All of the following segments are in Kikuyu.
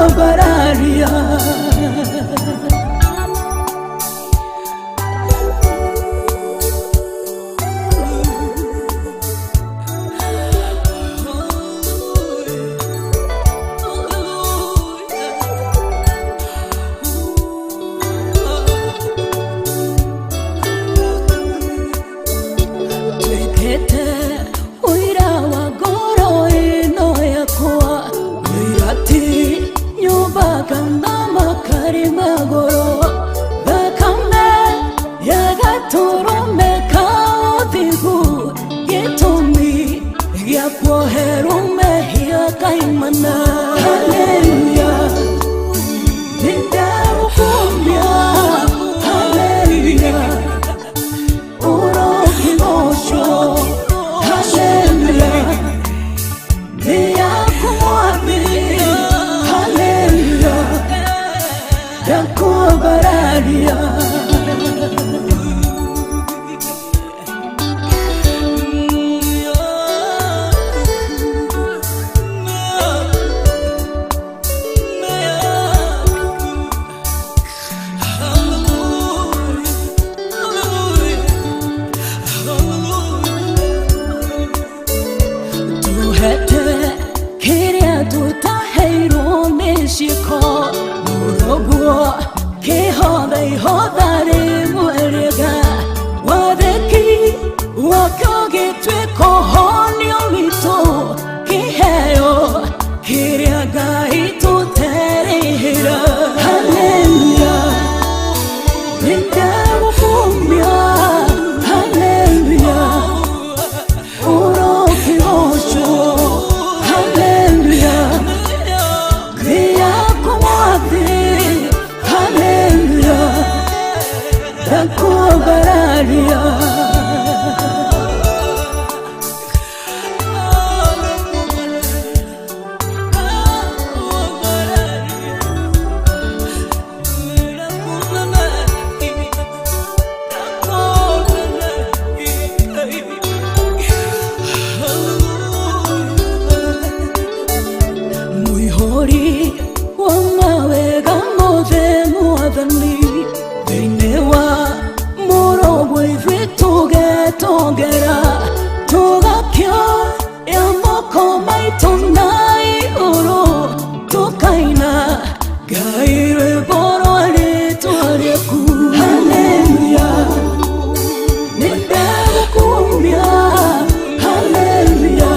Ndakwambararia. Twĩkĩte ũira wa ngoro ĩno yakwa, ũira ti nyũmba kana makari magũrũ, thakame ya gatũrũme ka ũthingu, gĩtũmi gĩa kuoherwo mehia kaimana. Haleluya, nĩndagũkumia. Haleluya, ũrokĩgocwo. Haleluya, nĩ yaku Mwathi. Haleluya, ndakwambararia. Tuhete kĩrĩa tũtaheirwo nĩ ciĩko, mũrũguo kĩhotha ihotha rĩmwe rĩega, wathĩki wakĩo gĩtuĩka ũhonio witũ, kĩheo kĩrĩa Ngai tũterĩhĩra. Haleluya, nĩndagũkumia. Haleluya, ũrokĩgocwo. Haleluya, nĩ yaku Mwathi. Haleluya, ndakwambararia. Mũihũri wa mawega mothe Mwathani, thĩinĩ wa mũrũguo ithuĩ tũgetongera, tũgakĩoya moko maitũ na igũrũ, tũkaina Ngai rwĩmbo rwa rĩtwa rĩaku. Haleluya, nĩndagũkumia. Haleluya,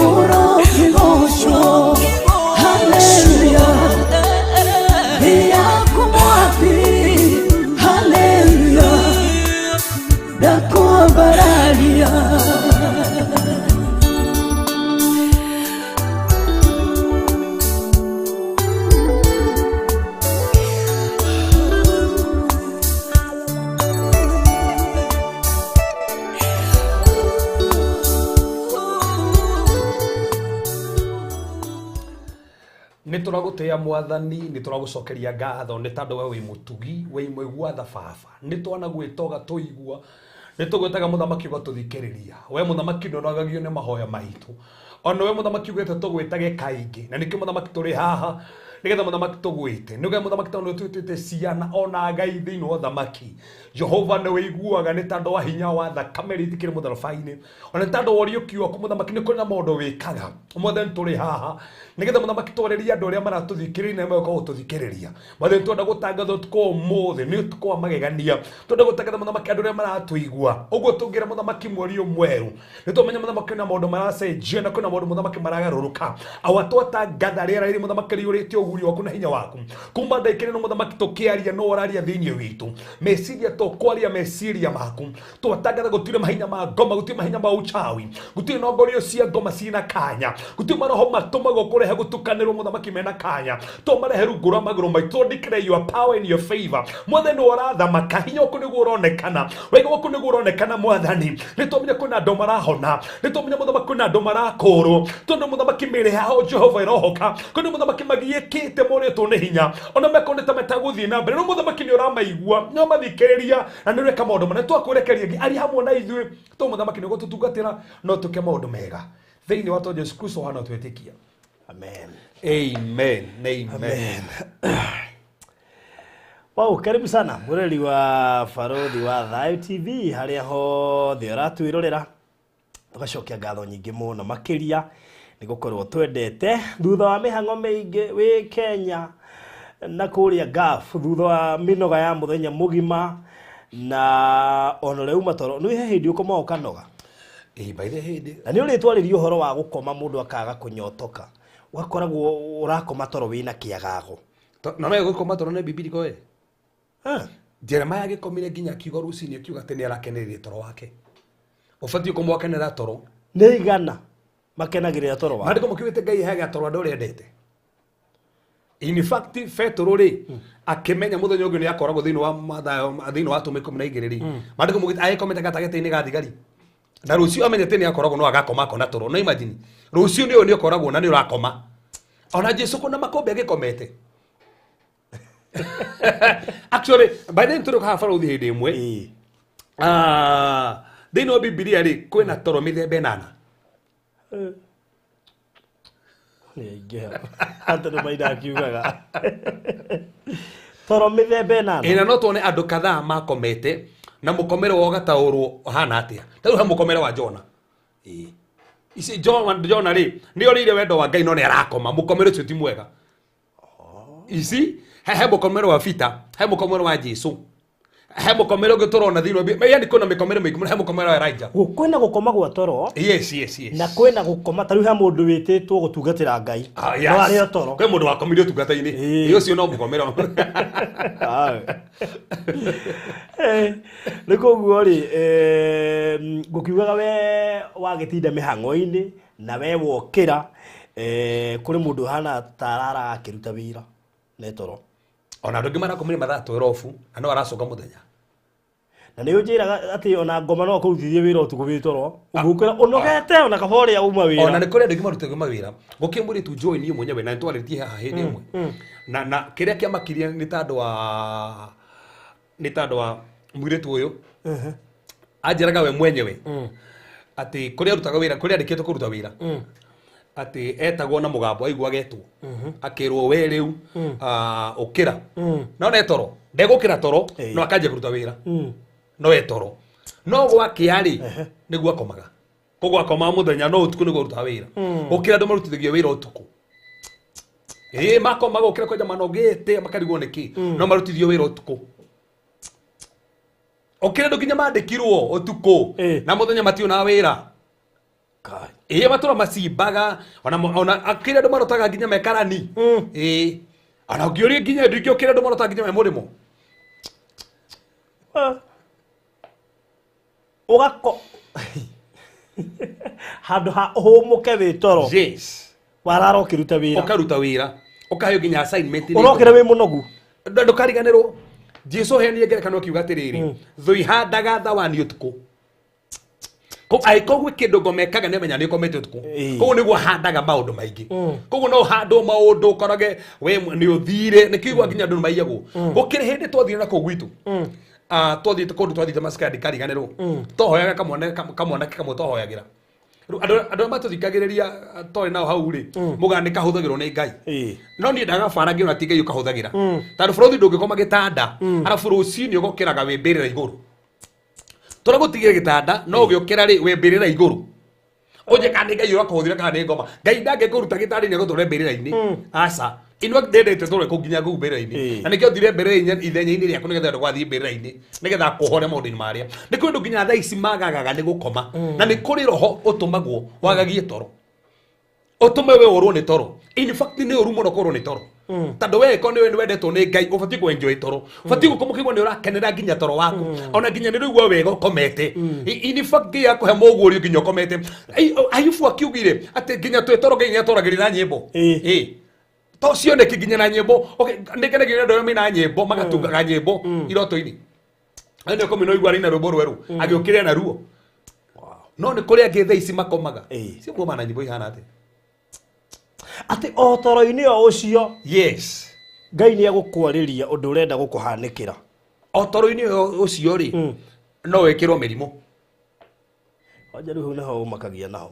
ũrokĩgocwo. Haleluya, nĩ yaku Mwathi. Haleluya, ndakwambararia. Nä tå ragå tä a Mwathani, nä tå ragå cokeria ngatho nä tondå we wä må tugi, wä mũigua tha baba. Nä twanagwä toga tå igua, nä tå gwätaga mũthamaki ũgatå thikä rä ria. We mũthamaki ndånogagio nä mahoya maitũ, ona we mũthamaki ugĩte tũgwĩtage kaingĩ, na nĩkĩo mũthamaki tũrĩ haha nĩgetha mũthamaki tũgwĩte, nĩgetha mũthamaki tondũ twĩtĩte ciana ona Ngai thĩinĩ wa ũthamaki. Jehova nĩ wĩiguaga nĩ tondũ wa hinya wa thakame ĩrĩa ĩitĩkĩre mũtharaba-inĩ, ona nĩ tondũ wa ũriũkio waku mũthamaki, nĩ kũrĩ na maũndũ wĩkaga. Mwathani tũrĩ haha nĩgetha mũthamaki twarĩrie andũ arĩa maratũthikĩrĩria na megũka gũtũthikĩrĩria. Mwathani twenda gũtangatha ũtukũ wa ũmũthĩ nĩ ũtukũ wa magegania, twenda gũtangatha mũthamaki andũ arĩa maratũigua ũguo tũngĩra mũthamaki mweri ũyũ mwerũ, nĩ tũmenya mũthamaki kwĩna maũndũ maracenjia na kwĩna maũndũ mũthamaki maragarũrũka. Awa twatangatha rĩera rĩrĩ mũthamaki rĩiyũrĩte ũguri waku na hinya waku kuma ndaikĩrĩ no mũthamaki tũkĩaria no ũraria thĩinĩ witũ meciria, tũkwaria meciria maku. Twatangatha gũtirĩ mahinya ma ngoma, gũtirĩ mahinya ma uchawi, gũtirĩ nongorio cia ngoma ciĩna kanya, gũtirĩ maroho matũmagwo kũrehe gũtukanĩrwo mũthamaki mena kanya, tũmarehe rungu rwa magũrũ maitũ. Declare your power and your favor. Mwathani ũrathamaka, hinya waku nĩguo ũronekana, wega waku nĩguo ũronekana. Mwathani nĩ twamenya kwĩna andũ marahona, nĩ twamenya mũthamaki kwĩna andũ marakũrwo, tondũ mũthamaki mĩrĩ yao Jehova ĩrohoka, kwĩna mũthamaki magiĩkĩte morĩtwo nĩ hinya, ona mekonete metagũthiĩ na mbere, no mũthamaki nĩ ũramaigua, nĩ ũramathikĩrĩria na nĩ ũreka maũndũ manene. Twakũrekeria ngi ari hamwe na ithuĩ to mũthamaki nĩ ũgũtũtungatĩra no tũke maũndũ mega thĩinĩ wa to Jesu Kristo hana twĩtĩkia. Amen. Amen. Amen. Wow, karibu sana mureri wa Barothi wa Thayu TV haria hothe ũratwĩrorera. Tũgacokia ngatho nyingĩ mũno makĩria nĩ gũkorwo twendete thutha wa mĩhang'o mĩingĩ wĩ Kenya na kũrĩa Gulf, thutha wa mĩnoga ya mũthenya mũgima na ona ũrĩa uma toro nĩ he hĩndĩ ũkomaga ũkanoga. Ĩ by the hĩndĩ Na nĩ ũrĩtwarĩria ũhoro wa gũkoma mũndũ akaga kũnyotoka, ũgakoragwo ũrakoma toro wĩna kĩagago. Na no gũkoma toro nĩ bibiliko we. Jeremiah agĩkomire nginya akiuga rũcinĩ akiuga atĩ nĩ arakenereire toro wake. Ũbatiĩ gũkoma ũgakenera toro. Nĩ igana makenagĩrĩra toro wao. Maandĩko makiugĩte Ngai aheaga toro andũ arĩa endete. In fact Petero rĩ akĩmenya mũthenya ũngĩ nĩ akoragwo thĩinĩ wa Mathayo thĩinĩ wa atũmwo 12 rĩ. Maandĩko maugĩte agĩkomete gatagatĩ-inĩ ga thigari. Na rũciũ amenyete nĩ akoragwo no agakoma akona toro. No imagine rũciũ nĩ ũyũ nĩ ũkoragwo na nĩ ũrakoma. Ona Jesu kuna makombe agĩkomete. Actually by then tũrĩ haha Barothi hĩndĩ ĩmwe. Thĩinĩ wa Bibilia rĩ kwĩna toro mĩthemba ĩnana. Nĩ aingĩha. Ata nĩ maina akiugaga. Toro mĩthemba ĩnana. Ĩna no tuone andũ kadhaa makomete na mũkomere wao ũgataũrwo ũhana atĩa. Ta rĩu he mũkomere wa Jona. Ici Jona rĩ nĩ orĩire wendo wa Ngai no nĩ arakoma. Mũkomere ũcio ti mwega. Ici he mũkomere wa Peter, he mũkomere wa Jesu, he mũkomere ũngĩ tũrona thĩinĩ wa Bibilia. Yaani kwĩna mĩkomere mĩingĩ mũno, he mũkomere wa Elijah. Kwĩna gũkoma gwa toro. Yes, yes, yes. Na kwĩna gũkoma ta rĩu he mũndũ wĩtĩtwo gũtungatĩra Ngai. Yes. No arĩ o toro. Kwĩ mũndũ wakomire ũtungata-inĩ. Ĩ ũcio no mũkomere. Nĩ koguo rĩ, ngũkiugaga we wagĩtinda mĩhang'o-inĩ na we wokĩra, kũrĩ mũndũ ũhana ta arara akĩruta wĩra nĩ toro. Ona andũ angĩ marakomire mathaa 12 na no aracoka mũthenya. Na nĩ ũnjĩraga atĩ ona ngoma no akũrutithie wĩra ũtukũ wĩ toro. Ũgũkĩra ũnogete ona kaba ũrĩa uma wĩra. Ona nĩ kũrĩ andũ angĩ marutaga mawĩra. Gũkĩ mũirĩtu Joy niĩ mwenyewe na nĩtwarĩtie haha hĩndĩ ĩmwe. Na kĩrĩa kĩamakirie nĩ tondũ wa nĩ tondũ wa mũirĩtu ũyũ. Anjĩraga we mwenyewe atĩ kũrĩa arutaga wĩra, kũrĩa andĩkĩtwo kũruta wĩra. Atĩ etagwo na mũgambo aigua agetwo. Akĩrwo we rĩu ũkĩra. No nĩ toro. Ndegũkĩra toro no akanjia kũruta wĩra. No e toro. No gwakĩa rĩ nĩguo akomaga. Koguo akomaga mũthenya no ũtukũ nĩguo arutaga wĩra. Ũkĩra andũ marutithagia wĩra ũtukũ. Makomaga ũkĩra kwanja manogete makarigwo nĩkĩ. No marutithio wĩra ũtukũ. Ũkĩra andũ nginya mandĩkirwo ũtukũ na mũthenya mationaga wĩra. Matũra macimbaga ona akĩrĩ andũ marotaga nginya mekarani. Ona ũngĩũria nginya andũ ingĩ ũkĩrĩ andũ marotaga nginya me mũrĩmo. Ũgako handũ ha ũhũmũke wĩ toro. Yes. Warara ũkĩruta wĩra. Ũkaruta wĩra. Ũkaheo nginya assignment. Ũrokĩra wĩ mũnogu. Ndũkariganĩrwo. Jesu heanire ngerekano akiuga atĩrĩrĩ, thũ ihandaga thawani ũtukũ. Angĩkorwo gwĩ kĩndũ ngomekaga nĩ amenya nĩ ũkomete ũtukũ. Koguo nĩguo handaga maũndũ maingĩ. Koguo no ũhandwo maũndũ ũkorage we nĩ ũthire, nĩkĩo igua nginya andũ nĩmaiyagwo. Gũkĩrĩ hĩndĩ twathire na kũu gwitũ. Twathiĩte kũndũ twathiĩte Maskandi ndikariganĩrwo. Twahoyaga kamwanake kamwe twahoyagĩra. Rĩu andũ arĩa matũthikagĩrĩria twarĩ nao hau rĩ, mũgana nĩ kahũthagĩrwo nĩ Ngai. No niĩ ndagabara ngĩona ti Ngai ũkahũthagĩra. Tondũ bũrũri ndũngĩkoma gĩtanda, arabu rũcinĩ ũgokĩraga wĩ mbĩrĩra igũrũ. Tũragũtigĩra gĩtanda no ũgĩũkĩra rĩ wĩ mbĩrĩra igũrũ. Ũnje kana nĩ Ngai ũrakũhũthĩra kana nĩ ngoma. Ngai ndangĩkũruta gĩtanda-inĩ agũtware mbĩrĩra-inĩ. Aca. Inua ndendete tũrwe kũu nginya kũu mbĩrĩra-inĩ. Na nĩkĩo thire mbĩrĩra-inĩ ithenya-inĩ rĩaku nĩgetha ndũgathiĩ mbĩrĩra-inĩ, nĩgetha akũhore maũndũ-inĩ marĩa. Nĩ kũrĩ andũ nginya thaa ici magagaga nĩ gũkoma. Na nĩ kũrĩ roho ũtũmagwo wagagie toro. Ũtũme we ũrwo nĩ toro. In fact nĩ ũru mũno kũrwo nĩ toro. Tondũ we ko nĩ wendetwo nĩ Ngai ũbatiĩ kũ enjoy toro. Ũbatiĩ gũkoma ũkĩigua nĩ ũrakenera nginya toro waku. Ona nginya nĩ ũraigua wega ũkomete. In fact Ngai akũhe mũguũrio nginya ũkomete. Ayubu akiugire atĩ nginya twĩ toro Ngai nĩatwaragĩria na nyĩmbo. To cioneki nginya na nyĩmbo. Okay, nĩngenagia nĩ andũ arĩa mena nyĩmbo magatungaga nyĩmbo iroto-inĩ. Acio nĩ ũkomire ũigua arĩ na rwĩmbo rwerũ, agĩũkĩrĩra na ruo. No nĩ kũrĩ angĩ thaa ici makomaga. Cio ngoma na nyĩmbo ihana atĩa? Atĩ o toro-inĩ o ũcio. Yes. Ngai nĩ egũkwarĩria ũndũ ũrenda gũkũhanĩkĩra. O toro-inĩ ũcio rĩ, no wĩkĩrwo mĩrimũ. Wanja rĩu hau nĩho ũmakagia naho.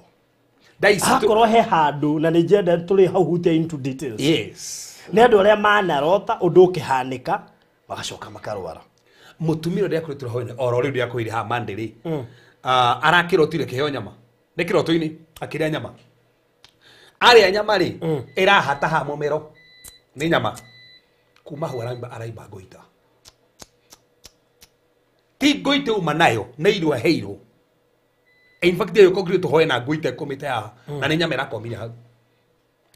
Thaa ici Hakorwo he handũ na nĩ njenda tũrĩ hau hutia into details. Yes. Nĩ andũ arĩa manarota ũndũ ũkĩhanĩka magacoka makarwara. Mutumia ũrĩa akoretwo hoine oro rĩu ndĩakwĩire haha Monday rĩ, arakĩrotire kĩheo nyama nĩ kĩroto-inĩ akĩrĩa nyama, arĩa nyama rĩ, ĩrahata haha mũmero nĩ nyama kuma hau araimba, araimba ngoita ti ngoita uma nayo nĩ irio aheirwo. In fact ĩyo kokire tũhoe na ngoita ĩkũmĩte haha na nĩ nyama ĩrakomire hau.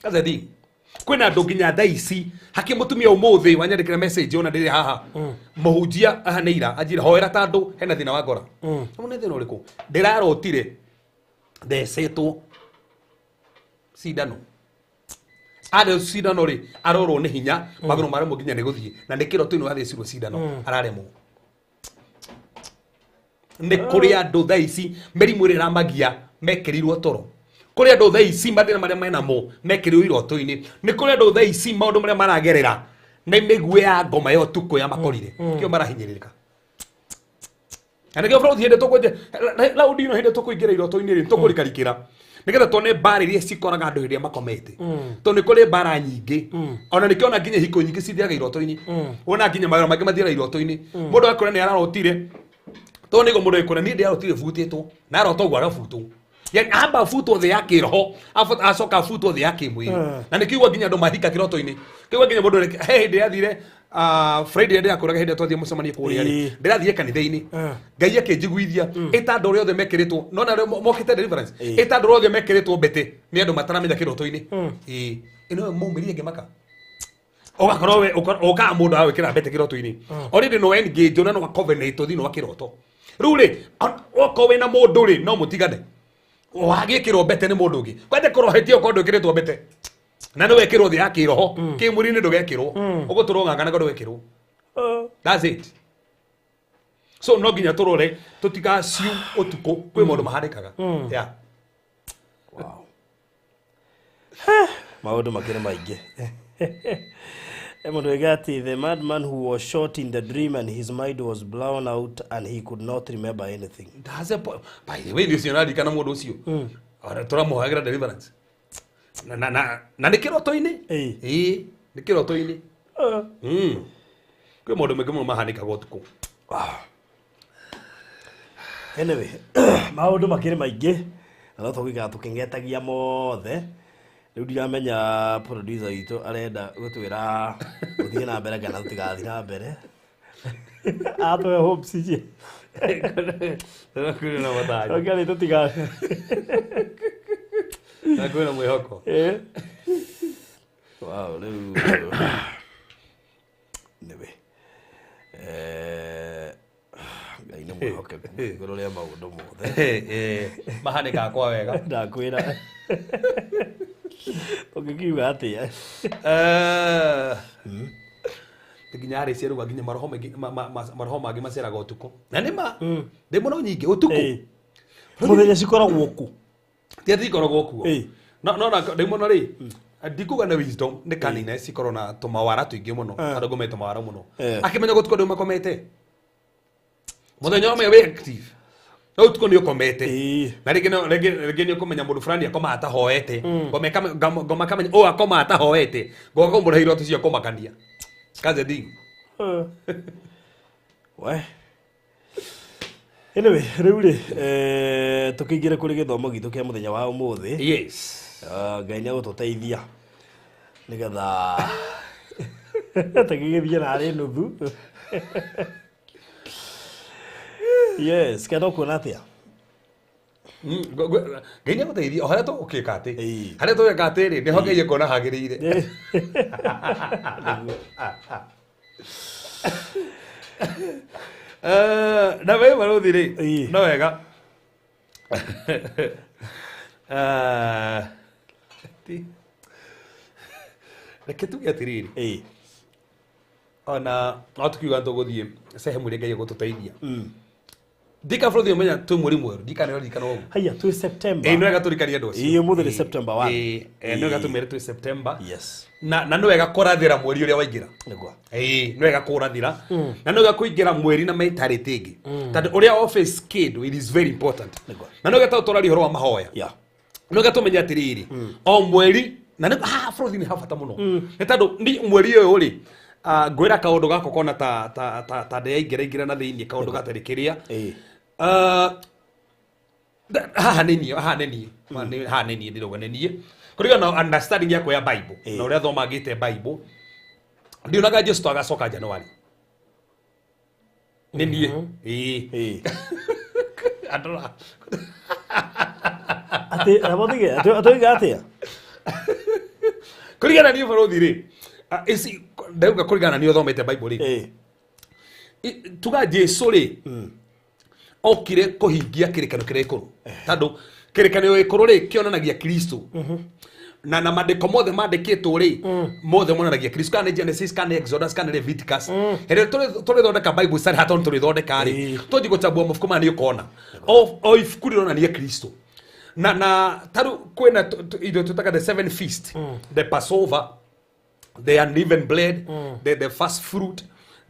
That's the thing. Kwĩna andũ nginya thaa ici hakĩ mũtumia ũmũthĩ wanyandĩkĩra message ona ndĩrĩ haha mũhunjia aha nĩ ira anjĩra hoera tandũ hena thĩna wa ngora. Nĩ thĩna ũrĩkũ? Ndĩrarotire thecetwo cindano, arĩ cindano rĩ arorwo nĩ hinya magũrũ maremwo nginya nĩ gũthiĩ na nĩ kĩroto-inĩ wathecirwo cindano araremwo. Nĩ kũrĩ andũ thaa ici mĩrimũ ĩrĩa ĩramagia mekĩrirwo toro, kũrĩ andũ thaa ici mathĩna marĩa menamo mekĩrirwo iroto-inĩ, nĩ kũrĩ andũ thaa ici maũndũ marĩa maragerera nĩ mĩguĩ ya ngoma ya ũtukũ ya makorire kĩo marahinyĩrĩrĩka. Na nĩkĩo bũrũri hĩndĩ tũkwenja raundi ĩno hĩndĩ tũkũingĩra iroto-inĩ rĩ tũkũrikarikĩra nĩgetha tuone mbara iria cikoraga andũ hĩndĩ ĩrĩa makomete, tondũ nĩ kũrĩ mbara nyingĩ ona nĩkĩo ona nginya hiko nyingĩ cithiaga iroto-inĩ, wona nginya mawĩra mangĩ mathiaga iroto-inĩ. Mũndũ akora nĩ ararotire tondũ nĩguo mũndũ ekũra niĩ ndĩrarotire butĩtwo na arota ũguo agabutwo, yani amba abutwo thĩ ya kĩroho acoka abutwo thĩ ya kĩmwĩrĩ. Na nĩkĩo nginya andũ mahika kĩroto-inĩ kĩigua nginya mũndũ he hĩndĩ yathire Friday ndĩrakũraga hĩndĩ ĩrĩa twathiĩ mũcemanio kũrĩa rĩ, ndĩrathiĩ kanitha-inĩ Ngai akĩnjiguithia ĩta andũ arĩa othe mekĩrĩtwo nona arĩa mokĩte deliverance, ĩta andũ arĩa othe mekĩrĩtwo mbete nĩ andũ mataramenya kĩroto-inĩ. Ĩĩ ĩno maumĩrire ngĩmaka ũgakorwo we ũkaga mũndũ agwĩkĩra mbete kĩroto-inĩ already no engage ona no covenant thĩinĩ wa kĩroto rĩu rĩ okorwo wĩna mũndũ rĩ no mũtigane wagĩkĩrwo mbete nĩ mũndũ ũngĩ kwende kũrohetie okorwo ndwĩkĩrĩtwo mbete na nĩ wekĩrwo thĩ ya kĩroho kĩmwĩrĩ-inĩ ndũgekĩrwo ũgũtũrwo ng'ang'anaga ndũgekĩrwo. That's it. So no nginya tũrore tũtigaciu ũtukũ kwĩ maũndũ mahanĩkaga. Yeah. Wow. Maũndũ makĩrĩ maingĩ. Mũndũ oiga atĩ the madman who was shot in the dream and his mind was blown out and he could not remember anything. That's a point. By the way, nĩ ũcio naririkana mũndũ ũcio ona tũramũhagĩra deliverance na nĩ kĩroto-inĩ. Ĩĩ nĩ kĩroto-inĩ. Kwĩ maũndũ maingĩ mũno mahanĩkaga ũtukũ. Anyway, maũndũ makĩrĩ maingĩ na no tũgũikara tũkĩng'etagia mothe. Rĩu ndiramenya producer witũ arenda gũtwĩra tũthiĩ na mbere kana tũtigathiĩ na mbere. Atũhe hopes ici. Kwĩna na matanya. Oke tũtiga. Na kwĩna mwĩhoko. Wow, rĩu anyway. Ngai nĩ mwĩhokeku igũrũ rĩa maũndũ mothe. Mahanĩkaga kwa wega. Ndakwĩra. Ũngĩkiuga atĩa? Nginya arĩ ciaruga nginya maroho maingĩ maroho mangĩ maceraga ũtukũ na nĩ ma ndĩ mũno nyingĩ ũtukũ. Mũthenya cikoragwo kũ? Ti atĩ ikoragwo kuo no no na ndĩ mũno rĩ ndikuga nĩ wisdom nĩ kanina cikorwo na tũmawara tũingĩ mũno andũ ngomete tũmawara mũno akĩmenya gũtukũ andũ makomete mũthenya ũmwe wĩ active no ũtukũ nĩ ũkomete na rĩngĩ rĩngĩ nĩ ũkũmenya mũndũ fulani akomaga atahoete ngoma kamenya ũyũ akomaga atahoete ngoka kũmũrehe iroto cia kũmakania. That's the thing. We. Anyway, rĩu rĩ tũkĩingĩre kũrĩ gĩthomo gitũ kĩa mũthenya wa ũmũthĩ. Yes. Ngai nĩ agũtũteithia nĩgetha tũgĩgĩthiĩ narĩ nuthu. Yes, kana ũkuona atĩa? Ngai nĩ agũteithia o harĩa tũgũkĩka atĩ harĩa tũgeka atĩ rĩ nĩho Ngai ekuona hagĩrĩire. Na we barũthi rĩ no wega reke tuge atĩrĩrĩ ona no tukiuga tũgũthiĩ sehemu ĩrĩa Ngai egũtũteithia. Ndika bũrũri ũmenya twĩ mweri mwerũ ndika nĩ ririkana ũguo. Haya twĩ September. Ĩĩ nĩ wega tũrikanie andũ acio. Ĩĩ ũmũthĩ nĩ September 1. Ĩĩ nĩ wega tũmere twĩ September. Yes. Na nĩ wega kũrathĩra mweri ũrĩa waingĩra. Nĩguo. Ĩĩ nĩ wega kũrathĩra. Na nĩ wega kũingĩra mweri na mentality ĩngĩ. Tondũ ũrĩa office kĩndũ it is very important. Nĩguo. Na nĩ wega tondũ tũraria ũhoro wa mahoya. Yeah. No gatũmenya atĩrĩrĩ, o mweri na nĩ haha bũrũri nĩ habata mũno, nĩ tondũ ni mweri ũyũ rĩ, ngwĩra kaũndũ gako kona ta ta ta ta ndĩraingĩra na thĩinĩ kaũndũ gatarĩ kĩrĩa. Haha nĩ niĩ, haha nĩ niĩ. Haha nĩ niĩ ndĩrauga nĩ niĩ kũringana na understanding yakwa ya Bible na ũrĩa thomangĩte Bible, ndionaga Jesu to agacoka January. Nĩ niĩ, ĩĩ. Andũ Atĩ abothige atũiga atĩa? Kũringana niĩ bũrũthi rĩ, ici ndauga kũringana na niĩ ũthomete Bible rĩ, tuga Jesu rĩ okire kũhingia kĩrĩkanĩro kĩrĩa gĩkũrũ, tondũ kĩrĩkanĩro gĩkũrũ rĩ kĩonanagia Kristo, na mandĩko mothe mandĩkĩtwo rĩ, mothe monanagia Kristo, kana nĩ Genesis, kana nĩ Exodus, kana nĩ Leviticus. Hĩndĩ ĩrĩa tũrĩthondeka Bible study hatũ tũrĩthondeka rĩ, tũthiĩ gũchambua mabuku maya, nĩ ũkona o ibuku rĩronania Kristo. Na tarĩu kwĩna indo twĩtaga the seven feast, the Passover, the unleavened bread, the first fruit,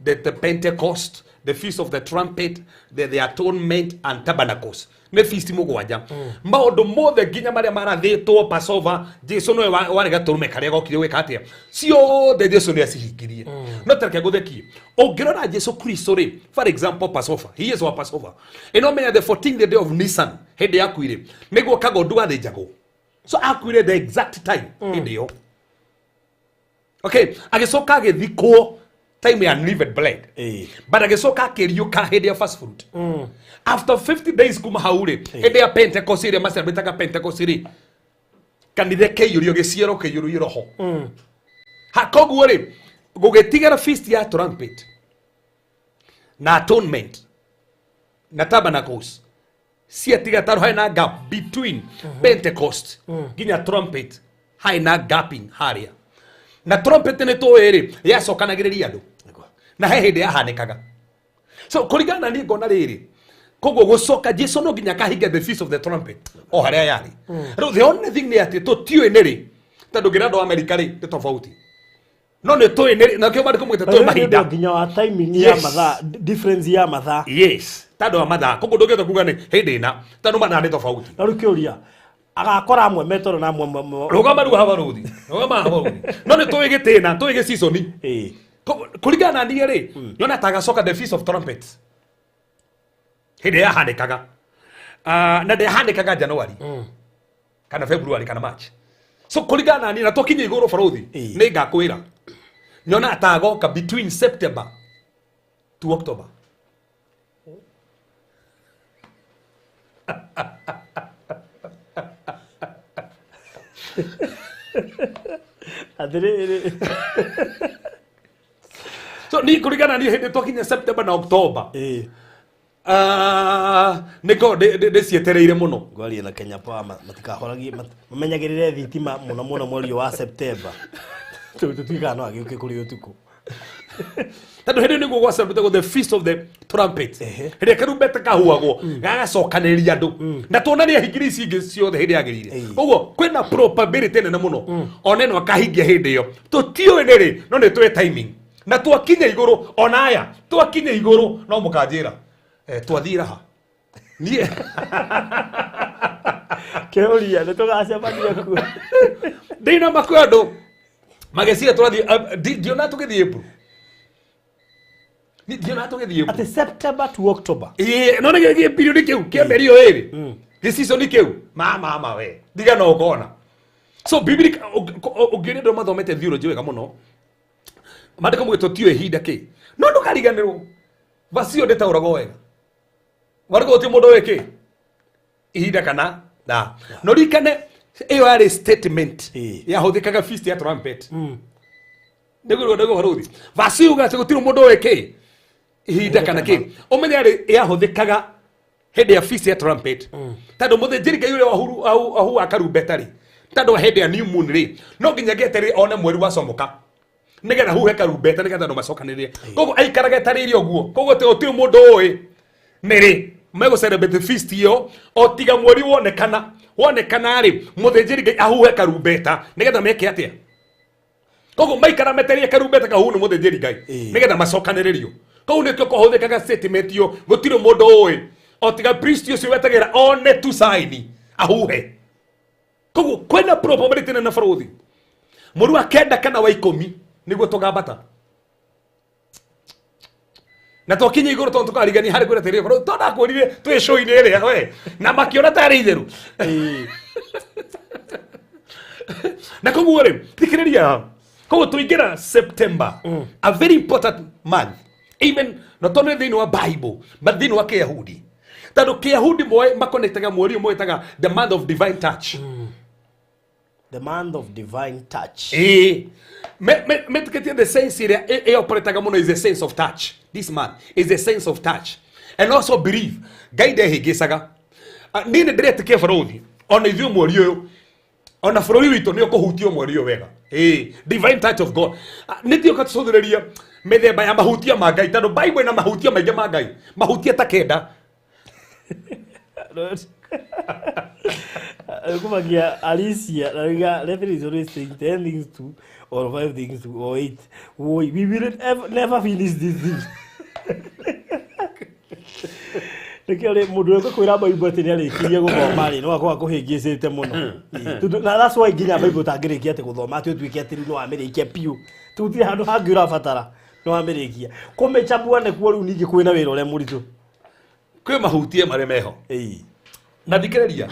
the Pentecost, the feast of the trumpet, the atonement and tabernacles. Nĩ feast mũgwanja. Maũndũ mothe nginya marĩa marathĩtwo Passover, Jesu nĩwe warĩ gatũrũme karĩa gokire gwĩka atĩa? Ciothe Jesu nĩ acihingirie. No tareke ngũthekie. Ũngĩrora Jesu Kristo rĩ, for example Passover, he is our Passover. Ĩno menya the 14th day of Nisan, hĩndĩ yakuire, nĩguo kagondu gathĩnjagwo. So akuire the exact time hĩndĩ ĩyo. Okay, agĩcoka agĩthikwo time ya unleavened bread, but agĩcoka akĩriũka hĩndĩ ya first fruit. After 50 days kuma hau rĩ, hĩndĩ ya Pentecost ĩrĩa macelebrataga Pentecost rĩ, kanitha kĩiyũrio gĩciaro kĩiyũrio roho. Ha koguo rĩ, gũgĩtigara feast ya trumpet na atonement na tabernacles ciatiga taro harĩ na gap between Pentecost nginya trumpet, harĩ na gapping harĩa. Na trumpet nĩ tũĩ rĩ yacokanagĩrĩria andũ na he hĩndĩ yahanĩkaga. So kũringana na niĩ ngona rĩrĩ, koguo gũcoka Jesu no nginya akahingia the feast of the trumpet o harĩa yarĩ. Rĩu the only thing nĩ atĩ tũtiũĩ nĩ rĩ, tondũ ngĩra andũ a Amerika rĩ nĩ tofauti, no nĩ tũĩ nĩ nakĩo mandĩko mwĩte tũĩ mahinda. Nginya wa timing ya mathaa, difference ya mathaa. Yes, tondũ wa mathaa, koguo ndũngĩhota kuga nĩ hĩndĩ ĩna tondũ mathaa nĩ tofauti. Na rĩu kĩũria, agakora amwe metoro na amwe Rũgama rĩu haha rũthi, rũgama haha rũthi, no nĩ tũĩ gĩtĩna, tũĩ gĩciconi. Kũringana na niĩ rĩ, nyona ta agacoka the feast of trumpets hĩndĩ yahanĩkaga. Na ndĩahanĩkaga January kana February kana March. So kũringana na niĩ, na tũkinye igũrũ barũthi, nĩ ngakwĩra nyona ta agoka between September to October. Atĩrĩrĩ. So niĩ kũringana na niĩ, hĩndĩ twakinya September na October, nĩko ndĩcietereire mũno. Ngwaria na Kenya Power matikahoragie, mamenyagĩrĩre thitima mũno mũno mweri ũyũ wa September, tondũ tũtuĩkaga no agĩũke kũrĩ ũtukũ. Tondũ hĩndĩ nĩguo gwacelebrate the feast of the trumpet, hĩndĩ ĩrĩa karumbeta kahuagwo gagacokanĩrĩria andũ, na tuona nĩ ahingirie ici ingĩ ciothe hĩndĩ yagĩrĩire. Koguo kwĩna probability nene mũno ona ĩno akahingia hĩndĩ ĩyo. Tũtiũĩ nĩ rĩ, no nĩ tũĩ timing. Na twakinya igũrũ, ona aya twakinya igũrũ no mũkanjĩra, twathiĩ raha niĩ. Kĩũria, nĩ tũgacemania kuo? Ndĩna makwĩ andũ magĩciria tũrathiĩ, ndiona tũgĩthiĩ April. Ndiona tũgĩthiĩ April. Atĩ September to October? Ĩĩ, no nĩ gĩ period kĩu kĩa mĩeri ĩyo ĩrĩ, gĩciconi kĩu mama we ndiga no ũkona. So biblia ũngĩũria andũ mathomete theology wega mũno, mandĩko mũgĩ tũtiũĩ ihinda kĩ, no ndũkariganĩrwo vacio ndĩtaũragwo wega. Mandĩko gũtirĩ mũndũ ũĩ kĩ ihinda kana na no ririkane ĩyo yarĩ statement yahũthĩkaga feast ya trumpet. Nĩguo barũthi vasi yuga atĩ gũtirĩ mũndũ ũĩ kĩ ihinda kana kĩ. Ũmenye rĩ yahũthĩkaga hĩndĩ ya feast ya trumpet, tondũ mũthĩnjĩri Ngai ũrĩa ahuhaga karumbeta rĩ, tondũ wa hĩndĩ ya new moon rĩ, no nginya geterere one mweri wacomoka nĩgetha huhe karumbeta nĩgetha andũ macokanĩrĩre. Koguo aikaraga etarĩire ũguo. Koguo atĩ gũtirĩ mũndũ ũĩ nĩrĩ megũ celebrate feast ĩyo o tiga mweri wonekana. Wonekana rĩ, mũthĩnjĩri Ngai ahuhe karumbeta nĩgetha meke atĩa? Koguo maikara metereire karumbeta kahuhu nĩ mũthĩnjĩri Ngai nĩgetha macokanĩrĩrio. Kũu nĩkĩo kũhũthĩkaga statement ĩyo, gũtirĩ mũndũ ũĩ o tiga priest ũcio wetagĩra one tu saini ahuhe. Koguo kwĩna probability nene bũrũthi mweri wa 9 kana wa 10 nĩguo tũgambata. Na twakinya igũrũ tondũ tũkarigania harĩ kwĩra atĩrĩrĩ, bũrũri tondũ ndakwĩrire twĩ show-inĩ ĩrĩa we na makĩona tarĩ itheru. Na koguo rĩ, thikĩrĩria, koguo tũingĩra September, a very important month, even not only thĩinĩ wa Bible but thĩinĩ wa Kĩyahudi, tondũ Kĩyahudi moe makonektaga mweri ũmwe wĩtaga the month of divine touch. The month of divine touch. Ĩĩ. Metĩkĩtie the sense ĩrĩa ĩoperataga mũno is the sense of touch. This month is the sense of touch. And also believe Ngai ndehĩngĩcaga. Niĩ nĩ ndĩretĩkia bũrũri ona ithuĩ mweri ũyũ ona bũrũri witũ nĩ ũkũhutio mweri ũyũ wega. Ĩĩ, divine touch of God. Nĩ tioka tũcũthĩrĩrie mĩthemba ya mahutia ma Ngai tondũ Bible ĩna mahutia maingĩ ma Ngai, mahutia ta 9. Kumagia Alicia, na referee is always saying 10 things to or 5 things to or 8. We will never finish this thing. Nĩkĩo rĩ mũndũ ũrĩa ũkwĩra Bible atĩ nĩarĩkirie gũthoma rĩ, no akorwo akũhĩngĩcĩte mũno. Tondũ na that's why nginya Bible ũtangĩrĩkia atĩ gũthoma atĩ ũtuĩke atĩ rĩu nĩwamĩrĩkia biũ. Tũtirĩ handũ hangĩ ũrabatara nĩwamĩrĩkia. Kũmĩchambua nĩkuo rĩu ningĩ kwĩna wĩra ũrĩa mũritũ. Kwĩ mahutie marĩa meho. Ĩĩ. Na thikĩrĩria,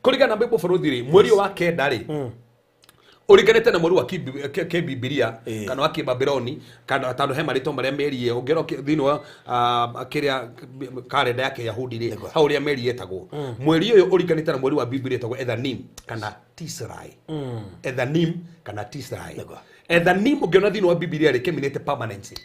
kũringana na Bible bũrũri rĩ, mweri wa 9 rĩ, ũringanĩte na mweri wa kĩbibilia kana wa kĩbabiloni kana tondũ he marĩtwa marĩa merie ũngĩrora thĩinĩ wa kĩrĩa karenda ya Kĩyahudi rĩ, hau ũrĩa meri ĩtagwo. Mweri ũyũ ũringanĩte na mweri wa Bibilia ĩtagwo Ethanim kana Tisrai. Ethanim kana Tisrai. Ethanim ũngĩona thĩinĩ wa Bibilia rĩ, kĩminĩte permanency.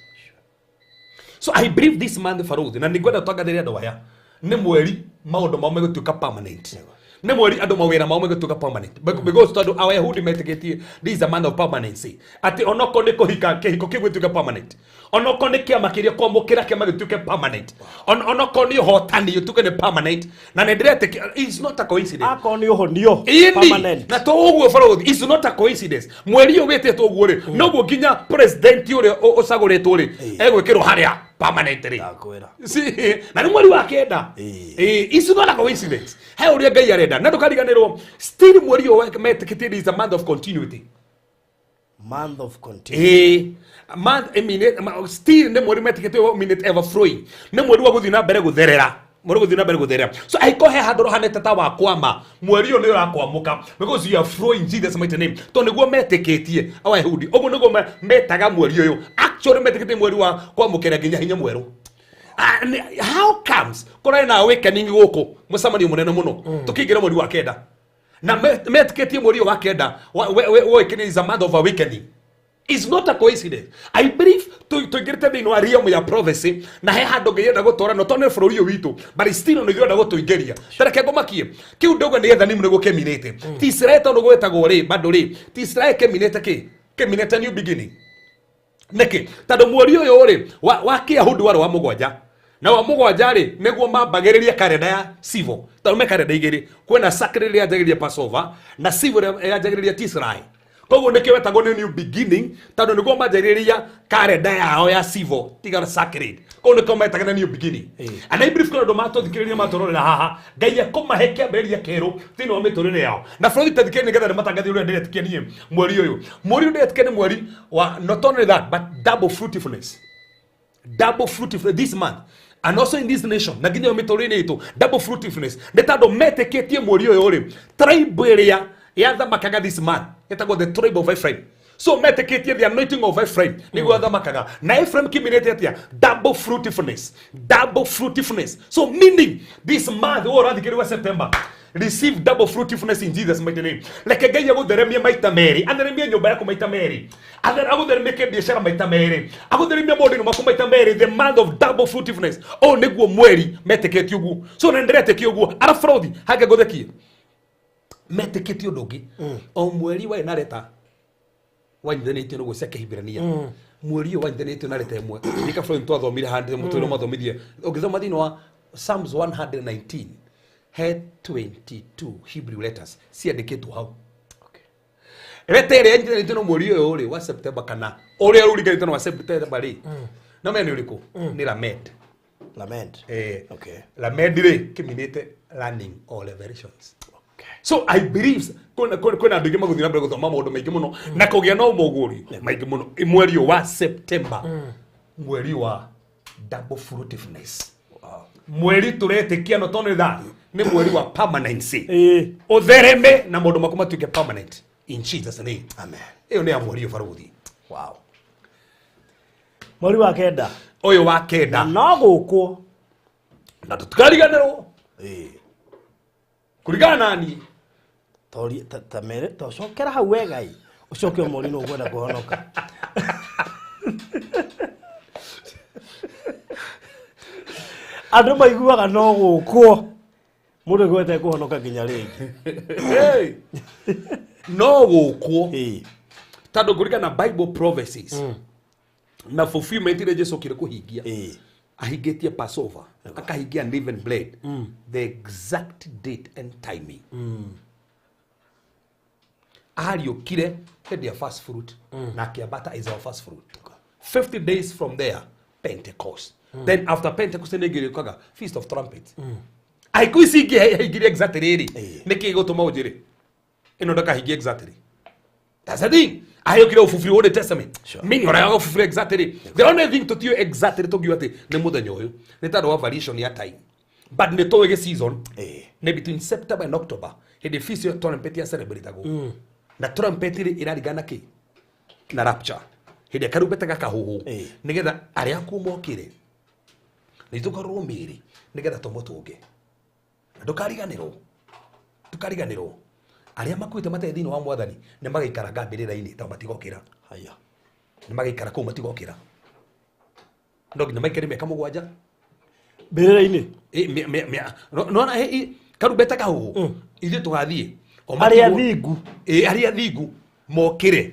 So I believe this month Farouk, na nĩngwenda twangathĩre andũ aya, nĩ mweri maũndũ mao megũtuĩka permanent. Nĩ mweri andũ mawĩra mao megũtuĩka permanent. Because tondũ Ayahudi metĩkĩtie this is a month of permanency. Atĩ onokorwo nĩ kũhika, kĩhiko kĩu gĩtuĩke permanent. Onokorwo nĩ kĩama kĩrĩa kwamũkĩra kĩama gĩtuĩke permanent. Onokorwo nĩ ũhotani ũtuĩke nĩ permanent. Na nĩ ndĩretĩkia, it's not a coincidence. Akorwo nĩ ũhonio, Ĩni, permanent. na to ũguo Farouk, it's not a coincidence. Mweri ũyũ wĩtĩtwo ũguo rĩ, noguo nginya president ũrĩa ũcagũrĩtwo rĩ, egwĩkĩrwo harĩa permanently. Ndakwĩra. Si, na nĩ mweri wa 9. Ĩĩ. Ĩĩ, it's not a coincidence. He ũrĩa Ngai arenda. Na ndũkariganĩrwo, still mweri ũyũ metĩkĩtie is a month of continuity. Month of continuity. Ĩĩ. Month, I mean, still nĩ mweri metĩkĩtie mean it ever flowing. Nĩ mweri wa gũthiĩ na mbere gũtherera. Mweri gũthiĩ na mbere gũtherera. So angĩkorwo he handũ ũrohanĩte ta wa kwama, mweri ũyũ nĩ ũrakwamũka because you are flowing in Jesus mighty name. Tondũ nĩguo metĩkĩtie Ayahudi. Ũguo nĩguo metaga mweri ũyũ. Actually metĩkĩtie mweri wa kwamũkĩra nginya hinya mwerũ. How comes kũrarĩ na awakening gũkũ mũcemanio mũnene mũno tũkĩingĩra mweri wa 9 na metĩkĩtie mweri ũyũ wa 9 awakening is a month of awakening. It's not a coincidence. I believe tũingĩrĩte thĩinĩ wa realm ya prophecy na he handũ Ngai enda gũtwara, no tondũ nĩ bũrũri ũyũ witũ, but still no ithuĩ enda gũtũingĩria. Ta reke ngũmakie. Kĩu ndauga nĩ Ethanimu nĩguo kĩminĩte. Ti Israel tondũ gwĩtagwo rĩ, bado rĩ, ti Israel kĩminĩte kĩ? Kĩminĩte new beginning. Nĩkĩ? Tondũ mweri ũyũ rĩ, wa Kĩyahudi warĩ wa 7. Na wa 7 rĩ, nĩguo mambagĩrĩria karenda ya civil. Tondũ me karenda igĩrĩ. Kwĩna sacred ĩrĩa yanjagĩrĩria Passover, na civil ĩrĩa yanjagĩrĩria Tisrai. Koguo nĩkĩo wetagwo nĩ new beginning, tondũ nĩguo manjagĩrĩria karenda yao ya civil, tiga sacred. Koguo nĩkĩo metaga na new beginning. And I believe kwĩna andũ matũthikĩrĩria matũrorera haha, Ngai akũmahe kĩambĩrĩria kĩerũ thĩinĩ wa mĩtũrĩre yao. Na bũrũri ta thikĩrĩria nĩgetha ndĩmatangathĩre ũrĩa ndĩretĩkia niĩ mweri ũyũ. Mweri ũyũ ndĩretĩkia nĩ mweri wa not only that but double fruitfulness. Double fruitfulness this month. And also in this nation, na nginya mĩtũrĩre itũ, double fruitfulness. Nĩ tondũ metĩkĩtie mweri ũyũ rĩ, tribe ĩrĩa yathamakaga this month, ĩtagwo the tribe of Ephraim. So metĩkĩtie the anointing of Ephraim nĩguo yathamakaga. Na Ephraim kĩminĩte atĩa? Double fruitfulness. Double fruitfulness. So meaning this month, ũyũ ũrathikĩrĩria September, receive double fruitfulness in Jesus mighty name. Reke Ngai agũtheremie maita merĩ, atheremie nyũmba yaku maita merĩ, agũtheremie kĩbiacara maita merĩ, agũtheremie maũndũ maku maita merĩ, the month of double fruitfulness. Ũyũ nĩguo mweri metĩkĩtie ũguo. So na ndĩretĩkia ũguo. Arafrodi hangĩ ngũthekie. Metĩkĩtie ũndũ ũngĩ. O mweri warĩ na reta wanyithanĩtio nĩguo cia Kĩhibirania. Mweri ũyũ wanyithanĩtio na reta ĩmwe. Ndika Freud twathomire handũ mũtũrĩre mathomithie. Ũngĩthoma thĩinĩ wa Psalms 119 he 22 Hebrew letters ciandĩkĩtwo hau. Reta ĩrĩa yanyithanĩtio na mweri ũyũ rĩ wa September kana ũrĩa ũringanĩte na wa September rĩ, no menya nĩ ũrĩkũ? Nĩ Lamed. Lamed. Lamed rĩ kĩminĩte learning or revelations. So I believe kwĩna andũ aingĩ magũthiĩ na mbere gũthoma maũndũ maingĩ mũno na kũgĩa na ũmũgũri maingĩ mũno mweri ũyũ wa September, mweri wa double fruitiveness, mweri tũretĩkia not only that, nĩ mweri wa permanency. Ũthereme na maũndũ maku matuĩke permanent in Jesus name. Amen. Ĩyo nĩ ya mweri ũyũ, barũthi. Wow, mweri wa kenda. Ũyũ wa kenda. No gũkwo. Na tũtikariganĩrwo kũringana na niĩ. Tori ta mere tocokera hau wega i ucoke ũmũri nũ ũkwenda kũhonoka. Andũ maiguaga no gũkwo mũndũ gwete kũhonoka nginya rĩngĩ. Hey! No gũkwo. Tondũ kũringana na Bible prophecies na fulfillment iria Jesu okire kũhingia, ahingĩtie Passover, akahingia unleavened bread, the exact date and timing ariũkire hĩndĩ ya first fruit na akĩambata is our first fruit. 50 days from there, Pentecost. Then after Pentecost nĩ ĩngĩrĩũkaga Feast of Trumpets. Aiku ici ingĩ haingĩrie exactly rĩrĩ. Nĩkĩ gĩgũtũma ũnjĩre ĩno ndakahingia exactly? That's the thing. Ahĩũkire ũbubiri Old Testament. Meaning ũrĩa ũbubiri exactly. The only thing tũtiũĩ exactly tũngiuga atĩ nĩ mũthenya ũyũ nĩ tondũ wa variation ya time. But nĩ tũĩ gĩ season nĩ between September and October, hĩndĩ Feast ya Trumpet ya celebratagwo. Na trumpet rĩ ĩraringana kĩ na rapture, hĩndĩ ĩrĩa karumbeta gakahuhwo nĩgetha arĩa akuũ mokĩre na itũgarũrwo mĩĩrĩ nĩgetha tũmũtũnge. Na ndũkariganĩrwo, ndũkariganĩrwo, arĩa makuĩte matarĩ thĩinĩ wa mwathani nĩ magaikaranga mbĩrĩra-inĩ tondũ matigokĩra. Haya. Nĩ magaikara kũu, matigokĩra, no nginya maikare mĩaka 7 mbĩrĩra-inĩ. Nona karumbeta kahuhwo ithuĩ tũgathiĩ. O arĩa matigwo- thingu. Ĩ, arĩa thingu mokĩre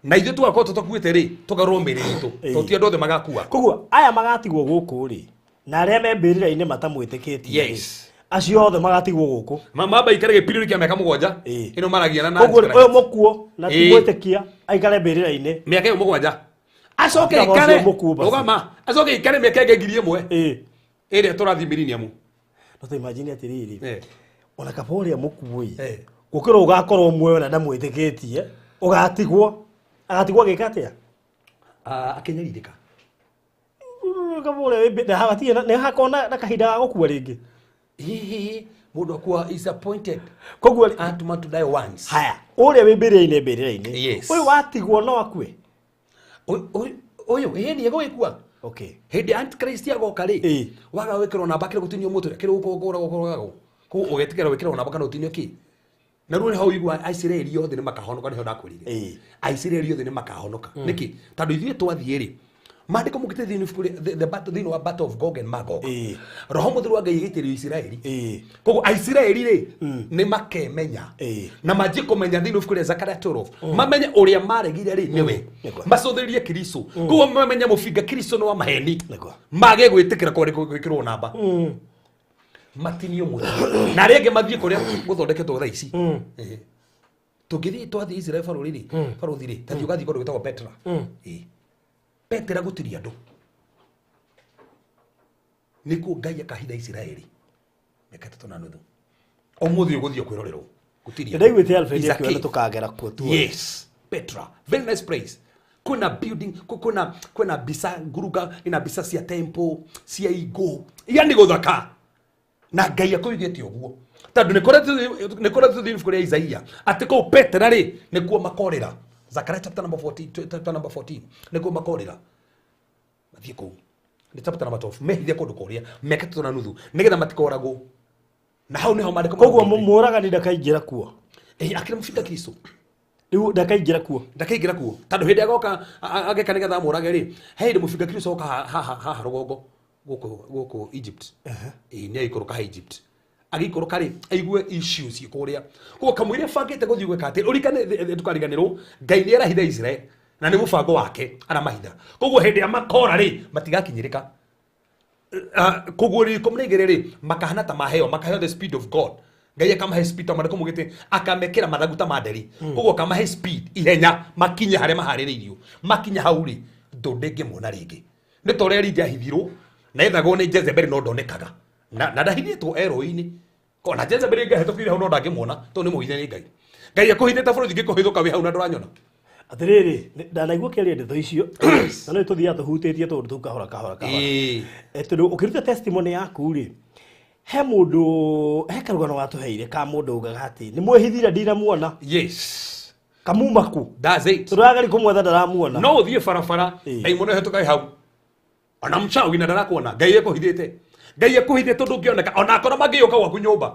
na ithuĩ tũgakorwo tũtakuĩte rĩ tũgarũrwo mĩĩrĩ itũ tondũ ti andũ othe magakua. Koguo aya magatigwo gũkũ rĩ na arĩa me mbĩrĩra-inĩ matamwĩtĩkĩtie rĩ, Yes. acio othe magatigwo gũkũ. Mamba ikare gĩpirioni kĩa mĩaka 7 ĩno maragiana na Koguo Antichrist. ũyũ mũkuo na timwĩtĩkia aikare mbĩrĩra-inĩ. Mĩaka ĩyo 7 acoke Atiga ikare ũcio mũkuo basi. rũgama, acoke ikare mĩaka ĩngĩ 1000 ĩrĩa tũrathiĩ millennium. No ta imagine atĩrĩrĩ, ona kaba ũrĩa mũkuo ĩ gũkĩra ũgakorwo muoyo na ndamwĩtĩkĩtie, ũgatigwo agatigwo agĩka atĩa? Ah, akĩnyarirĩka. Kaba ũrĩa wĩ hatirĩ nĩ hakorwo na kahinda ga gũkua rĩngĩ. Hihi mũndũ akua is appointed koguo atuma to die once. Haya, ũrĩa wĩ mbĩrĩra-inĩ mbĩrĩra-inĩ, Yes. ũyũ watigwo no akue. Ũyũ ĩĩ nĩ egũgĩkua. Hĩndĩ Antichrist agoka rĩ, waga gwĩkĩrwo namba kĩrĩ gũtinio mũtwe kĩrĩ gũkũragwo kũragwo kũu ũgetĩkĩra gwĩkĩrwo namba kana ũtinio kĩ na rĩu hau igua Aisiraeli othe nĩ makahonoka, nĩho ndakwĩrire. Aisiraeli othe nĩ makahonoka. Nĩkĩ? Tondũ ithuĩ twathiĩ rĩ, maandĩko mokĩte thĩinĩ ibuku rĩa- the battle, thĩinĩ wa battle of Gog and Magog, roho mũtheru wa Ngai agĩitĩrĩrio Isiraeli. Koguo Aisiraeli rĩ nĩ makemenya na manjie kũmenya thĩinĩ wa ibuku rĩa Zakaria 12, mamenye ũrĩa maregire rĩ nĩwe Nĩguo. macũthĩrĩrie Kristo, koguo mamenye mũbinga Kristo nĩ wa maheni, Nĩguo. mage gwĩtĩkĩra gwĩkĩrwo namba matinio mũtwe na arĩa angĩ mathiĩ kũrĩa gũthondeketwo thaa ici. Tũngĩthiĩ twathiĩ Israel barũri rĩ, barũthi rĩ, tathiĩ ũgathiĩ kũndũ gwĩtagwo Petra. Petra gũtirĩ andũ, nĩkuo Ngai akahitha Isiraeli mĩaka 3.5. Ũmũthĩ ũgũthiĩ kwĩrorerwo gũtirĩ andũ. Ndaiguĩte Alfred Is a akiuga cave. nĩ tũkagera kuo tuone. Yes, Petra, very nice place. Kwĩna building, kwĩna mbica nguruga, ina mbica cia temple, cia igo. Yani gũthaka. Na Ngai akũigĩte ũguo. Tondũ nĩ kũretwo thĩinĩ ibuku rĩa Isaia atĩ kũu Petra rĩ nĩkuo makorĩra. Zakaria chapter number 14, chapter number 14 nĩkuo makorĩra. Mathiĩ kũu. Nĩ chapter number 12. Mehithie kũndũ kũrĩa mĩaka 3.5 nĩgetha matikoragwo. Na hau nĩho maandĩko Koguo maugĩte. mũragani ndakaingĩra kuo. Akĩrĩ mũbinga Kristo. Rĩu ndakaingĩra kuo. Ndakaingĩra kuo tondũ hĩndĩ agoka ageka nĩgetha amũrage rĩ, he hĩndĩ mũbinga Kristo oka haha rũgongo gũkũ Egypt. Ĩĩ nĩ agĩikũrũka ha Egypt, agĩikũrũka rĩ aigue issues ciĩ kũrĩa koguo kamũira bangĩte gũthiĩ gwĩka atĩ ũrikane ndũkariganĩrwo Ngai nĩ arahitha Israel na nĩ mũbango wake aramahitha, koguo hĩndĩ ya makora rĩ matigakinyĩrĩka. Koguo rĩ 12 rĩ makahana ta maheo, makaheo the speed of God. Ngai akamahe speed ta marĩkũ mugĩte akamekĩra mathagu ta ma nderi, koguo akamahe speed ihenya makinye harĩa maharĩrĩirio. Makinya hau rĩ thũ ndĩngĩmuona rĩngĩ, nĩ ta ũrĩa Elija ahithirwo na ethagwo nĩ Jezebeli no ndonekaga na ndahithĩtwo e rũĩ-inĩ. Kona Jezebeli ngahĩtũkire hau no ndangĩmuona tondũ nĩ mũhithe nĩ Ngai. Ngai akũhithĩte bũrũri ngĩkũhithũka wĩ hau na ndũranyona. Atĩrĩrĩ, ndanaigua kĩaria ndeto icio na nĩ tũthiaga tũhutĩtie tũndũ tũu kahora kahora kahora. Ĩĩ. Tondũ ũkĩruta testimony yaku rĩ, he mũndũ, he karũgano watũheire ka mũndũ ugaga atĩ nĩ mwĩhithire ndinamuona. Yes. Kamumaku. That's it. Tondũ agari kũmwetha ndaramuona. No ũthiĩ barabara Ĩĩ. ndaimono ĩhĩtũka hau ona mchawi na ndarakuona. Ngai ekũhithĩte. Ngai ekũhithĩte ndũngĩoneka ona akorwo mangĩũka gwaku nyũmba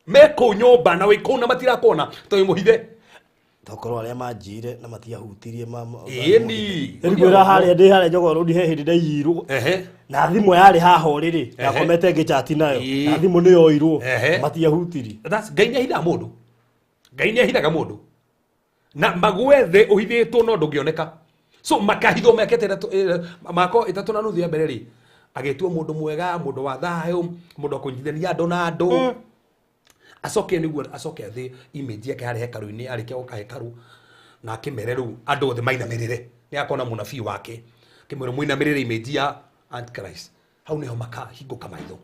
me kũu nyũmba na wĩ kũu na matirakuona tondũ wĩ mũhithe. Tokorwo arĩa manjire na matiahutirie Ĩni. Rĩu harĩa ndĩ harĩa Jogoo Road he hĩndĩ ndaiyirwo. Ehe. Na thimũ yarĩ haha ũrĩrĩ, ndakomete ngĩchati nayo. Ĩĩ. Na thimũ nĩ yoirwo. Ehe. Matiahutirie. That's Ngai nĩ ahithaga mũndũ. Ngai nĩ ahithaga mũndũ. Na magwe thĩ ũhithĩtwo no ndũngĩoneka. So makahithwo mĩaka ĩtandatũ, mako ĩtatũ na nuthu ya mbere rĩ, agĩtua mũndũ mwega, mũndũ wa thayũ, mũndũ wa kũnyitithania andũ na andũ. Acoke nĩguo acoke athĩ image yake harĩa hekarũ-inĩ, arĩkia gũka hekarũ na akĩmere rĩu andũ othe mainamĩrĩre. Nĩ akona mũnabii wake akĩmwĩra mũinamĩrĩre image ya Antichrist. Hau nĩho makahingũka maitho.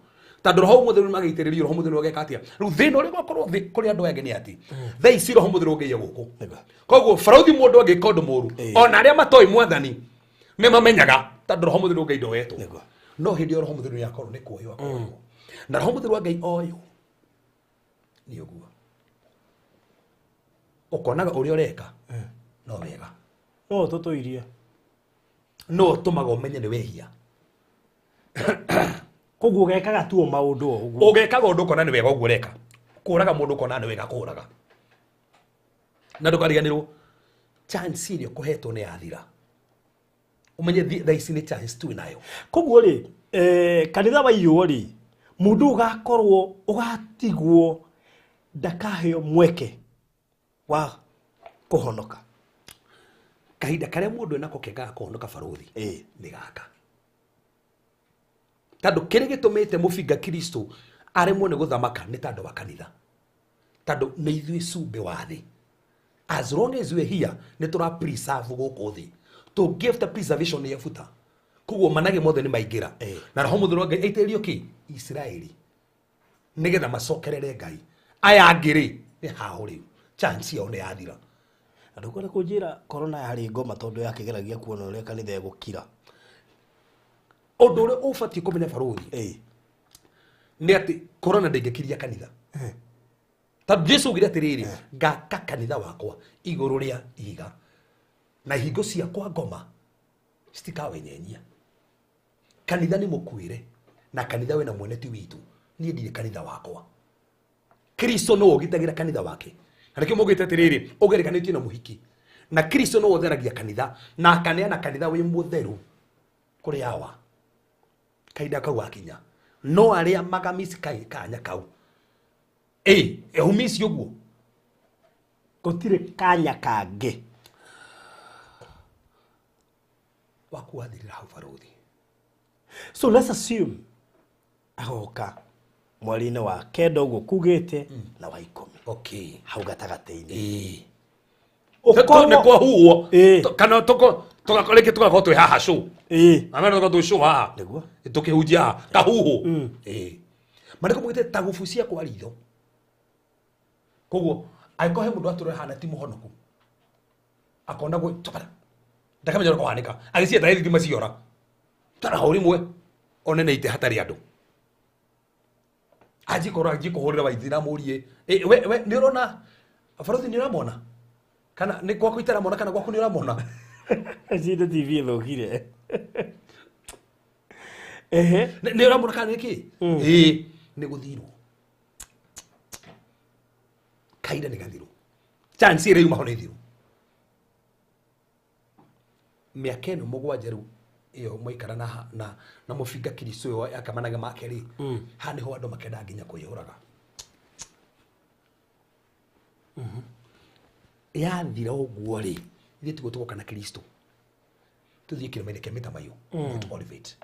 Tondũ roho mũtheru nĩmagĩitĩrĩrio, roho mũtheru ageka atĩa? Rĩu thĩna ũrĩa ũgakorwo thĩ kũrĩ andũ aya angĩ nĩ atĩ thaa ici roho mũtheru ũngĩiya gũkũ. Nĩguo. Koguo barũthi mũndũ angĩka ũndũ mũru, Ĩĩ. ona arĩa matoĩ mwathani nĩ mamenyaga tondũ roho mũtheru wa Ngai ndoetwo. Nĩguo. No hĩndĩ ĩyo roho mũtheru nĩakorwo nĩ kuoywo akoywo. Na roho mũtheru wa Ngai oywo nĩ ũguo. Ũkonaga ũrĩa ũreka no wega. No tũtũirie. No ũtũmaga ũmenye nĩ wehia. Koguo ũgekaga tu o maũndũ o ũguo. Ũgekaga ũndũ ũkona nĩ wega ũguo ũreka. Kũraga mũndũ ũkona nĩ wega kũraga. Na ndũkariganĩrwo chance ĩrĩa ũkũhetwo nĩ yathira. Ũmenye thaa ici nĩ chance tu nayo. Koguo rĩ, kanitha waiywo rĩ, mũndũ ũgakorwo ũgatigwo ndakaheo mweke wa kũhonoka. Kahinda karĩa mũndũ enako kega ga kũhonoka barũthi Ĩĩ. nĩ gaka. Tondũ kĩrĩa gĩtũmĩte mũbinga Kristo aremwo nĩ gũthamaka nĩ tondũ wa kanitha. Tondũ nĩ ithuĩ cumbĩ wa thĩ. As long as we're here, nĩ tũra preserve gũkũ thĩ. Tũngĩbuta preservation nĩ yabuta. Koguo manage mothe nĩ maingĩra. Ĩĩ. Na roho mũtheru wa Ngai aitĩrĩrio kĩ? Isiraeli. Nĩgetha macokerere Ngai. Aya angĩ rĩ, nĩ haho rĩu. Chance yao nĩ yathira. Na ndũkwenda kũnjĩra corona yarĩ ngoma tondũ yakĩgeragia kuona ũrĩa kanitha ĩgũkira. Ũndũ ũrĩa ũbatiĩ kũmenya barũthi Ĩĩ. nĩ atĩ corona ndĩngĩkiria kanitha. Tondũ Jesu augire atĩrĩrĩ, ngaka kanitha wakwa igũrũ rĩa ihiga na ihingo ciakwa ngoma citikawenyenyia. Kanitha nĩ mũkuĩre na kanitha wĩna mwene ti witũ. Niĩ ndirĩ kanitha wakwa. Kristo nĩwe ũgitagĩra kanitha wake. Na nĩkĩo maugĩte atĩrĩrĩ, ũgerekanĩtio na mũhiki. Na Kristo nĩwe ũtheragia kanitha na akaneana kanitha wĩ mũtheru kũrĩ awa. Kahinda kau gakinya. No arĩa magamisi kanya kau. Ĩ, ehumisi ũguo. Gũtirĩ kanya kangĩ. Waku wathirĩra hau barũthi. So let's assume agoka mweri-inĩ wa kenda ũguo kugĩte na wa ikũmi. Okay. Hau gatagatĩ-inĩ. Ĩĩ. Ũkorwo- Nĩ kwahuhwo. Ĩĩ. Kana rĩngĩ tũgakorwo twĩ haha show. Ĩĩ. Na mena tũgakorwo twĩ show haha. Nĩguo. Tũkĩhunjia haha. Kahuhwo. Ĩĩ. Marĩkũ maugĩte ta gũbucia kwa ritho. Koguo angĩkorwo he mũndũ atũrĩ hana ti mũhonoku. Akona gwĩ tobara. Ndakamenya ũrĩa kũhanĩka. Agĩcienda thitima ciora. Tara hau rĩmwe one nĩ ite hatarĩ andũ. Anjie kũrora, anjie kũhũrĩra waithi na mũrie. Ĩ, we nĩ ũrona barũthi nĩ ũramona? Kana nĩ gwaku itaramona kana gwaku nĩ ũramona? Cinde TV ĩthũkire. Ehe. Nĩ ũramona kana nĩ kĩ? Ĩĩ, nĩ gũthirwo. Kahinda nĩ gathirwo. Chance ĩrĩa yuma ho nĩ thiru. Mĩaka ĩno mũgwanja rĩu ĩyo mwaikara na mũbinga Kristo ũyũ akamanaga make rĩ, haha nĩho andũ makendaga nginya kwĩyũraga. Yathira ũguo rĩ, ithuĩ tiguo tũgoka na Kristo. Tũthiĩ kĩrĩma-inĩ kĩa mĩtamaiyũ, Mount Olivet.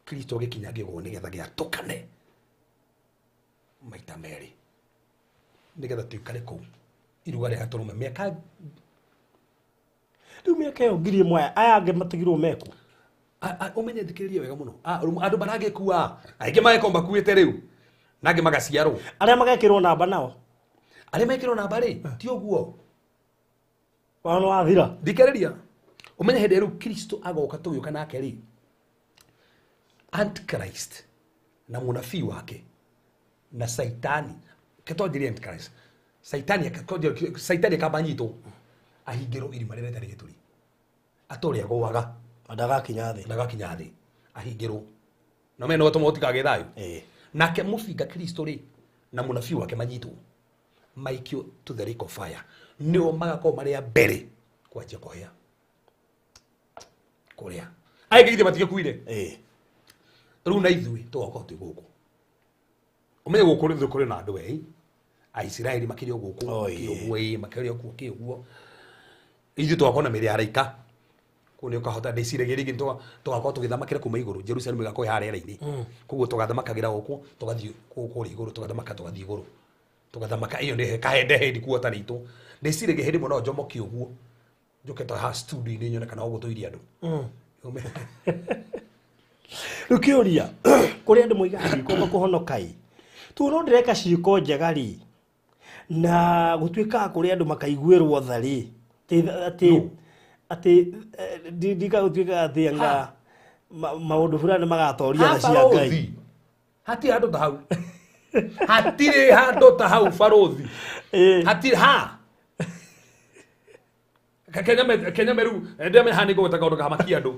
Kristo agĩkinya ngĩgwo nĩgetha gĩatũkane maita merĩ nĩgetha tũikare kũu iruga rĩa gatũrũme mĩaka Rĩu mĩaka ĩyo ngiri ĩmwe aya angĩ matigirwo meku. Ũmenye thikĩrĩria wega mũno. Andũ maragĩkua aingĩ magĩkorwo makuĩte rĩu Nangĩ magaciarwo. Arĩa magekĩrwo namba nao. Arĩa mekĩrwo namba rĩ, ti ũguo. Wao nĩ wathira. Thikĩrĩria, ũmenye hĩndĩ ĩrĩa rĩu Kristo agoka tũgĩũka nake rĩ, Antichrist na mũnabii wake na Saitani, ketwanjĩrie Antichrist, Saitani Saitani akamba nyitwo ahingĩrwo irima rĩrĩa rĩtarĩ gĩturi, atũrĩa agũaga. Na ndagakinya thĩ. Ndagakinya thĩ, ahingĩrwo na mene no tũma ũtikagĩe thayũ. Ĩĩ. Nake mũbinga Kristo rĩ na mũnabii wake manyitwo maikio to the lake of fire, nĩo magakorwo marĩ a mbere kwanjia kũhĩa kũrĩa aingĩ ithe matigĩkuire. Ĩĩ. Rĩu na ithuĩ tũgakorwo twĩ gũkũ, ũmenye gũkũ rĩ kũrĩ na andũ ei Aisiraeli makĩrĩ o gũkũ. Oh, makĩrĩ ĩĩ. ũguo, ĩĩ, makĩrĩ o kuo kĩ ũguo, ithuĩ tũgakorwo na mĩrĩ ya araika kũu nĩ ũkahota ndĩciragia rĩngĩ tũgakorwo tũgĩthamakĩra kuma igũrũ, Jerusalem ĩgakorwo ĩ harĩa rĩera-inĩ, koguo tũgathamakagĩra gũkũ tũgathiĩ kũu kũrĩa igũrũ, tũgathamaka tũgathiĩ igũrũ tũgathamaka. Ĩyo nĩ kahende hĩndĩ kuota ritũ, ndĩciragia hĩndĩ ĩmwe no njomoke ũguo njoke ta haha studio-inĩ nyone kana ũguo tũirie andũ. Rĩu kĩũria kũrĩ andũ moigaga ndikwamba kũhonoka ĩ, tu no ndĩreka ciĩko njega rĩ, na gũtuĩkaga kũrĩ andũ makaiguĩrwo tha rĩ, atĩ No. Atĩ ndigagũtuĩka atĩ anga maũndũ fulani magatoria tha cia Ngai. Barũthi, hatirĩ handũ ta hau, hatirĩ handũ ta hau barũthi. Ĩĩ. Hatirĩ ha Kenya meru ndĩramenya haha nĩngũgweta kaũndũ kahamakia andũ.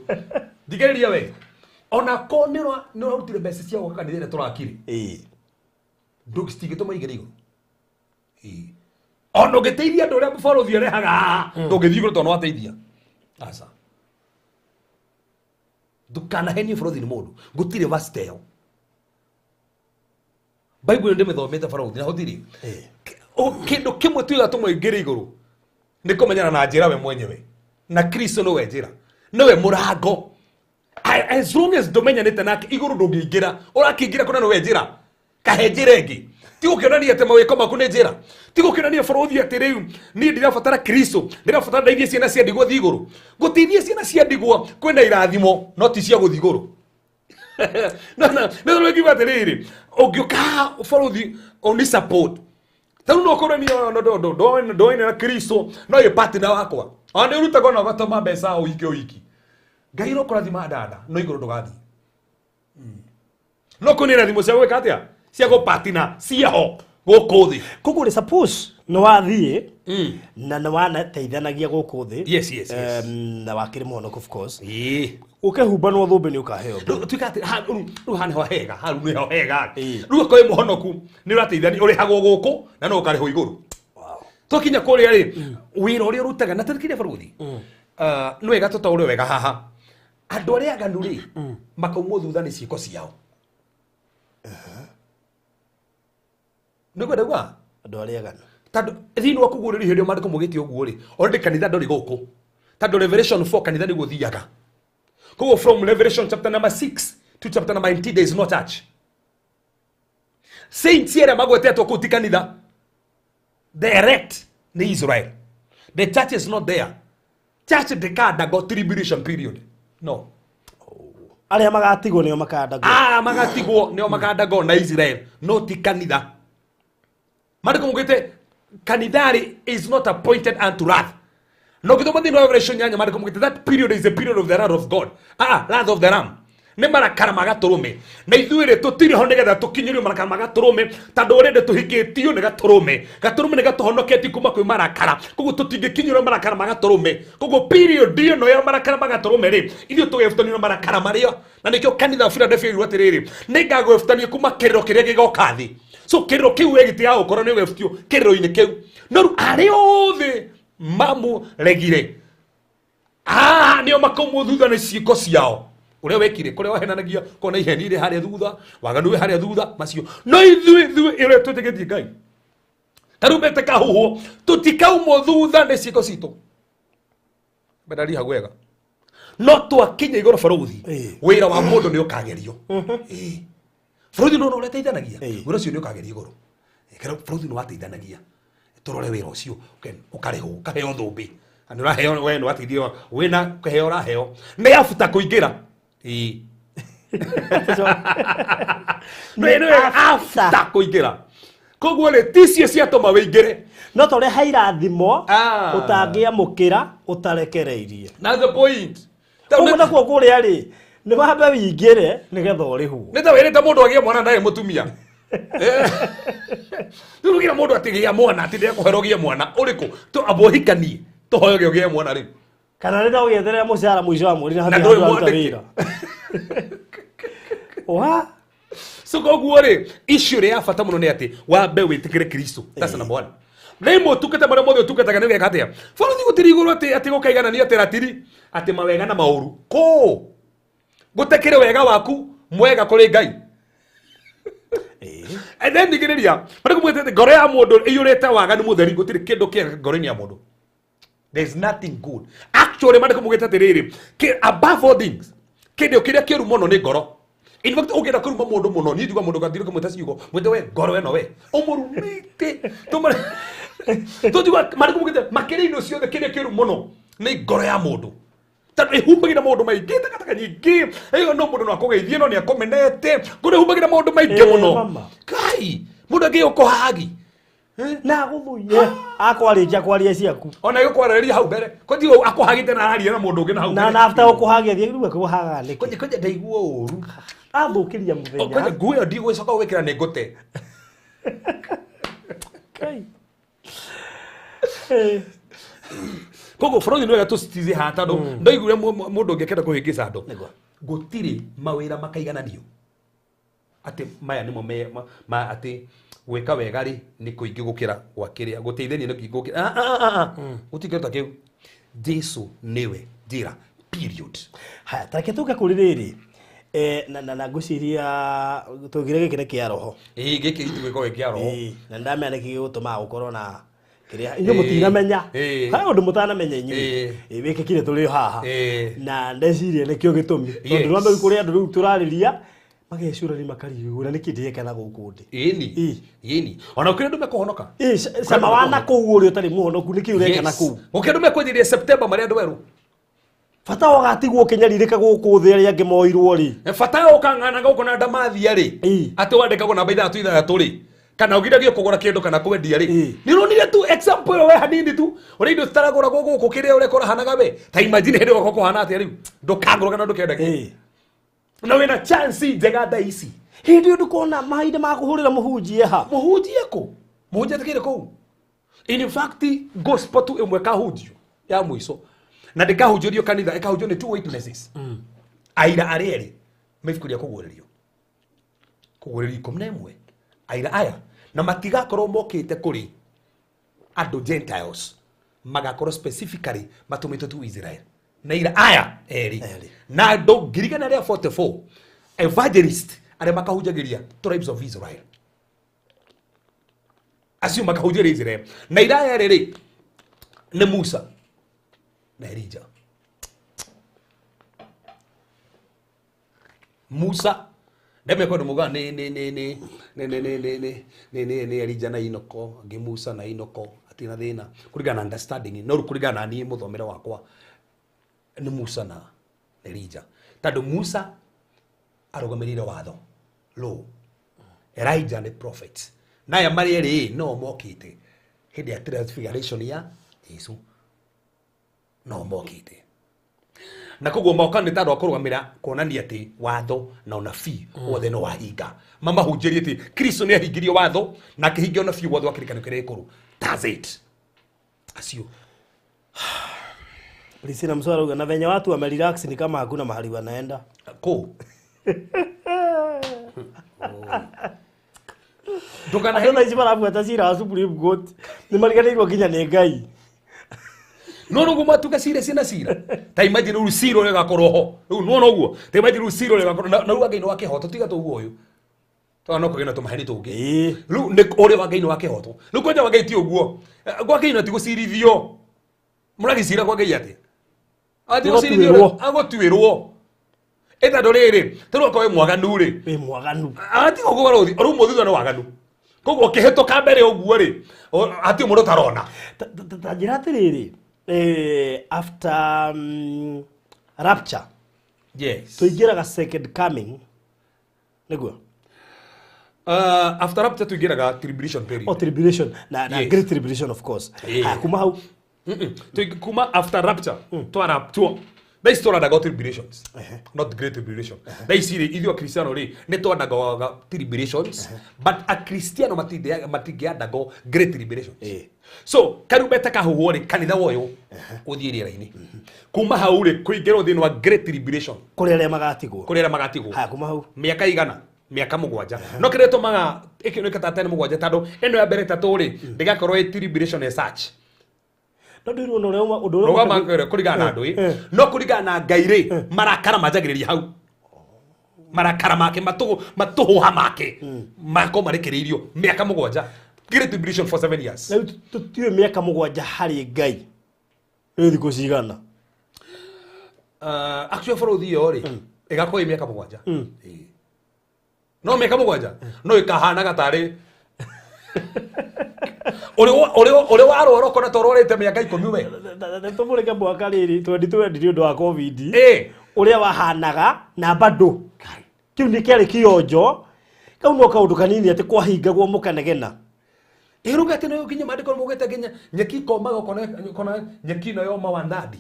Thikĩrĩria we, ona ko nĩ ũrarutire mbeca cia gwaka kanitha ĩrĩa tũrakire, Ĩĩ. Ndũngĩtũma igĩrĩ igũrũ. Ĩĩ. Ona ũngĩteithia andũ ũrĩa barũthi arehaga haha, ndũngĩthiĩ igũrũ tondũ nĩwateithia. Aca, ndũkanahenio barũthi nĩ mũndũ, gũtirĩ verse ta ĩyo. Bible ndĩmĩthomete barũthi na gũtirĩ. Ĩĩ. Kĩndũ kĩmwe tuiga tũmũingĩre igũrũ nĩ kũmenyana na njĩra we mwenyewe, na Kristo nĩwe njĩra, nĩwe mũrango. As long as ndũmenyanĩte nake igũrũ ndũngĩingĩra, ũrakĩingĩra kũna nĩwe njĩra, kahe njĩra ĩngĩ. Ti gũkĩonania atĩ mawĩko maku nĩ njĩra, ti gũkĩonania bũrũthi atĩ rĩu niĩ ndirabatara Kristo, ndirabatara ndeithie ciana cia ndigwa thiĩ igũrũ. Gũteithia ciana cia ndigwa kwĩna irathimo, no ti cia gũthiĩ igũrũ. No no no, ngiuga atĩrĩrĩ, ũngĩũka haha bũrũthi ũni support, tarĩu no ũkorwo niĩ ndoine na Kristo, no ĩ partner wakwa ona nĩ ũrutagwo na ũgatũma mbeca o wiki o wiki, Ngai no kũrathima dada, no igũrũ ndũgathiĩ. No kwĩna irathimo cia gwĩka atĩa, cia gũpatina ciaho gũkũ thĩ. Koguo rĩ, suppose nĩ wathiĩ na nĩ wanateithanagia gũkũ thĩ, Yes. Na wakĩrĩ mũhonoku of course, Ĩĩ. ũkĩhumbanwo thũmbĩ nĩ ũkaheo. Rĩu tuĩka atĩ rĩu haha nĩho hega, haha rĩu nĩho hega. Ĩĩ. Rĩu okorwo wĩ mũhonoku nĩ ũrateithania, ũrĩhagwo gũkũ na no ũkarĩhwo igũrũ. Twakinya kũrĩa rĩ, wĩra ũrĩa ũrutaga na tũthikĩrĩria barũthi, nĩ wega tũtaũre wega haha, andũ arĩa aganu rĩ makaumwo thutha nĩ ciĩko ciao. Nĩ kwenda kuga Andũ arĩa aganu tondũ thĩinĩ wa kũguũrĩrio hĩndĩ ĩyo maandĩko maugĩte ũguo rĩ, already kanitha ndũrĩ gũkũ, tondũ Revelation 4 kanitha nĩguo ũthiaga. Koguo from Revelation chapter number 6 to chapter number 19 there is no church. Saints arĩa magwetetwo kũu ti kanitha, the elect nĩ Israel. The church is not there. Church ndĩkandago tribulation period, no. Arĩa magatigwo nĩo makandagwo. Ah, magatigwo nĩo makandagwo na Israel, no ti kanitha. Maandĩko maugĩte kanitharĩ is not appointed unto wrath. No gĩthoma thĩinĩ wa Revelation 8, maandĩko maugĩte that period is a period of the wrath of God, ah, wrath of the lamb, nĩ marakara ma gatũrũme. Na ithuĩ rĩ tũtirĩ ho nĩgetha tũkinyĩrio marakara ma gatũrũme, tondũ ũrĩa tũhikĩtio nĩ gatũrũme, gatũrũme nĩ gatũhonoketie kuma kwĩ marakara, koguo tũtingĩkinyĩrio marakara ma gatũrũme. Koguo period ĩno ya marakara ma gatũrũme rĩ, ithuĩ tũgebutanio na marakara marĩa, na nĩkĩo kanitha wa Philadelphia yuga atĩrĩrĩ, nĩngagwĩbutania kuma kĩrĩro kĩrĩa gĩgoka thĩ. So kĩrĩro kĩu we gĩtigaga gũkorwo nĩ ũgebutio kĩrĩro-inĩ kĩu, no rĩu arĩa othe mamũregire, ah, nĩo makaumwo thutha nĩ ciĩko ciao, ũrĩa wekire, kũrĩa wahenanagia, kona iheni rĩ harĩa thutha, waganu wĩ harĩa thutha macio. No ithuĩ ũrĩa twĩtĩkĩtie Ngai, karumbete kahuhwo, tũtikaumwo thutha nĩ ciĩko citũ. Mbendari hau wega, no twakinya igũrũ barũthi, Ĩĩ. wĩra wa mũndũ nĩ ũkagerio. Ĩĩ. Barũthi nĩ ũrĩa ũteithanagia, Ĩĩ. wĩra ũcio nĩ ũkagerio igũrũ. Ĩĩ, kana barũthi nĩ wateithanagia, tũrore wĩra ũcio ũkarĩhwo, ũkaheo thũmbĩ. Na nĩ ũraheo, we nĩ wateithio, wĩna kĩheo ũraheo nĩ abuta kũingĩra. Ĩĩ. Nĩ after kũingĩra. Koguo rĩ, ticio ciatũma wĩingĩre. No ta ũrĩa he irathimo Ah. ũtangĩamũkĩra ũtarekereirie. That's the point. Koguo nakuo kũrĩa rĩ, nĩ wambe wĩingĩre nĩgetha ũrĩhwo. Nĩ ta wĩrĩte mũndũ agĩe mwana ndarĩ mũtumia. Rĩu ũgĩra mũndũ atĩ gĩa mwana, atĩ ndĩrekũhera ũgĩe mwana ũrĩkũ? Amba ũhikanie, tũhoe ũgĩe mwana rĩu. Kana rĩrĩa ũgĩeterera mũcara mũico wa mweri na Na hatirĩ ndũrĩ handũ ũraruta mwandĩke. wĩra. Wa? So koguo rĩ, issue ĩrĩa ya bata mũno nĩ atĩ wambe wĩtĩkĩre Kristo. That's number one. Rĩmwe ũtungata marĩa mothe ũtungataga nĩ ũgeka atĩa? Bũrũri gũtirĩ igũrũ atĩ atĩ gũkaigananio atĩ ratiri, atĩ mawega na maũru. Kũ? Gũtekĩrĩ wega waku mwega kũrĩ Ngai. And then ningĩrĩria, marĩa kũmwĩte atĩ ngoro ya mũndũ ĩiyũrĩte waganu mũtheri, gũtirĩ kĩndũ kĩega ngoro-inĩ ya mũndũ. There is nothing good. Actually, marĩa kũmwĩte atĩrĩrĩ, above all things, kĩndũ kĩrĩa kĩũru mũno nĩ ngoro. In fact, ũngĩenda kũruma mũndũ mũno, niĩ njuga mũndũ ngathire kũmwĩta ciugo, mwĩte we ngoro ĩno we. Ũmũrumĩte. Tũnjuga marĩa kũmwĩte makĩria indo ciothe kĩrĩa kĩũru mũno nĩ ngoro ya mũndũ. Tondũ ĩhumbagĩra maũndũ maingĩ, takataka nyingĩ. Ĩyo no mũndũ no akũgeithie no nĩ akũmenete. Ngoro ĩhumbagĩra maũndũ maingĩ mũno. Mama. Kai, mũndũ angĩũkũhagi. Na agũthũire akwarĩkia kwaria ciaku. Ona ĩgũkwarĩrĩria hau mbere. Kwanjia akũhagĩte na araria na mũndũ ũngĩ na hau Na mbere. na after ũkũhagia thiĩ rĩu akũhaga nĩkĩ? Kwanja kwanja ndaigua ũru. Athũkĩria Kwanja mũthenya. nguo ĩyo ndigũcoka gwĩkĩra nĩ ngũte. Kai. Koguo bũrũri nĩ wega tũcitize haha tondũ ndaiguire mũndũ ũngĩ akĩenda kũhĩngĩca andũ. Nĩguo. Gũtirĩ mawĩra makaigananio. Atĩ maya nĩmo me ma atĩ gwĩka wega rĩ nĩ kũingĩ gũkĩra gwa kĩrĩa gũteithania nĩ kũingĩ gũkĩra. Ah, ah, ah, ah. Gũtirĩ kĩndũ ta kĩu. Jesu nĩwe njĩra period. Haya, ta reke tũke kũrĩ rĩrĩ. Na na na ngwĩciria tũgire gĩkĩ nĩ kĩa roho. Ĩĩ gĩkĩ gĩtigwĩka gĩ kĩa roho. Ĩĩ, na ndamenya nĩkĩ gĩgũtũmaga gũkorwo na kĩrĩa inyuĩ mũtinamenya. Ĩĩ. Harĩ ũndũ mũtanamenya inyuĩ. Ĩĩ. Ĩĩ, wĩkĩkire tũrĩ o haha. Ĩĩ. Na ndeciria nĩkĩo gĩtũmi. Tondũ Yes. rwambe rĩu kũrĩ andũ rĩu tũrarĩria magecũrania makarigwo na nĩkĩ ndĩreka na gũkũ ndĩ. Ĩni. Ĩĩ. Ĩni. Ona gũkĩrĩ andũ mekũhonoka. Ĩĩ, cama wa na kũu ũrĩa ũtarĩ mũhonoku nĩkĩ ũreka na kũu. Gũkĩrĩ andũ mekwanjĩrĩria September marĩ andũ erũ. Bata ũgatigwo ũkĩnyarirĩka gũkũ thĩ arĩa angĩ moirwo rĩ. Bata ũkang'ana gũkũ na ndamathia rĩ. Ĩĩ. Atĩ wandĩkagwo namba ithathatũ ithathatũ rĩ. Kana ũgiragio kũgũra kĩndũ kana kwendia rĩ. Ĩĩ. Nĩ ũronire tu example ĩyo we hanini tu. Ũrĩa indo citaragũragwo gũkũ kĩrĩa ũrĩa kũrahanaga we. Ta imagine hĩndĩ ĩyo kũhana atĩa rĩu. Ndũkagũra kana ndũkendagie. Ĩĩ. Na wĩna chance njega thaa ici. Hĩndĩ ĩyo ndũkona mahinda ma kũhũrĩra mũhunjia ha. Mũhunjia kũ? Mũhunjia atikĩrĩ kũu. In fact, gospel tu ĩmwe ĩkahunjio ya mũico. Na ndĩkahunjĩrio kanitha, ĩkahunjio nĩ two witnesses. Aira arĩa erĩ me ibuku rĩa kũguũrĩrio. Kũguũrĩrio 11. Aira aya. Na matigakorwo mokĩte kũrĩ andũ Gentiles. Magakorwo specifically matũmĩtwo tu Israel. Na aira aya erĩ. Erĩ. Na andũ ngiri igana rĩa 44 evangelist arĩa makahunjagĩria tribes of Israel. Acio makahunjĩria Israel. Na aira aya erĩ rĩ, nĩ Musa na Elijah. Musa ndembe kwenda muga nĩ nĩ nĩ nĩ nĩ nĩ nĩ nĩ nĩ nĩ nĩ nĩ Elijah na Inoko angĩ Musa na Inoko atirĩ na thĩna kũringana na understanding no rĩu kũringana na niĩ mũthomere wakwa nĩ Musa na Elijah tondũ Musa arũgamĩrĩire watho law, Elijah nĩ prophet na aya marĩ erĩ no mokĩte hĩndĩ ya transfiguration ya Jesu no mokĩte na koguo moka nĩ tandũ a kũrũgamĩra kuonania atĩ watho na ũnabii wothe no wahinga mamahunjĩrie atĩ Kristo nĩ ahingirie watho na akĩhingia ũnabii wothe wa kĩrĩkanĩro kĩrĩa gĩkũrũ. That's it. Acio. Priscilla Mswara uga na venye watu wamerelax ni kama hakuna mahali wanaenda. Kũ? Andũ thaa ici marabuata cira wa Supreme Court nĩ mariganĩirwo nginya nĩ Ngai. No no gumatuka cira cina cira. Ta imagine rĩu cira ũrĩa ũgakorwo ho. Rĩu nĩwona ũguo. Ta imagine rĩu cira ũrĩa ũgakorwo na rĩu wa Ngai nĩ wa kĩhoto tiga tũguo ũyũ. Tondũ no kũgĩe na tũmaheni tũngĩ. Ĩĩ. Rĩu nĩ ũrĩa wa Ngai nĩ wa kĩhoto. Rĩu kwanja wa Ngai ti ũguo. Gwa Ngai no ti gũcirithio. Mũragĩcira kwa Ngai atĩa? Ati gũcirithio Agũtuĩrwo. agũtuĩrwo. Ĩ tondũ rĩrĩ, ta rĩu akorwo wĩ mwaganu rĩ. Wĩ mwaganu. Ati ũguo rũthi, rĩu mũthithio nĩ waganu. Koguo ũkĩhĩtũka mbere ũguo rĩ, hatirĩ mũndũ ũtarona. Ta njĩra atĩrĩrĩ, after rapture. Yes. Tũingĩraga second coming nĩguo. After rapture tuingĩraga tribulation period. O tribulation na Yes. great tribulation, of course. Yeah. Haya, kuma hau? Kuma after rapture twaraptuo, thaa ici tũrandaga tribulations, not great tribulation. Thaa ici rĩ, ithuĩ akristiano rĩ, nĩ twandangaga tribulations, but akristiano matingĩandago great tribulations. So karumbeta kahuhwo rĩ, kanitha woyũ ũthiĩ rĩera-inĩ. Kuma hau rĩ, kũingĩrwo thĩinĩ wa great tribulation. Kũrĩ arĩa magatigwo. Kũrĩ arĩa magatigwo. Haya, kuma hau? Mĩaka igana? Mĩaka 7. No kĩrĩa ĩtũmaga ĩkĩoneka ta tene 7, tondũ ĩno ya mbere 3 rĩ, ndĩgakorwo ĩ tribulation as such. No ndĩrwo na ũrĩa ũndũ ũrĩa Rũgama kũringana na andũ ĩ, no kũringana na Ngai rĩ, marakara manjagĩrĩria hau, marakara make matũhũha make mako marekereirio mĩaka 7, great tribulation for 7 years. Rĩu tũtiũĩ mĩaka 7 harĩ Ngai nĩ thikũ cigana. Actually, bũrũri ĩyo rĩ, ĩgakorwo ĩ mĩaka 7. Ĩĩ. No mĩaka 7 no ĩkahanaga tarĩ ũrĩ warwara ũkona ta ũrwarĩte mĩaka 10 we. Tũmũrĩke mwaka rĩrĩ 2020 nĩ ũndũ wa COVID, ũrĩa wahanaga na bado kĩu nĩ kĩarĩ kĩonjo kau, no kaũndũ kanini atĩ kwahingagwo mũkanegena. Ĩruga atĩ nĩ nginya maandĩko maugĩte nginya nyeki ikomaga, ũkona nyeki ĩno yoma wandandi,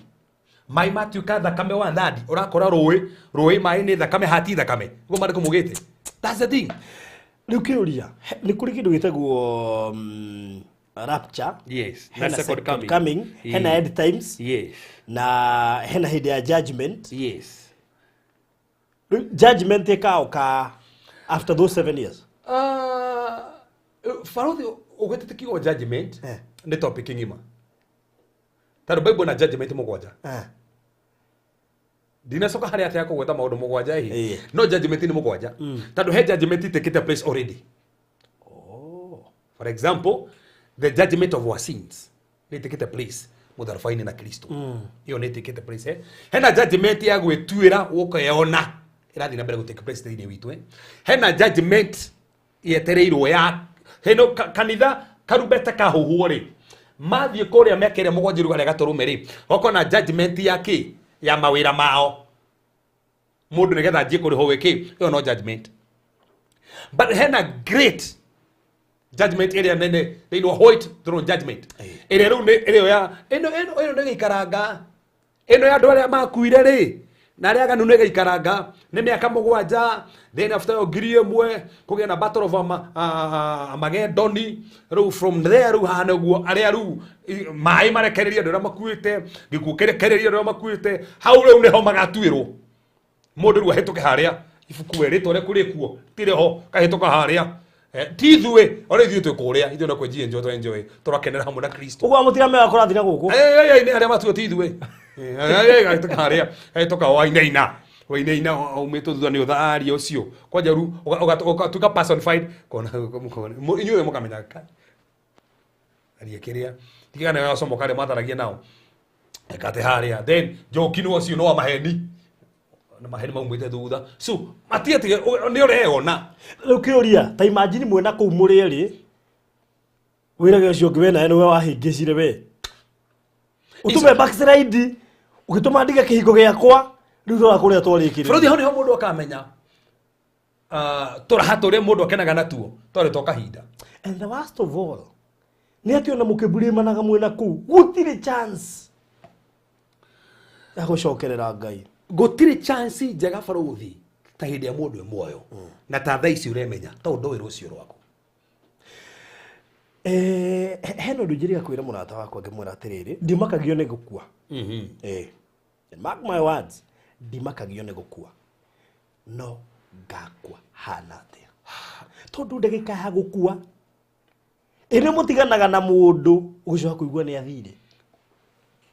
maĩ matuĩka thakame wandandi, ũrakora rũĩ maĩ nĩ thakame, hati thakame, nĩguo maandĩko maugĩte. That's the thing. Rĩu kĩũria, nĩ kũrĩ kĩndũ gĩtagwo rapture, na hena second coming, coming, hena end times, na hena hĩndĩ ya judgment. Rĩu judgment ĩkaũka after those 7 years. Barothi, ũgwĩtĩte kiugo judgment, nĩ topic ng'ima, tondũ Bible na judgment 7. Ndinacoka harĩa atĩ yakũgweta maũndũ 7 ĩ, no judgment nĩ 7, tondũ he judgment itekĩte place already. For example, the judgment of our sins nĩ itekĩte place mũtharaba-inĩ na Kristo. Ĩyo nĩ itekĩte place. Hena judgment ya gwĩtuĩra ũkeyona ĩrathiĩ na mbere gũ take place thĩinĩ witũ. Hena judgment yetereirwo ya heno kanitha karumbeta kahuhwo rĩ, mathiĩ kũrĩa mĩaka ĩrĩa 7 iruga rĩa gatũrũme rĩ, gokona judgment ya kĩ? Ya mawĩra mao mũndũ nĩgetha anjie kũrĩhwo wĩkĩ. Ĩyo no judgment, but hena great judgment ĩrĩa nene thĩinĩ wa white throne judgment, ĩrĩa rĩu nĩ ĩrĩa ya ĩno nĩ gĩikaranga, ĩno ya andũ arĩa makuire rĩ na arĩa aganu nĩ gĩikaranga nĩ mĩaka 7. Then after ĩyo 1000 kũgĩa na battle of Armageddon. Rĩu from there, rĩu hana ũguo, arĩa rĩu maĩ marekereria andũ arĩa makuĩte, gĩkuũ kĩrekereria andũ arĩa makuĩte hau, rĩu nĩho magatuĩrwo. Mũndũ rĩu ahĩtũke harĩa ibuku we rĩtwa rĩaku rĩkuo tirĩ ho, kahĩtũka harĩa. Ti ithuĩ, ona ithuĩ twĩ kũrĩa, ithuĩ no kwĩnji enjoy, tũ enjoy, tũrakenera hamwe na Kristo. Ũguo mũtiramenya kũrathiĩ na gũkũ. Nĩ arĩa matuo, ti ithuĩ. Kahĩtũka harĩa, kahĩtũka wainaina wainaina aumĩtwo thutha nĩ ũtharia ũcio kwanja rĩu ũgatuĩka personified kona inyuĩ mũkamenya aria kĩrĩa tigana gacomoka arĩa matharagia nao ekate harĩa. Then njoki nĩ ũcio no wa maheni na maheni maumĩte thutha, so matiatige nĩ ũreyona. Rĩu kĩũria, ta imagine mwena kũu mũrĩ erĩ, wĩrage ũcio ũngĩ we nawe nĩwe wahĩngĩcire, we ũtũme backslide, ũgĩtũma ndige kĩhingo gĩakwa, rĩu rora kũrĩa twarĩkĩrĩria. Bũrũri hau nĩho mũndũ akamenya tũraha tũrĩa mũndũ akenaga natuo twarĩ twa kahinda. And the worst of all nĩ atĩ ona mũkĩmburimanaga mwena kũu, gũtirĩ chance ya gũcokerera Ngai. Gũtirĩ chance njega, barũthi, ta hĩndĩ ya mũndũ e muoyo na ta thaa ici ũremenya ta ũndũ ũyũ rũciũ rwaku. Hena ũndũ njĩrĩga kwĩra mũrata wakwa, ngĩmwĩra atĩrĩrĩ, ndimakagio nĩ gũkua. And mark my words, ndimakagio nĩ gũkua, no ngakua hana atĩa? Tondũ ndagĩka ya gũkua ĩrĩa mũtiganaga na mũndũ, ũgĩcoka kũigua nĩ athire.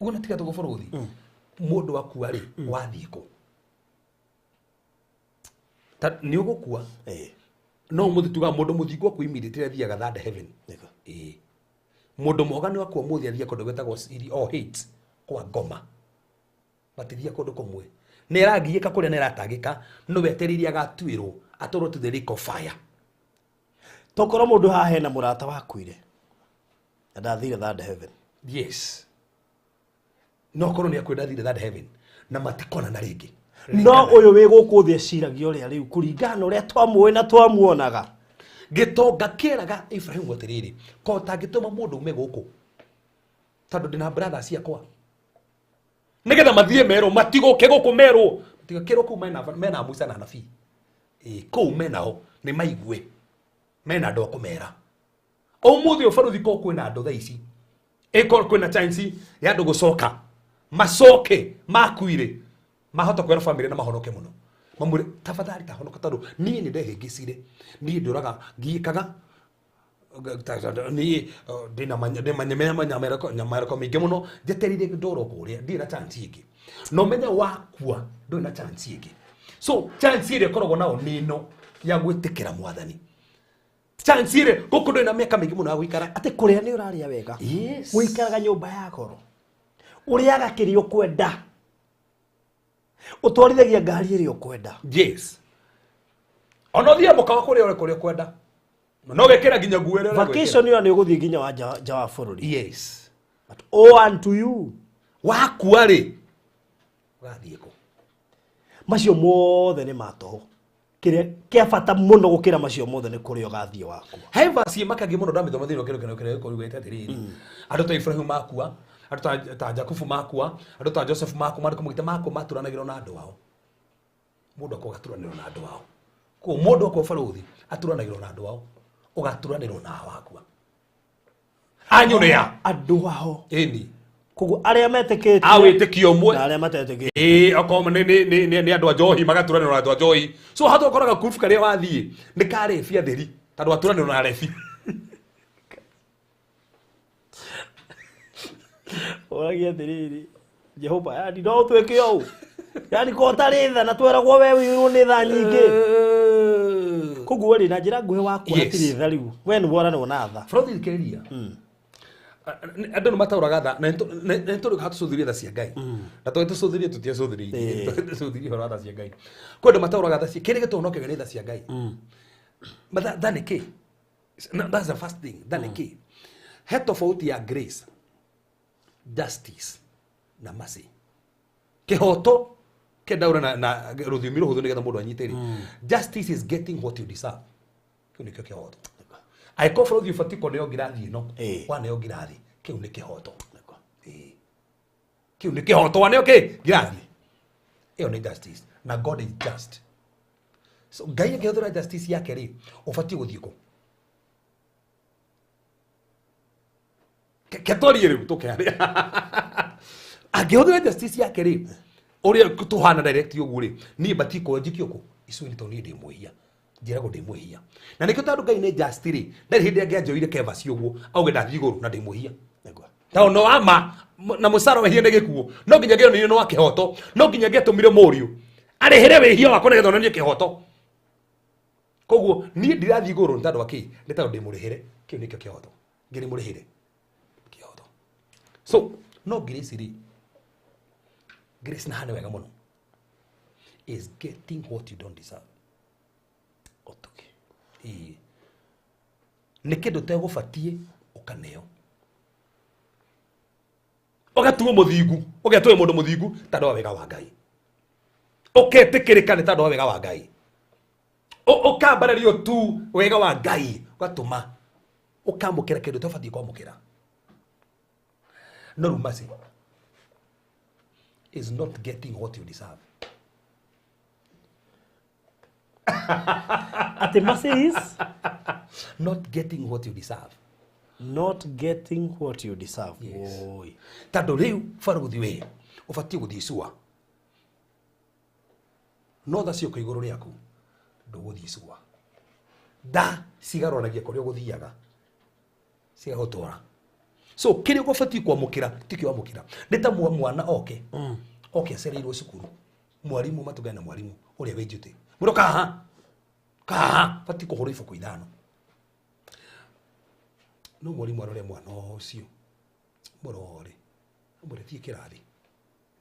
Ũguo na tiga tũguo, bũrũthi, mũndũ akua rĩ, wathiĩ kũ? Ta nĩ ũgũkua, no mũthĩ tugaga mũndũ mũthingu akua immediately athiaga third heaven. Ĩĩ, mũndũ mwaganu akua mũthĩ athiaga kũndũ gwĩtagwo Siri or hate kwa ngoma, matithia kũndũ kũmwe, nĩ ĩragiĩka kũrĩa, nĩ ĩratangĩka, no wetereire agatuĩrwo atwarwo to the lake of fire. Tokorwo mũndũ haha hena mũrata wakuire na ndathire third heaven. Yes, no korwo nĩ akwenda thire third heaven na matikonana rĩngĩ. No ũyũ wĩ gũkũ thĩ eciragia ũrĩa rĩu kũringana na ũrĩa twamũĩ na twamuonaga. Gĩtonga kĩraga Ibrahimu atĩrĩrĩ, ko tangĩtũma mũndũ ume gũkũ tondũ ndĩna brothers ciakwa nĩgetha mathiĩ merwo matigũke gũkũ merwo matigakĩrwo kũu mena Musa na anabii. Kũu menao nĩ maigue mena andũ a kũmera. Ũmũthĩ ũbaruthi ko kwĩna andũ thaa ici ĩkorwo kwĩna chance ya andũ gũcoka macoke makuire mahota kwĩra family na mahonoke mũno mamwĩre tafadhali tahonoka tondũ niĩ nĩ ndehĩngĩcire niĩ ndũraga ngiĩkaga niĩ ndĩna nyamarĩko mĩingĩ mũno njeterire ndorwo kũrĩa ndirĩ na chance ĩngĩ na ũmenye wakua ndũrĩ na chance ĩngĩ. So chance ĩrĩa ĩkoragwo nao nĩ ĩno ya gwĩtĩkĩra mwathani. Chance ĩrĩa gũkũ ndũrĩ na mĩaka mĩingĩ mũno ya gũikara. Atĩ kũrĩa nĩ ũrarĩa wega. Yes. Ũikaraga nyũmba ya goro. Ũrĩaga kĩrĩa ũkwenda. Ũtwarithagia ngari ĩrĩa ũkwenda. Yes. Ona ũthiĩ mũkawa kũrĩa ũrĩa ũkwenda. No wekĩra nginya nguo ĩrĩa ũrĩa Vacation ĩyo nĩ ũgũthiĩ nginya wa nja wa bũrũri. Yes. But oh unto you. Wakua rĩ ũgathiĩ kũ? Macio mothe nĩ ma tũhũ. Kĩrĩa kĩa bata mũno gũkĩra macio mothe nĩ kũrĩa ũgathiĩ wakua. He verse ĩmakagia mũno ndamĩthoma thĩinĩ wa kĩrĩkanĩro kĩrĩa gĩkorwo atĩrĩrĩ. Andũ ta Ibrahimu makua, andũ ta Jakubu makua, andũ ta Joseph makua, maandĩko maugĩte makua maturanagĩrwo na andũ ao. Mũndũ akua agaturanĩrwo na andũ ao. Koguo mũndũ akua barũthi aturanagĩrwo na andũ ao. Ũgaturanĩrwo na wakua. Anyũrĩa andũ ao. Ĩni. Koguo arĩa metĩkĩtie a wĩtĩkio ũmwe na arĩa matetĩkĩtie. Okorwo nĩ andũ a njohi magaturanĩrwo na andũ a njohi. So hata ũkoraga kurubu karĩa wathiĩ nĩ ka rebi atheri tondũ waturanĩrwo na rebi. Ũragia atĩrĩrĩ, Jehova, yani no ũtuĩke ũũ. Yani ko ũtarĩ tha na tweragwo we wĩirwo nĩ tha nyingĩ. Koguo rĩ na njĩra nguhĩ wakua hatirĩ tha rĩu. We nĩ woranwo na tha. Bũrũri thikĩrĩria. Andũ nĩ mataũraga tha na nĩ tũrĩ haha tũcũthĩrĩrie tha cia Ngai. Na tondũ tũcũthĩrĩrie tũtiacũthĩrĩirie. Tũcũthĩrĩrie ũhoro wa tha cia Ngai. Kwĩ andũ mataũraga tha cia kĩrĩa gĩtũhonokagia nĩ tha cia Ngai. But tha nĩ kĩ? That's the first thing. Tha nĩ kĩ? He tofauti ya grace, justice na mercy. Kĩhoto kĩndaũra na rũthiomi rũhũthũ nĩgetha mũndũ anyite rĩ. Justice is getting what you deserve. Kĩu nĩkĩo kĩhoto. Angĩkorwo bũrũri ũbatiĩ kũneo ngirathi ĩno, waneo ngirathi, kĩu nĩ kĩhoto. Kĩu nĩ kĩhoto, waneo kĩ? Ngirathi. Ĩyo nĩ justice. Na God is just. So Ngai angĩhũthĩra justice yake rĩ, ũbatiĩ gũthiĩ kũ? Ketwarie rĩu tũkearĩa. Angĩhũthĩra justice yake rĩ, ũrĩa tũhana direct ũguo rĩ, niĩ batiĩ kũoya njikio kũ? Icui-inĩ tondũ niĩ ndĩ mwĩhia. Njĩragwo ndĩ mwĩhia. Na nĩkĩo tondũ Ngai nĩ just rĩ, ndarĩ hĩndĩ angĩanjoire kebaci ũguo, auge ndathiĩ igũrũ na ndĩ mwĩhia. Tondũ no ama na mũcara wehia nĩ gĩkuũ, no nginya ngĩonire nĩ wa kĩhoto, no nginya ngĩatũmire mũriũ arĩhĩre wĩhia wakwa nĩgetha onanie kĩhoto. Koguo niĩ ndirathiĩ igũrũ nĩ tondũ wa kĩ? Nĩ tondũ ndĩ mũrĩhĩre. Kĩu nĩkĩo kĩhoto. Ngĩrĩ mũrĩhĩre. Kĩhoto. So no grace rĩ, grace na hane wega mũno is getting what you don't deserve. Ũtugi. Ĩĩ. Nĩ kĩndũ ũtegũbatiĩ ũkaneo. Ũgatuo mũthingu, ũgetwo wĩ mũndũ mũthingu tondũ wa wega wa Ngai. Ũketĩkĩrĩka nĩ tondũ wa wega wa Ngai. Ũkambarario tu wega wa Ngai, ũgatũma ũkamũkĩra kĩndũ ũtabatiĩ kwamũkĩra. No rĩu mercy is not getting what you deserve. Ati mercy is not getting what you deserve. Not getting what you deserve. Yes. Oi. Tondũ rĩu barũthi we ũbatiĩ gũthiĩ cua. No tha ciũka igũrũ rĩaku ndũgũthiĩ cua. Tha cigarũranagia kũrĩa ũgũthiaga cigagũtwara. So kĩrĩa ũbatiĩ kwamũkĩra tikĩo wamũkĩra. Nĩ ta mwana oke. Oke acereirwo cukuru. Mwarimu matũngane na mwarimu ũrĩa wĩ njutĩ. Mũndũ kaha. Kaha batiĩ kũhũrwo iboko ithano. No mwarimu arore mwana ũcio. Mũrore. Amwĩre thiĩ kĩrathi.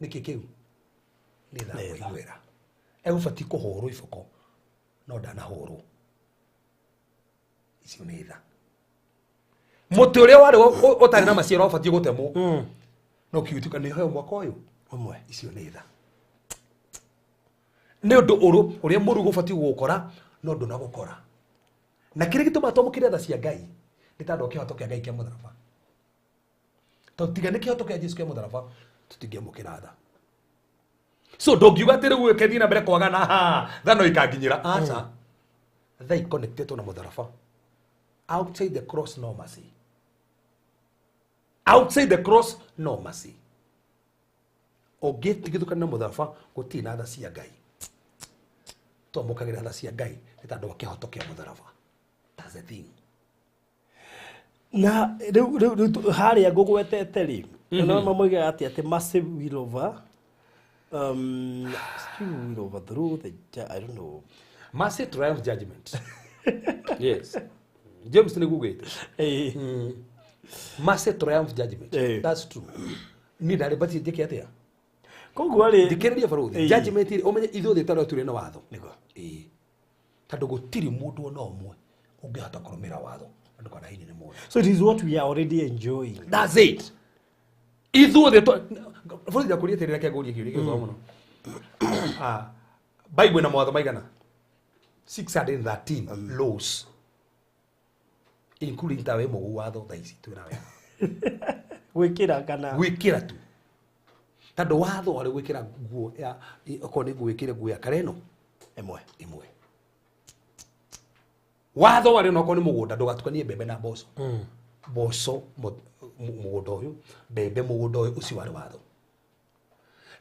Nĩkĩ kĩu? Nĩ tha kũiguĩra. Egũbatiĩ kũhũrwo iboko no ndanahũrwo. Icio nĩ tha. Mũtĩ ũrĩa warĩ ũtarĩ na maciaro wabatiĩ gũtemwo. No kĩũtuka nĩ heo mwaka ũyũ. Ũmwe. Icio nĩ tha. Nĩ ũndũ ũrũ ũrĩa mũru gũbatiĩ gũgũkora no ndũnagũkora. Na kĩrĩa gĩtũmaga twamũkĩre tha cia Ngai nĩ tondũ wa kĩhoto kĩa Ngai kĩa mũtharaba. Tondũ tiga nĩ kĩhoto kĩa Jesu kĩa mũtharaba tũtingĩamũkĩra tha. So ndũngiuga atĩ rĩu ũkĩthiĩ na mbere kwagana ha tha no ikanginyĩra, aca. Tha iconnectetwo na mũtharaba. Outside the cross no mercy. Outside the cross no mercy. Ũngĩtigithũkana na mũtharaba gũtirĩ na tha cia Ngai. Twamũkagĩra tha cia Ngai nĩ tondũ wa kĩhoto kĩa mũtharaba. That's the thing. Na rĩu harĩa ngũgwetete rĩ, no mamoigaga atĩ massive will over still will overthrow the I don't know. Mercy triumph judgment. Yes. James nĩ gugĩte. Mercy triumph judgment. That's true. Niĩ ndarĩ batiĩ njĩke atĩa? Koguo rĩ, Thikĩrĩria barũthi. Judgment rĩ, ũmenye ithuothe tondũ tũrĩ na watho. Nĩguo. Ĩĩ. Tondũ gũtirĩ mũndũ ona ũmwe ũngĩhota kũrũmĩrĩra watho na ndũkanahinyio nĩ mũndũ. So it is what we are already enjoying. That's it. Ithuothe bũrũri ndakũria atĩrĩrĩ, reke ngũrie kĩũria kĩu mũno. Bible ĩna mawatho maigana? 613 laws. Including ta wĩ mũgũ watho thaa ici twĩ nawe. Gwĩkĩra kana gwĩkĩra tu. Tondũ watho warĩ gwĩkĩra nguo ya, okorwo nĩ ngũgĩkĩra nguo ya kareno ĩmwe. Ĩmwe. Watho warĩ onokorwo nĩ mũgũnda ndũgatukanie mbembe na mboco. Mboco mũgũnda ũyũ, mbembe mũgũnda ũyũ, ũcio warĩ watho.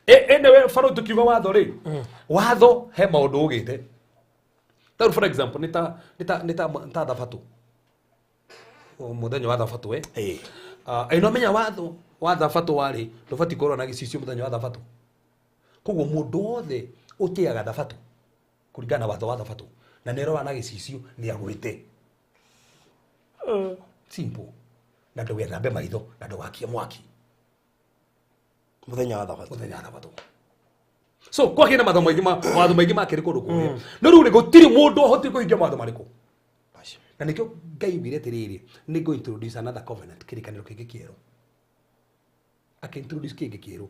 Anyway, barũ tukiuga watho rĩ, watho he maũndũ ũgĩte. Tarĩu for example, nĩ ta thabatũ. Mũthenya wa thabatũ, eh? Ĩno menya watho wa thabatũ warĩ ndũbatiĩ kũrora na gĩcicio mũthenya wa thabatũ. Koguo mũndũ wothe ũtĩaga thabatũ kũringana na watho wa thabatũ na nĩ arora na gĩcicio nĩ agwĩte. Simple. Na ndũgethambe maitho na ndũgakie mwaki. Mũthenya wa thabatũ. Mũthenya wa thabatũ. So kwagĩa na matho maingĩ mawatho maingĩ makĩrĩ kũndũ kũrĩa. No rĩu rĩ, gũtirĩ mũndũ ũhotire kũhingia mawatho marĩkũ. Na nĩkĩo Ngai augire atĩrĩrĩ, nĩ ngũ introduce another covenant, kĩrĩkanĩro kĩngĩ kĩerũ. Akĩ introduce kĩngĩ kĩerũ.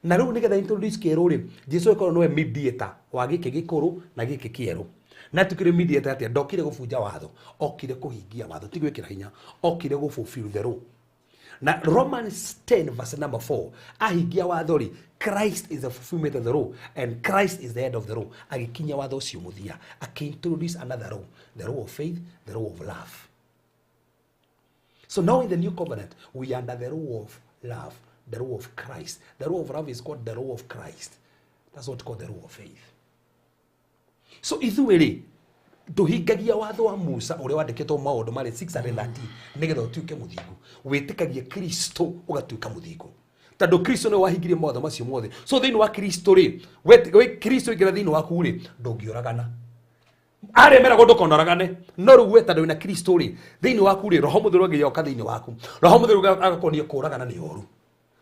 Na rĩu nĩgetha introduce kĩerũ rĩ, Jesu akorwo nĩwe mediator wa gĩkĩ gĩkũrũ na gĩkĩ kĩerũ. Na tukĩrĩ mediator atĩa? Ndokire gũbunja watho, okire kũhingia watho, ti gwĩkĩra hinya, okire gũ fulfill the law. Na Romans 10 verse number 4, ahingia watho rĩ, Christ is the fulfillment of the law and Christ is the head of the law. Agĩkinyia watho ũcio mũthia, akĩ-introduce another law, the law of faith, the law of love. So now in the new covenant, we are under the law of love, the law of Christ. The law of love is called the law of Christ. That's what called the law of faith. So ithuĩ rĩ, ndũhingagia watho wa Musa ũrĩa wandĩkĩtwo maũndũ marĩ 613 nĩgetha ũtuĩke mũthingu. Wĩtĩkagia Kristo ũgatuĩka mũthingu. Tondũ Kristo nĩwe wahingirie mawatho macio mothe. So thĩinĩ wa Kristo rĩ, we Kristo aingĩra thĩinĩ waku rĩ, ndũngĩũragana. Arĩa meragwo ndũkonoragane, no rĩu we tondũ wĩna Kristo rĩ, thĩinĩ waku rĩ, Roho Mũtheru angĩoka thĩinĩ waku. Roho Mũtheru agakuonia kũũragana nĩ ũru.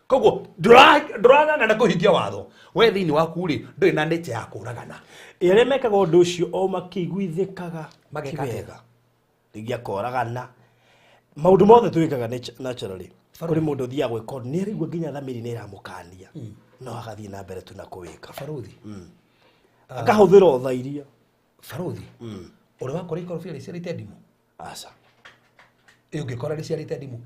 Koguo ndũrang'ang'ana kũhingia watho. We thĩinĩ waku rĩ, ndũrĩ na nature ya kũũragana. Arĩa mekaga ũndũ ũcio o makĩiguithĩkaga Mageka atĩa? wega. Rĩngĩ akoragana. Maũndũ mothe twĩkaga naturally. Kũrĩ mũndũ ũthiaga gwĩka ũndũ, nĩ araigua nginya thamiri nĩ ĩramũkania. No agathiĩ na mbere tu na kũwĩka. Barũthi. Akahũthĩra ũtha iria. Barũthi. Ũrĩa wakora ikorobia rĩciarĩte ndimũ? Aca. Ĩ ũngĩkora rĩciarĩte ndimũ?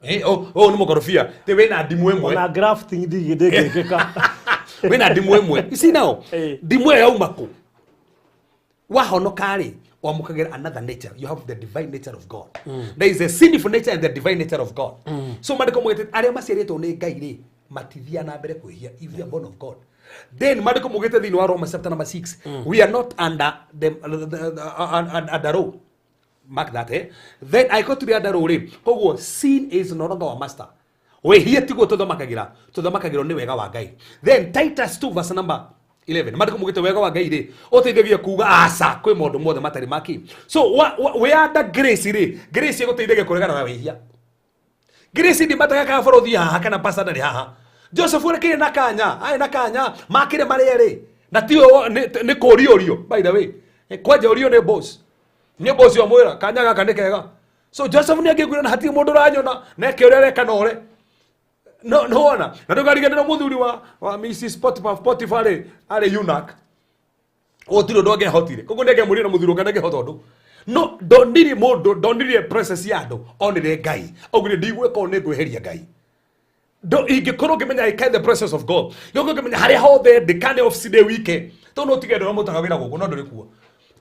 Ũyũ nĩ mũkorobia. Tĩ wĩna ndimũ ĩmwe. Ona grafting ndingĩkĩka. Wĩna ndimũ ĩmwe. You see now, ndimũ ĩyo yauma kũ? Wahonoka rĩ, wamũkagĩra another nature. You have the divine nature of God. There is a sinful nature and the divine nature of God. So maandĩko maugĩte arĩa maciarĩtwo nĩ Ngai rĩ, matithiaga na mbere kwĩhia if they are born of God. Then maandĩko maugĩte thĩinĩ wa Romans chapter number 6, we are not under the law. Mark that, eh? Then I go to the other law rĩ, koguo sin is no longer our master. Wĩhia tiguo tũthamakagĩra, tũthamakagĩrwo nĩ wega wa Ngai. Then Titus 2 verse number 11, maandĩko maugĩte wega wa Ngai rĩ, ũteithagia kuga aca kwĩ maũndũ mothe matarĩ maki. So we are under grace rĩ, grace ĩgũteithagia kũregana na wĩhia. Grace ndĩmataga kana bũrũthi haha kana pastor ndarĩ haha. Joseph ũrĩa na kanya, arĩ na kanya, makĩrĩ marĩ erĩ. Na ti ũyũ, nĩ kũũrio ũrio, by the way. Kwanja ũrio nĩ boss. Nĩ boss wamwĩra, kanya gaka nĩ kega. So Joseph nĩ angĩkwĩra na hatirĩ mũndũ ũranyona, na eke ũrĩa areka na ũre. No no wona na ndũkariganĩrwo mũthuri wa Mrs Potiphar rĩ arĩ eunuch. Gũtirĩ ũndũ angĩahotire, koguo nĩ angĩamũrire na mũthuri ũngĩ ndangĩhota ũndũ. No ndonire mũndũ, ndonire presence ya andũ, onire Ngai. Augire ndigwĩka ũũ, nĩ ngwĩhĩria Ngai. Ndo ingĩkorwo ngĩmenya I carry the presence of God, ngĩkorwo ngĩmenya harĩa hothe ndĩ, kana nĩ ofici ndĩ wike, tondũ no tige andũ arĩa marutaga wĩra gũkũ no ndũrĩ kuo,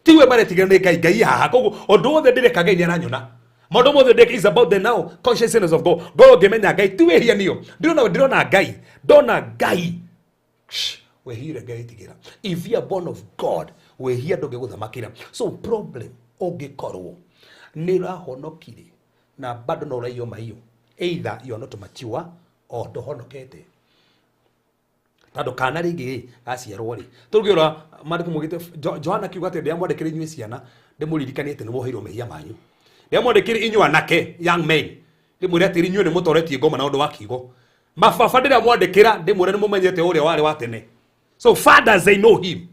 tiwe maretigĩra, nĩ Ngai. Ngai haha, koguo ũndũ wothe ndĩreka Ngai nĩ aranyona. Maũndũ mothe ndĩreka is about the now consciousness of God. Ngorwo ngĩmenya Ngai ti wĩhia niyo ndĩrona, ndĩrona Ngai, ndona Ngai. Shh, wĩhire Ngai tigĩra. If you are born of God, wĩhia ndũngĩgũthamakĩra. So problem ũngĩkorwo nĩ ũrahonokire na bado no ũraiywo maiyo, either you are not mature or ndũhonokete, tondũ kana rĩngĩ rĩ gaciarwo rĩ tũngĩrora maandĩko maugĩte Johana akiuga atĩ ndĩramwandĩkĩra inyuĩ ciana ndĩmũririkanie atĩ nĩmwoheirwo mehia manyu. Ndĩramwandĩkĩra inyuĩ anake, young men, ndĩmwĩre atĩ inyuĩ nĩ mũtoretie ngoma na ũndũ wa kiugo. Mababa, ndĩramwandĩkĩra ndĩmwĩre nĩ mũmenyete ũrĩa warĩ wa tene. So fathers, they know him.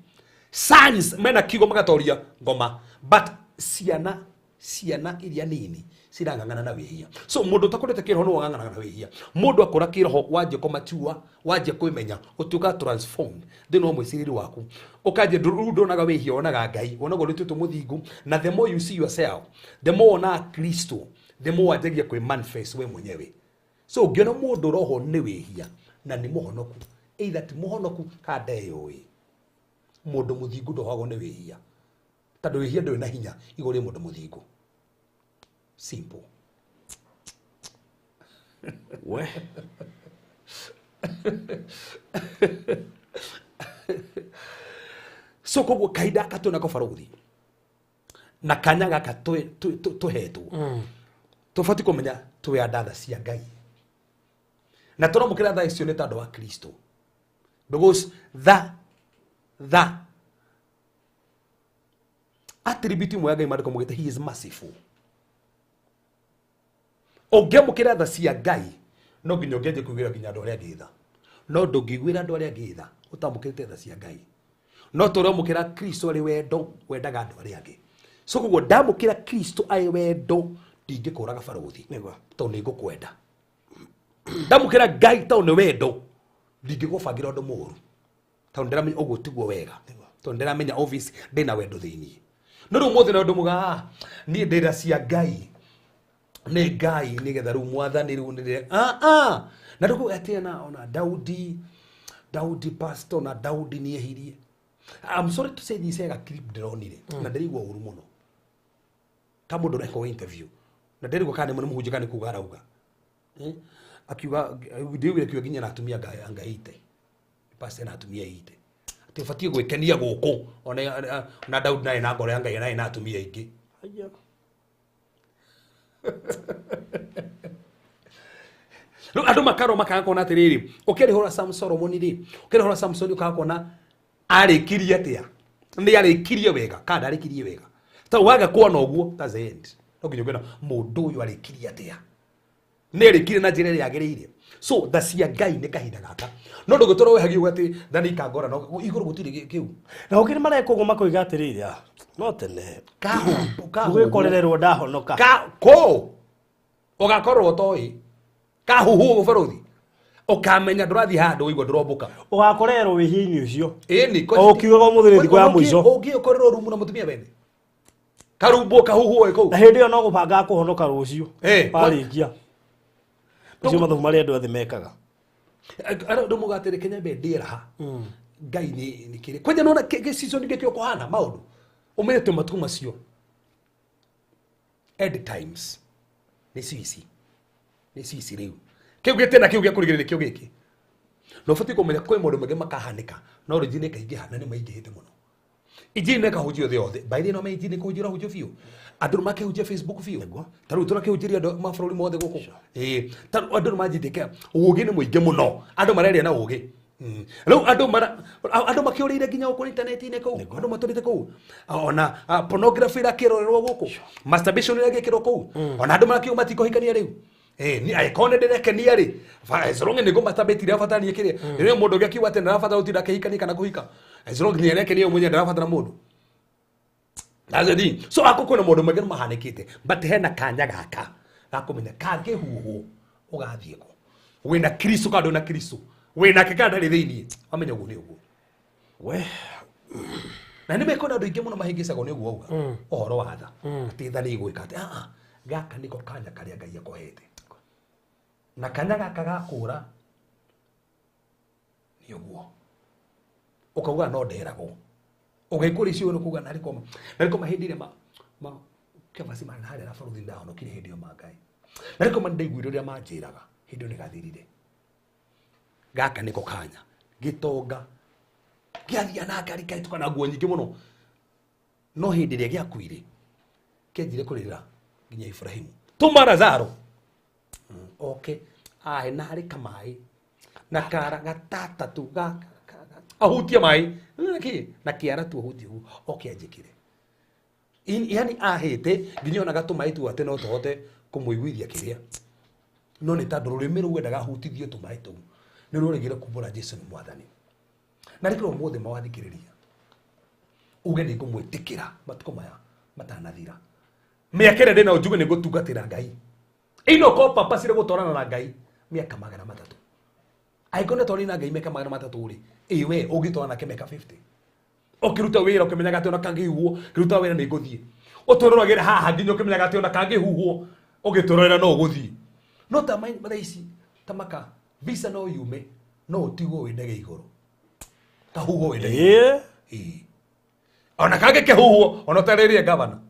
Sons mena kiugo magatoria ngoma, but ciana iria nini cirang'ang'ana na wĩhia. So mũndũ ũtakũrĩte kĩroho nĩwe ũng'ang'anaga na wĩhia. Mũndũ akũra kĩroho, wanjia kũmatua, wanjia kwĩmenya, ũtuĩka transformed thĩinĩ wa mwĩcirĩrie waku, ũkanjia rĩu ndonaga wĩhia, wonaga Ngai, wonaga ũrĩa ũtuĩtwo mũthingu. Na the more you see yourself, the more wonaga Kristo, the more wanjagia kwĩ manifest we mwenyewe. So ũngĩona mũndũ roho nĩ wĩhia na nĩ mũhonoku, either ti mũhonoku kana ndeyũĩ. Mũndũ mũthingu ndohagwo nĩ wĩhia, tondũ wĩhia ndũrĩ na hinya igũrũ rĩa mũndũ mũthingu. Simple. We. So koguo kahinda gaka twĩnako, barũthi, na kanya gaka tũhetwo, tũbatiĩ kũmenya twĩ andatha cia Ngai na tũramũkĩra tha icio nĩ tondũ wa Kristo, because the attribute imwe ya Ngai, maandĩko maugĩte he is merciful. Ũngĩamũkĩra tha cia Ngai, no nginya ũngĩanjia kũiguĩra nginya andũ arĩa angĩ tha. No ndũngĩiguĩra andũ arĩa angĩ tha ũtamũkĩrĩte tha cia Ngai. No tũramũkĩra Kristo arĩ wendo wendaga andũ arĩa angĩ. So koguo ndamũkĩra Kristo arĩ wendo, ndingĩkũraga, barũthi. Nĩguo. Tondũ nĩ ngũkwenda. Ndamũkĩra Ngai tondũ nĩ wendo, ndingĩgũbangĩra ũndũ mũũru, tondũ ndĩramenya ũguo tiguo wega, tondũ ndĩramenya obvious ndĩna wendo thĩiniĩ. No rĩu mũthĩ na ũndũ muga, "Ah, niĩ ndĩra cia Ngai nĩ Ngai nĩgetha rĩu mwathani rĩu nĩ ah ah." Na ndũkuga atĩ ona Daudi pastor, na Daudi nĩ ehirie. I'm sorry to say this, ega clip ndĩronire na ndĩraigua ũru mũno, ta mũndũ ũrekwo interview na ndĩraigua kana nĩ mũhunjia kana nĩ kuga arauga. Eh? Akiuga ndiugire kiuga nginya na atumia anga ite pastor na atumia ite atĩ ũbatiĩ gwĩkenia gũkũ. Ona Daudi narĩ na ngoro ya Ngai, narĩ na atumia aingĩ. Aya. Rĩu andũ makarwo makaga kuona atĩrĩrĩ, ũkĩrĩhũra Sam Solomon rĩ, ũkĩrĩhũra Samson, ũkaga kuona arĩkirie atĩa, nĩ arĩkirie wega kana ndarĩkirie wega. Ta waga kuona ũguo, that's the end. No nginya ũngĩona mũndũ ũyũ arĩkirie atĩa, nĩ arĩkirie na njĩra ĩrĩa yagĩrĩire. So tha cia Ngai nĩ kahinda gaka, no ndũgĩtũra wĩhagia ũguo atĩ tha nĩ ikangora no igũrũ gũtirĩ kĩu. Na ũngĩ mareka ũguo makoiga atĩrĩrĩ, "Ah, no tene Kahuhu. gũgĩkorererwo ndahonoka." Ka kũ ũgakorwo ũtoĩ kahuhu ũguo, barũthi, ũkamenya ndũrathiĩ handũ ũigua ndũrombũka. Ũgakorererwo wĩhia-inĩ ũcio. Ĩni. O ũkiugaga ũmũthĩ nĩ thikũ ya mũico. Ũngĩkorerwo rumu na mũtumia wene karumbwo kahuhu ĩ kũu. Na hĩndĩ ĩyo no gũbangaga kũhonoka rũciũ. Eh, warĩkia macio mathabu marĩa andũ othe mekaga. Andũ muga atĩrĩ, Kenya mbe ndĩraha Ngai nĩ kĩrĩ kwanja nona season gĩkĩ ũkũhana maũndũ ũmenye twĩ matukũ macio, end times nĩ cio ici, nĩ cio ici rĩu. Kĩu gĩtĩna kĩu gĩa kũrigĩrĩria kĩo gĩkĩ, na ũbatiĩ kũmenya kwĩ maũndũ maingĩ makahanĩka, no rĩngi nĩ kaingĩha na nĩ maingĩhĩte mũno. Injiri nĩ ĩkahunjio thĩ yothe. By the way, no me injiri nĩ kũhunjio ĩrahunjio biũ, andũ nĩ makĩhunjia Facebook biũ. Ta rĩu tũrakĩhunjĩria andũ mabũrũri mothe gũkũ. Ĩĩ, ta rĩu andũ nĩ manjĩtie ũgĩ nĩ mũingĩ mũno, andũ mareria na ũgĩ. Rĩu andũ mara andũ makĩũrĩire nginya gũkũ intaneti-inĩ kũu, andũ matũrĩte kũu, ona pornography ĩrakĩrorerwo gũkũ, masturbation ĩragĩkĩrwo kũu, ona andũ marakiuga matikũhikania rĩu. Eh, ni angĩkorwo nĩ ndĩrekenia rĩ, as long nĩ ngũmasturbate irabatara niĩ kĩrĩa rĩrĩa mũndũ ũngĩ akiuga atĩ ndarabatara gũtinda akĩhikania kana kũhika, as long nĩ arekenia we mwenyewe, ndarabatara mũndũ. That's the thing. So ako kwĩna maũndũ maingĩ mahanĩkĩte, but hena kanya gaka ga kũmenya kangĩhuhwo ũgathiĩ kũ. Wĩna Kristo kana ndũna Kristo, wĩnake kana ndarĩ thĩiniĩ, wamenya ũguo nĩ ũguo. We. Na nĩ mekona andũ aingĩ mũno mahĩngĩcagwo nĩ ũguo auga ũhoro wa tha, atĩ tha nĩ igwĩka atĩ aa, gaka nĩko kanya karĩa Ngai akũhete, na kanya gaka gakũra nĩ ũguo ũkauga no nderagwo ũgaikũra icio nĩ kuga narĩ koma narĩ koma hĩndĩ ĩrĩa ma kĩabaci marĩ harĩa na baruthi ndahonokire hĩndĩ ĩyo ma Ngai narĩ koma nĩndaiguire ũrĩa manjĩraga hĩndĩ ĩyo nĩgathirire. Gaka nĩko kanya gĩtonga gĩathia na ngari kĩahĩtũka na nguo nyingĩ mũno, no hĩndĩ ĩrĩa gĩakuire kĩanjire kũrĩra nginya Ibrahimu tũma Lazaro oke ahe na harĩ kamaĩ na kara gatata tu ga ahutie maĩ kĩ na kĩara tu ahutie ũguo oke anjĩkĩre. Yani ahĩte nginya ona gatũmaĩ tu atĩ no tũhote kũmũiguithia kĩrĩa, no nĩ tondũ rũrĩmĩ rũu endaga ahutithie tũmaĩ tũu nĩ rũregire kumbũra Jesu nĩ mwathani. Na rĩkĩrwo ũmũthĩ mawathikĩrĩria uge nĩ ngũmwĩtĩkĩra matukũ maya matanathira, mĩaka ĩrĩa ndĩnayo njuge nĩ ngũtungatĩra Ngai ino ko papa cire gũtwarana na Ngai mĩaka 300. Angĩkorwo nĩ twarĩ na Ngai mĩaka 300 rĩ, ĩ we ũngĩtwarana nake mĩaka 50 ũkĩruta wĩra ũkĩmenyaga atĩ ona kangĩhuhwo kĩruta wĩra nĩ ngũthiĩ, ũtũroragĩra haha nginya ũkĩmenyaga atĩ ona kangĩhuhwo ũgĩtũrorera no ũgũthiĩ. No ta thaa ici ta maka visa no yume no ũtigwo wĩ ndege igũrũ, kahuhwo wĩ ndege igũrũ. Ĩĩ. Ona kangĩ kĩhuhwo ona ũtarĩrie gavana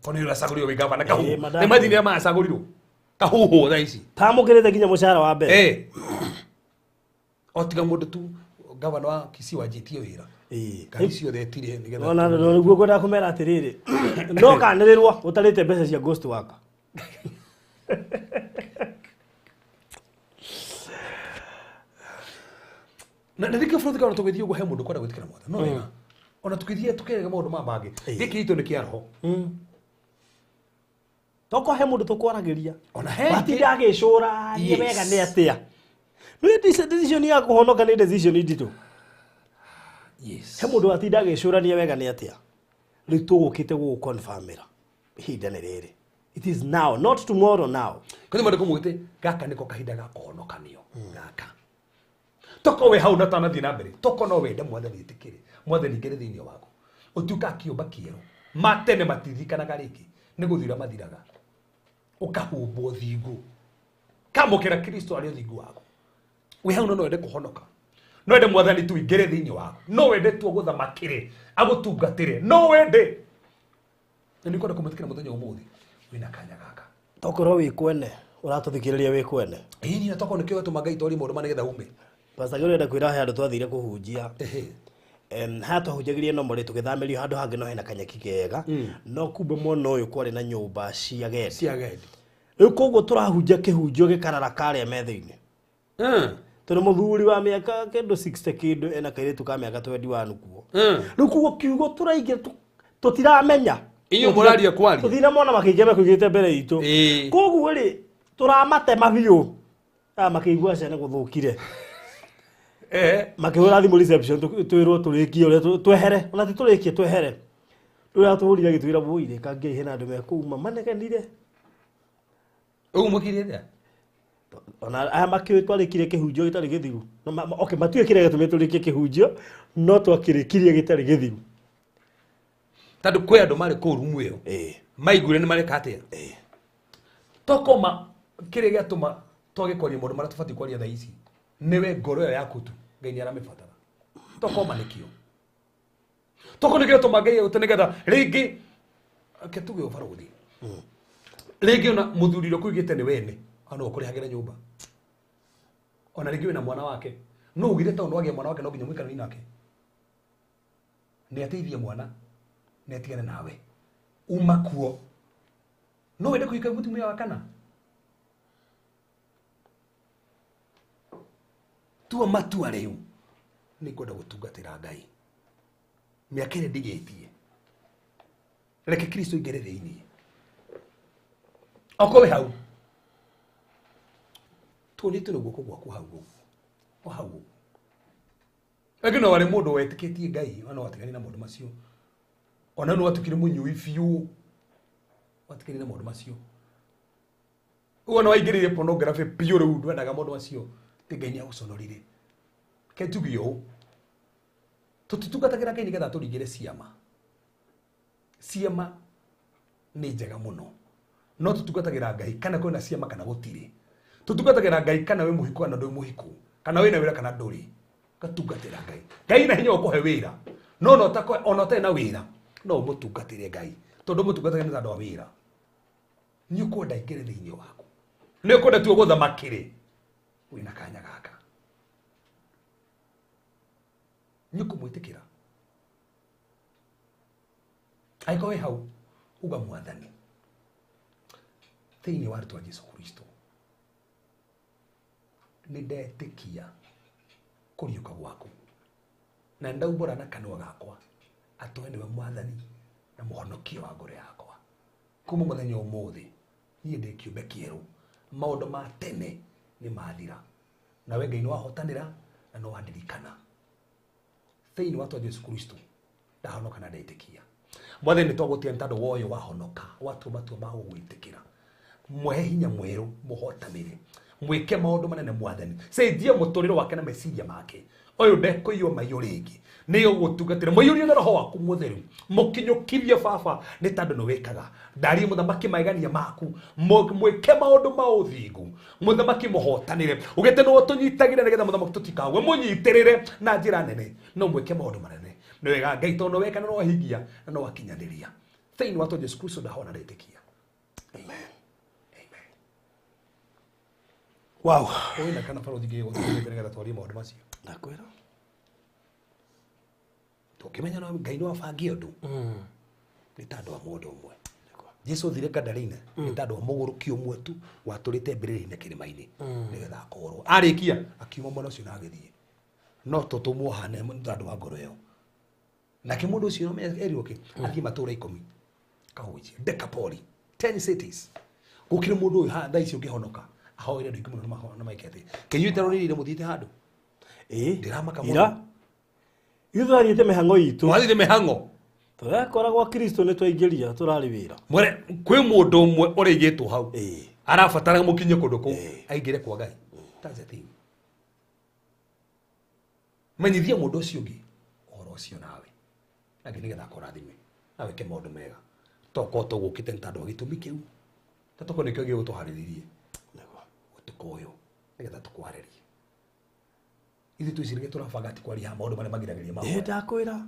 ko nĩ ũracagũrirwo wĩ gavana kahuhwo nĩ mathini arĩa maracagũrirwo kahuhwo thaa ici tamũkĩrĩte nginya mũcara wa mbere. O tiga mũndũ tu gavana wa Kisii wanjĩtie wĩra ngari ciothe etire nĩgetha Ona nĩguo ngwendaga kũmera atĩrĩrĩ, no kanĩrĩrwo ũtarĩte mbeca cia ghost worker. Na nĩkĩo bũrũri kana tũgĩthiĩ ũguo he mũndũ kwenda gwĩtĩkĩra mwathani no wega ona tũgĩthiĩ tũkĩrega maũndũ maya mangĩ gĩkĩ gitũ nĩ kĩa roho. Toko he mũndũ tũkwaragĩria ona he watinda agĩcũrania wega nĩ atĩa. Nĩ decision ya kũhonoka nĩ decision nditũ. He mũndũ watinda agĩcũrania wega nĩ atĩa. Rĩu tũgũkĩte gũgũconfirmĩra ihinda nĩ rĩrĩ. It is now, not tomorrow, now. Kũrĩ mũndũ kũmwĩte gaka nĩko kahinda ga kũhonokanio gaka toko we hau na tanathiĩ na mbere toko no wende mwathani ĩtĩkĩre mwathani ingĩre thĩinĩ waku ũtuĩka kĩũmba kĩerũ matene matirikanaga rĩngĩ nĩ gũthira mathiraga ũkahumbwo thingu kamũkĩra Kristo arĩ ũthingu waku wĩ hau no wende kũhonoka no wende mwathani tu ingĩre thĩinĩ waku no wende tu agũthamakĩre agũtungatĩre no wende na nĩ kwenda kũmwĩtĩkĩra mũthenya ũmũthĩ wĩna kanya gaka. Tokorwo wĩ kwene ũratũthikĩrĩria wĩ kwene. Ĩĩ ni tokorwo nĩkĩo gĩtũma Ngai twarie maũndũ maya nĩgetha ume. Pastor Gĩũrĩ ũrenda kwĩra he handũ twathire kũhunjia. Haha twahunjagĩria no mũrĩ tũgĩthamĩrio handũ hangĩ no hena kanyeki kega no kumbe mwena ũyũ kwarĩ na nyũmba cia agendi. Cia agendi. Rĩu koguo tũrahunjia kĩhunjio gĩkarara karĩa me thĩinĩ. Tondũ mũthuri wa mĩaka kĩndũ 60 kĩndũ ena kairĩtu ka mĩaka 21 kuo. Rĩu koguo kiugo tũraingĩra tũtiramenya. Inyuĩ mũraria kwaria. Tũtinamona makĩingĩ mekũigĩte mbere itũ. Koguo rĩ tũramatema biũ. Aya makĩigua ciana gũthũkire. Makĩhũra thimũ reception twĩrwo tũrĩkie ũrĩa twehere ona ti tũrĩkie twehere. Rĩu atũhũrire agĩtwĩra wũi rĩka Ngai hena andũ mekuma manegenire. Ũguo mũkirie atĩa? Ona aya makĩũĩ twarĩkirie kĩhunjio gĩtarĩ gĩthiru. No okay, matiũĩ kĩrĩa gĩatũmire tũrĩkie kĩhunjio, no twakĩrĩkirie gĩtarĩ gĩthiru. Tondũ kwĩ andũ marĩ kũu rumu ĩyo. Maiguire nĩ mareka atĩa? Tokoma kĩrĩa gĩatũma twage kwaria maũndũ marĩa tũbatiĩ kwaria thaa ici nĩwe ngoro ĩyo yaku tu Ngai nĩ aramĩbatara. Tokoma nĩkĩo. Toko nĩkĩo gĩatũma Ngai agũte nĩgetha rĩngĩ reke tuge ũbarũthi. Rĩngĩ ona mũthuri ũrĩa ũkũigĩte nĩ wene, ona no ũkũrĩhagĩra nyũmba. Ona rĩngĩ wĩna mwana wake. No ugire tondũ wagĩa mwana wake no nginya mũikaranie nake. Nĩ ateithie mwana, nĩ atigane nawe. Uma kuo. No wende kũhika mũtumia wa kana? Tua matua rĩu. Nĩ ngwenda gũtungatĩra Ngai. Mĩaka ĩrĩa ndigĩtie. Reke Kristo aingĩre thĩinĩ. Okorwo wĩ hau. Tuonĩtwo nĩ guoko gwaku hau ũguo. O hau ũguo. Rĩngĩ no warĩ mũndũ wetĩkĩtie Ngai, ona watiganire na maũndũ macio. Ona no watuĩkire mũnyui biũ. Watiganire na maũndũ macio. Uguo nĩ waingĩrire pornography biũ rĩu ndwendaga maũndũ macio ti Ngai nĩ agũconorire. Ke njuge ũũ, tũtitungatagĩra Ngai nĩgetha tũringĩre ciama. Ciama nĩ njega mũno, no tũtungatagĩra Ngai kana kwĩna ciama kana gũtirĩ. Tũtungatagĩra Ngai kana wĩ mũhiku kana ndũrĩ mũhiku, kana wĩna wĩra kana ndũrĩ. Gatungatĩra Ngai. Ngai na hinya wa kũhe wĩra, no ona ũtarĩ na wĩra no ũmũtungatĩre Ngai, tondũ ũmũtungatagĩra nĩ tondũ wa wĩra. Nĩ ũkwenda aingĩre thĩinĩ waku, nĩ ũkwenda tu ũgũthamakĩre, wĩna kanya gaka nĩ ũkũmwĩtĩkĩra. Angĩkorwo wĩ hau, uga Mwathani, thĩinĩ wa rĩtwa Jesu Kristo nĩ ndetĩkia kũriũka gwaku na ndaumbũra na kanua gakwa atĩ we nĩwe Mwathani na mũhonokia wa ngoro yakwa. Kuma mũthenya ũmũthĩ niĩ ndĩ kĩũmbe kĩerũ, maũndũ ma tene nĩ mathira, nawe Ngai nĩ wahotanĩra na nĩ wandirikana. Thĩinĩ wa rĩtwa Jesu Kristo ndahonoka na ndetĩkia. Mwathani, nĩ twagũtĩa nĩ tondũ wa ũyũ wahonoka, watua matua ma gũgwĩtĩkĩra. Mwehe hinya mwerũ, mũhotanĩre, mwĩke maũndũ manene Mwathani. Cenjia mũtũrĩre wake na meciria make. Ũyũ ndekũiywo maiyũ rĩngĩ, nĩ ũgũtungatĩra, mũiyũrie na roho waku mũtheru, mũkinyũkithie baba nĩ tondũ nĩ wĩkaga. Ndarie mũthamaki maigania maku, mwĩke maũndũ ma ũthingu, mũthamaki mũhotanĩre, ũgĩte nĩwe ũtũnyitagĩra nĩgetha mũthamaki tũtikagwe, mũnyitĩrĩre na njĩra nene, no mwĩke maũndũ manene. Nĩ wega Ngai tondũ weka na nĩwahingia na nĩwakinyanĩria. Thĩinĩ wa Jesu Kristo ndahona ndetĩkia. Amen. Amen. Wow. Wĩna kana barothi ngĩgũtũmĩte nĩgetha twarie maũndũ macio. Ndakwĩra. Tũkĩmenya no Ngai nĩ wabangie ũndũ nĩ tondũ wa mũndũ ũmwe. Jesu athire Gadarene nĩ tondũ wa mũgũrũki ũmwe tu watũrĩte mbĩrĩra-inĩ kĩrĩma-inĩ nĩgetha akorwo. Arĩkia akiuma mwena ũcio na agĩthiĩ. No tũtũmwo hane nĩ tondũ wa ngoro ĩyo. Nake mũndũ ũcio no erirwo kĩ athiĩ matũũra 10 kahunjie Dekapoli 10 cities. Gũkĩrĩ mũndũ ũyũ thaa ici ũngĩhonoka ahoere andũ aingĩ mũno na maike atĩ kĩnyuĩ tarorĩrĩire mũthiĩte handũ. Ĩĩ. Ndĩramaka mũno. Ira. Ithuĩ tũrathiĩte mĩhang'o itũ. Mwathiĩte mĩhang'o. Tũrekora gwa Kristo nĩ twaingĩria tũrarĩ wĩra. Mwere kwĩ mũndũ ũmwe ũrĩigĩtwo hau. Ĩĩ. Arabatara mũkinye kũndũ kũu Ĩĩ. aingĩre kwa Ngai. That's the thing. Menyithia mũndũ ũcio ũngĩ ũhoro ũcio nawe. Na nginya nĩgetha akũrathime na wĩke maũndũ mega. Tokorwo tũgũkĩte nĩ tondũ wa gĩtũmi kĩu. Ta tokorwo nĩkĩo gĩgũtũharĩrĩrie. Ũtukũ ũyũ nĩgetha tũkwarĩrie. Ithuĩ twĩciragia tũrabanga atĩ kwaria maũndũ marĩa magiragĩrĩria Ĩĩ mahoya. ndakwĩra.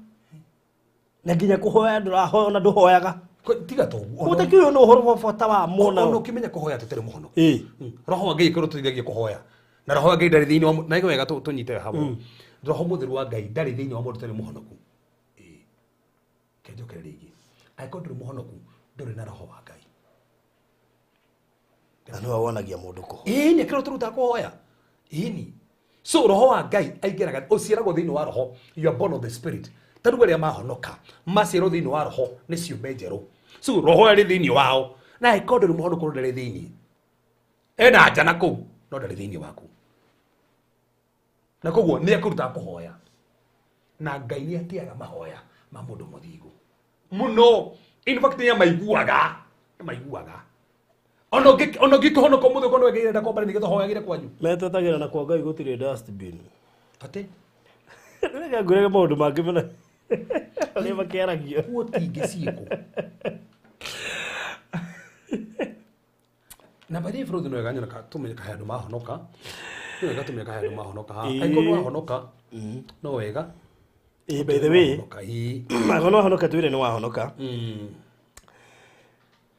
Na nginya kũhoya ndũrahoya ona ndũhoyaga. Tiga toguo. Gũtakĩ ũyũ nĩ ũhoro wa bata wa mũno. Ona ũkĩmenya kũhoya tũtarĩ mũhonoku. Ĩĩ. Roho wa Ngai ĩkorwo tũteithagia kũhoya. Na roho wa Ngai ndarĩ thĩinĩ wa na nĩ wega tũnyite hamwe. Roho mũtheru wa Ngai ndarĩ thĩinĩ wa mũndũ ũtarĩ mũhonoku. Ĩĩ. Ke njokere rĩngĩ. Angĩkorwo ndũrĩ mũhonoku, ndũrĩ na roho wa Ngai. Na nĩwe wonagia mũndũ kũhoya. Ĩĩ, nĩ kĩrĩa tũrutaga kũhoya. Ĩĩ. So roho wa Ngai aingĩraga, ũciaragwo thĩinĩ wa roho. You are born of the spirit. Ta rĩu arĩa mahonoka, maciarwo thĩinĩ wa roho nĩ ciũmbe njerũ. So roho arĩ thĩinĩ wao. Na angĩkorwo ndũrĩ mũhonoku, ndarĩ thĩinĩ. Ena nja na kũu, no ndarĩ thĩinĩ waku. Na koguo nĩ akũrutaga kũhoya. Na Ngai nĩ atĩaga mahoya ma mũndũ mũthingu. Mũno. In fact nĩ amaiguaga. Nĩ amaiguaga. Ona ũngĩkĩhonoka ũmũthĩ ũkorwo nĩwe Ngai arenda kwambara nĩgetha ũhoyagĩre kwanyu. Metetagĩra na kwa Ngai gũtirĩ dustbin. Atĩ? Reke ngwĩre maũndũ mangĩ mũno. Arĩa makĩaragio. Kuo tingĩ ciĩkũ. Na by the way, bũrũri nĩ wega nyona tũmenye kahe andũ mahonoka. Nĩ wega tũmenye kahe andũ mahonoka haha. Ĩĩ. Angĩkorwo nĩ wahonoka, no wega. Ĩĩ, by the way, Wahonoka, ĩĩ. angĩkorwo nĩ wahonoka twĩre nĩ wahonoka.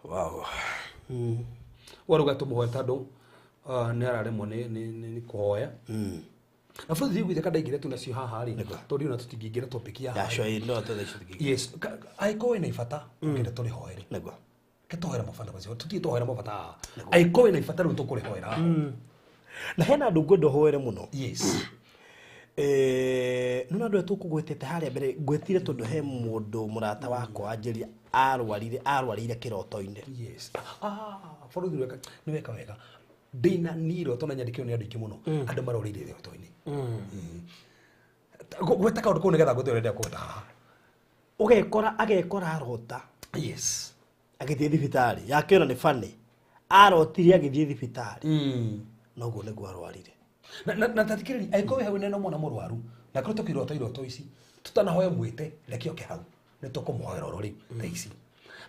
Wow. Waruga tũmũhoe tondũ, nĩ araremwo nĩ kũhoya. Na bũrũri thiĩ gwĩte ndaingĩre tu nacio haha rĩ, tondũ ona tũtingĩingĩra topic ya haha. Acio, ĩĩ, no, tondũ icio tũtingĩingĩra. Yes, angĩkorwo wĩna ibata, ũngĩenda tũrĩhoere. Nĩguo. Ke tũhoere mabata macio, tũthiĩ tũhoere mabata haha. Angĩkorwo wĩna ibata rĩu tũkũrĩhoera haha. Na hena andũ ngwenda ũhoere mũno. Yes. Nĩ andũ arĩa tũkũgwetete harĩa mbere, ngwetire tondũ he mũndũ mũrata wakwa anjĩria arwarire kĩroto-inĩ. Yes. Bũrũri nĩ weka wega. Ndĩna niĩ iroto na nyandĩkĩrwo nĩ andũ aingĩ mũno. Andũ marorĩire iroto-inĩ. Gweta kaũndũ kau nĩgetha ngwĩte ũrĩa ndĩrenda kũgweta haha. Ũgekora, agekora arota. Yes. Agĩthiĩ thibitarĩ, yake ona nĩ funny. Arotire agĩthiĩ thibitarĩ. Noguo nĩguo arwarire. Na tathikĩrĩria angĩkorwo wĩ hau nena mwana mũrwaru na korwo tũkĩrota iroto ici tutanahoya mwĩte reke oke hau nĩ tũkũmũhoera oro rĩu thaa ici.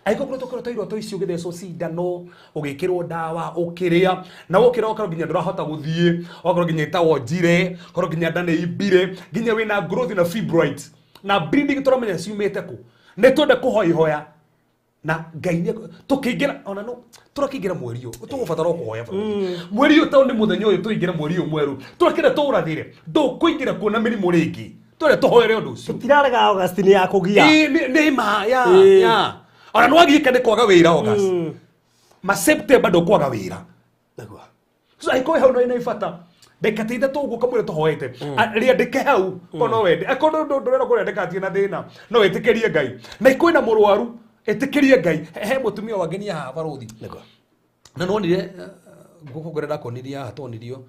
Angĩkorwo tũkĩrota iroto ici ũgĩthecwo cindano ũgĩkĩrwo ndawa ũkĩrĩa na wokĩra ũkorwo nginya ndũrahota gũthiĩ ũgakorwo nginya ĩtagwo njire ũkorwo nginya nda nĩ imbire nginya wĩna growth na fibroids na bleeding tũramenya ciumĩte kũ nĩ twende kũhoya ihoya na Ngai nĩ tũkĩingĩra ona no tũrakĩingĩra mweri ũyũ tũgũbatara o kũhoya bũrũri mweri ũyũ tondũ nĩ mũthenya ũyũ tũingĩre mweri ũyũ mwerũ tũrakĩenda tũũrathĩre ndũkũingĩra kuona mĩrimũ rĩngĩ twende tũhoere ũndũ ũcio. Tũtirarega August nĩ ya kũgia. Ĩĩ, nĩ ma ya ya ona nĩ wagiĩka nĩ kwaga wĩra August ma September ndũkwaga wĩra. Nĩguo. So angĩkorwo wĩ hau no ĩna ibata ndagĩka ta ithatũ ũguo kamũira tũhoete rĩandĩke hau korwo no wende akorwo ndũrenda kũrĩandĩka hatirĩ na thĩna no wĩtĩkĩrie Ngai na kwĩna mũrwaru ĩtĩkĩrie Ngai. He mũtumia wangenia haha barũthi. Nĩguo. Na nonire guoko kũrĩa ndakonirie haha twonirio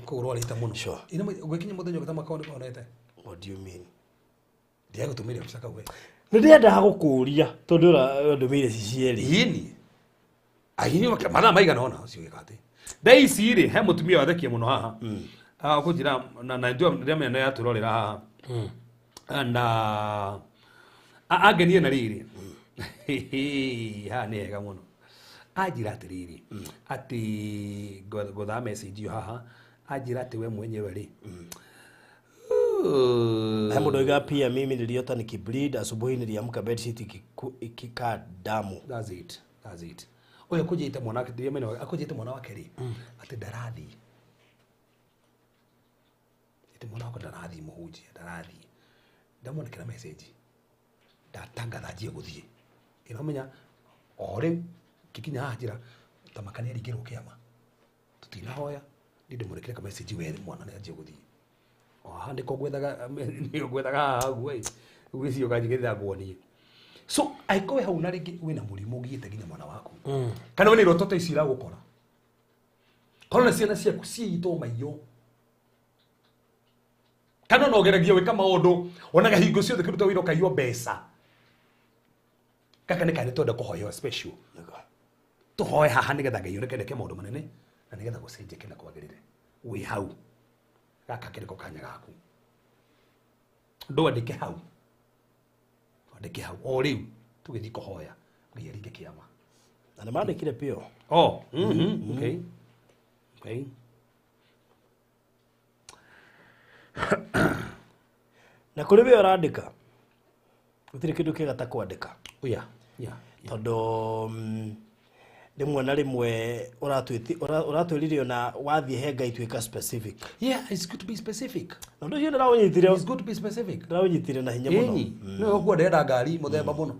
kũu rwarĩte mũno. Sure. Gwĩkinya mũthenya ũngĩ ta makao nĩkonete. What do you mean? Ndiagũtũmĩire mbica kau we. Nĩ ndĩrendaga gũkũria tondũ ũrandũmĩire ici cierĩ. Ĩni. Aini mathaa maigana ũna ũcio wĩka atĩ. Thaa ici rĩ he mũtumia wathekia mũno haha. Kũnjĩra na ndĩramenya nĩ yatũrorera haha. Na angenie na rĩrĩ. Haha nĩ hega mũno. Anjĩra atĩrĩrĩ atĩ ngothaa message ĩyo haha anjĩra atĩ we mwenyewe rĩ. He mũndũ oiga pia mimi niliota nikibleed asubuhi niliamka bedsheet ikikaa damu. That's it. That's it. Ũyũ akũnjĩte mwana wake ndiramenya akũnjĩte mwana wake rĩ atĩ ndarathiĩ. Atĩ mwana wakwa ndarathiĩ mũhunjia ndarathiĩ. Ndamwandĩkĩra message. Ndatangatha anjie gũthiĩ. Ĩramenya o rĩu ngĩkinya haha njĩra ta makania aringĩrwo kĩama. Tũtinahoya niĩ ndĩmwandĩkĩre ka message we mwana nĩ anjie gũthiĩ. O haha nĩko ngwethaga nĩko ngwethaga haha ũguo ĩ. Ũgĩciĩ ũkanjigĩrĩra nguonie. So angĩkorwo wĩ hau na rĩngĩ wĩna mũrimũ ũgiĩte nginya mwana waku. Kana wĩna iroto ta ici iragũkora. Korwo na ciana ciaku ciĩitwo maiyo. Kana ona ũgeragia gwĩka maũndũ wonaga hingo ciothe kĩruta wĩra ũkaiywo mbeca. Gaka nĩ kanya twenda kũhoya special. Tũhoe haha nĩgetha Ngai oneke nĩke maũndũ manene na nĩgetha gũcenjeke na kwagĩrĩre. Wĩ hau. Gaka kĩrĩko kanya gaku. Ndwandĩke hau. Andĩke hau o rĩu tũgĩthiĩ kũhoya Ngai aringe kĩama. Na nĩ mandĩkire pio. Oh, okay. Okay. Na kũrĩ we ũrandĩka gũtirĩ kĩndũ kĩega ta kwandĩka. Oh, yeah. Yeah. Tondũ rĩmwe na rĩmwe ũratwĩrire ona wathiĩ he Ngai tuĩka specific. Yeah, it's good to be specific. Na ũndũ ũcio ndĩraũnyitire. It's good to be specific. Ndĩraũnyitire na hinya mũno. Ĩni, nĩwe ũkuo ndĩrenda ngari mũthemba mũno.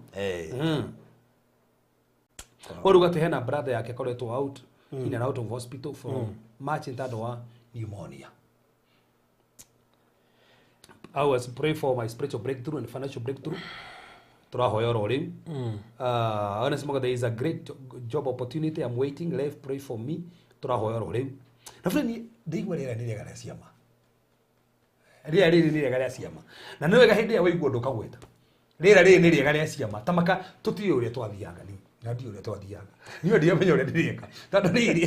Ũruga atĩ hena brother yake akoretwo out in and out of hospital from March tondũ wa pneumonia. I was pray for my spiritual breakthrough and financial breakthrough. Tũrahoya oro rĩu. Honestly, there is a great job opportunity. I'm waiting. Let's pray for me. Tũrahoya oro rĩu. Na friend, ndĩigua rĩera nĩ rĩega rĩa ciama. Rĩera rĩrĩ nĩ rĩega rĩa ciama. Na nĩ wega hĩndĩ ĩrĩa waigua ũndũ ũkagweta. Rĩera rĩrĩ nĩ rĩega rĩa ciama. Ta maka tũtiũĩ ũrĩa twathiaga ni. Na ndiũĩ ũrĩa twathiaga. Niĩ ndiamenya ũrĩa ndĩreka. Tondũ rĩrĩ.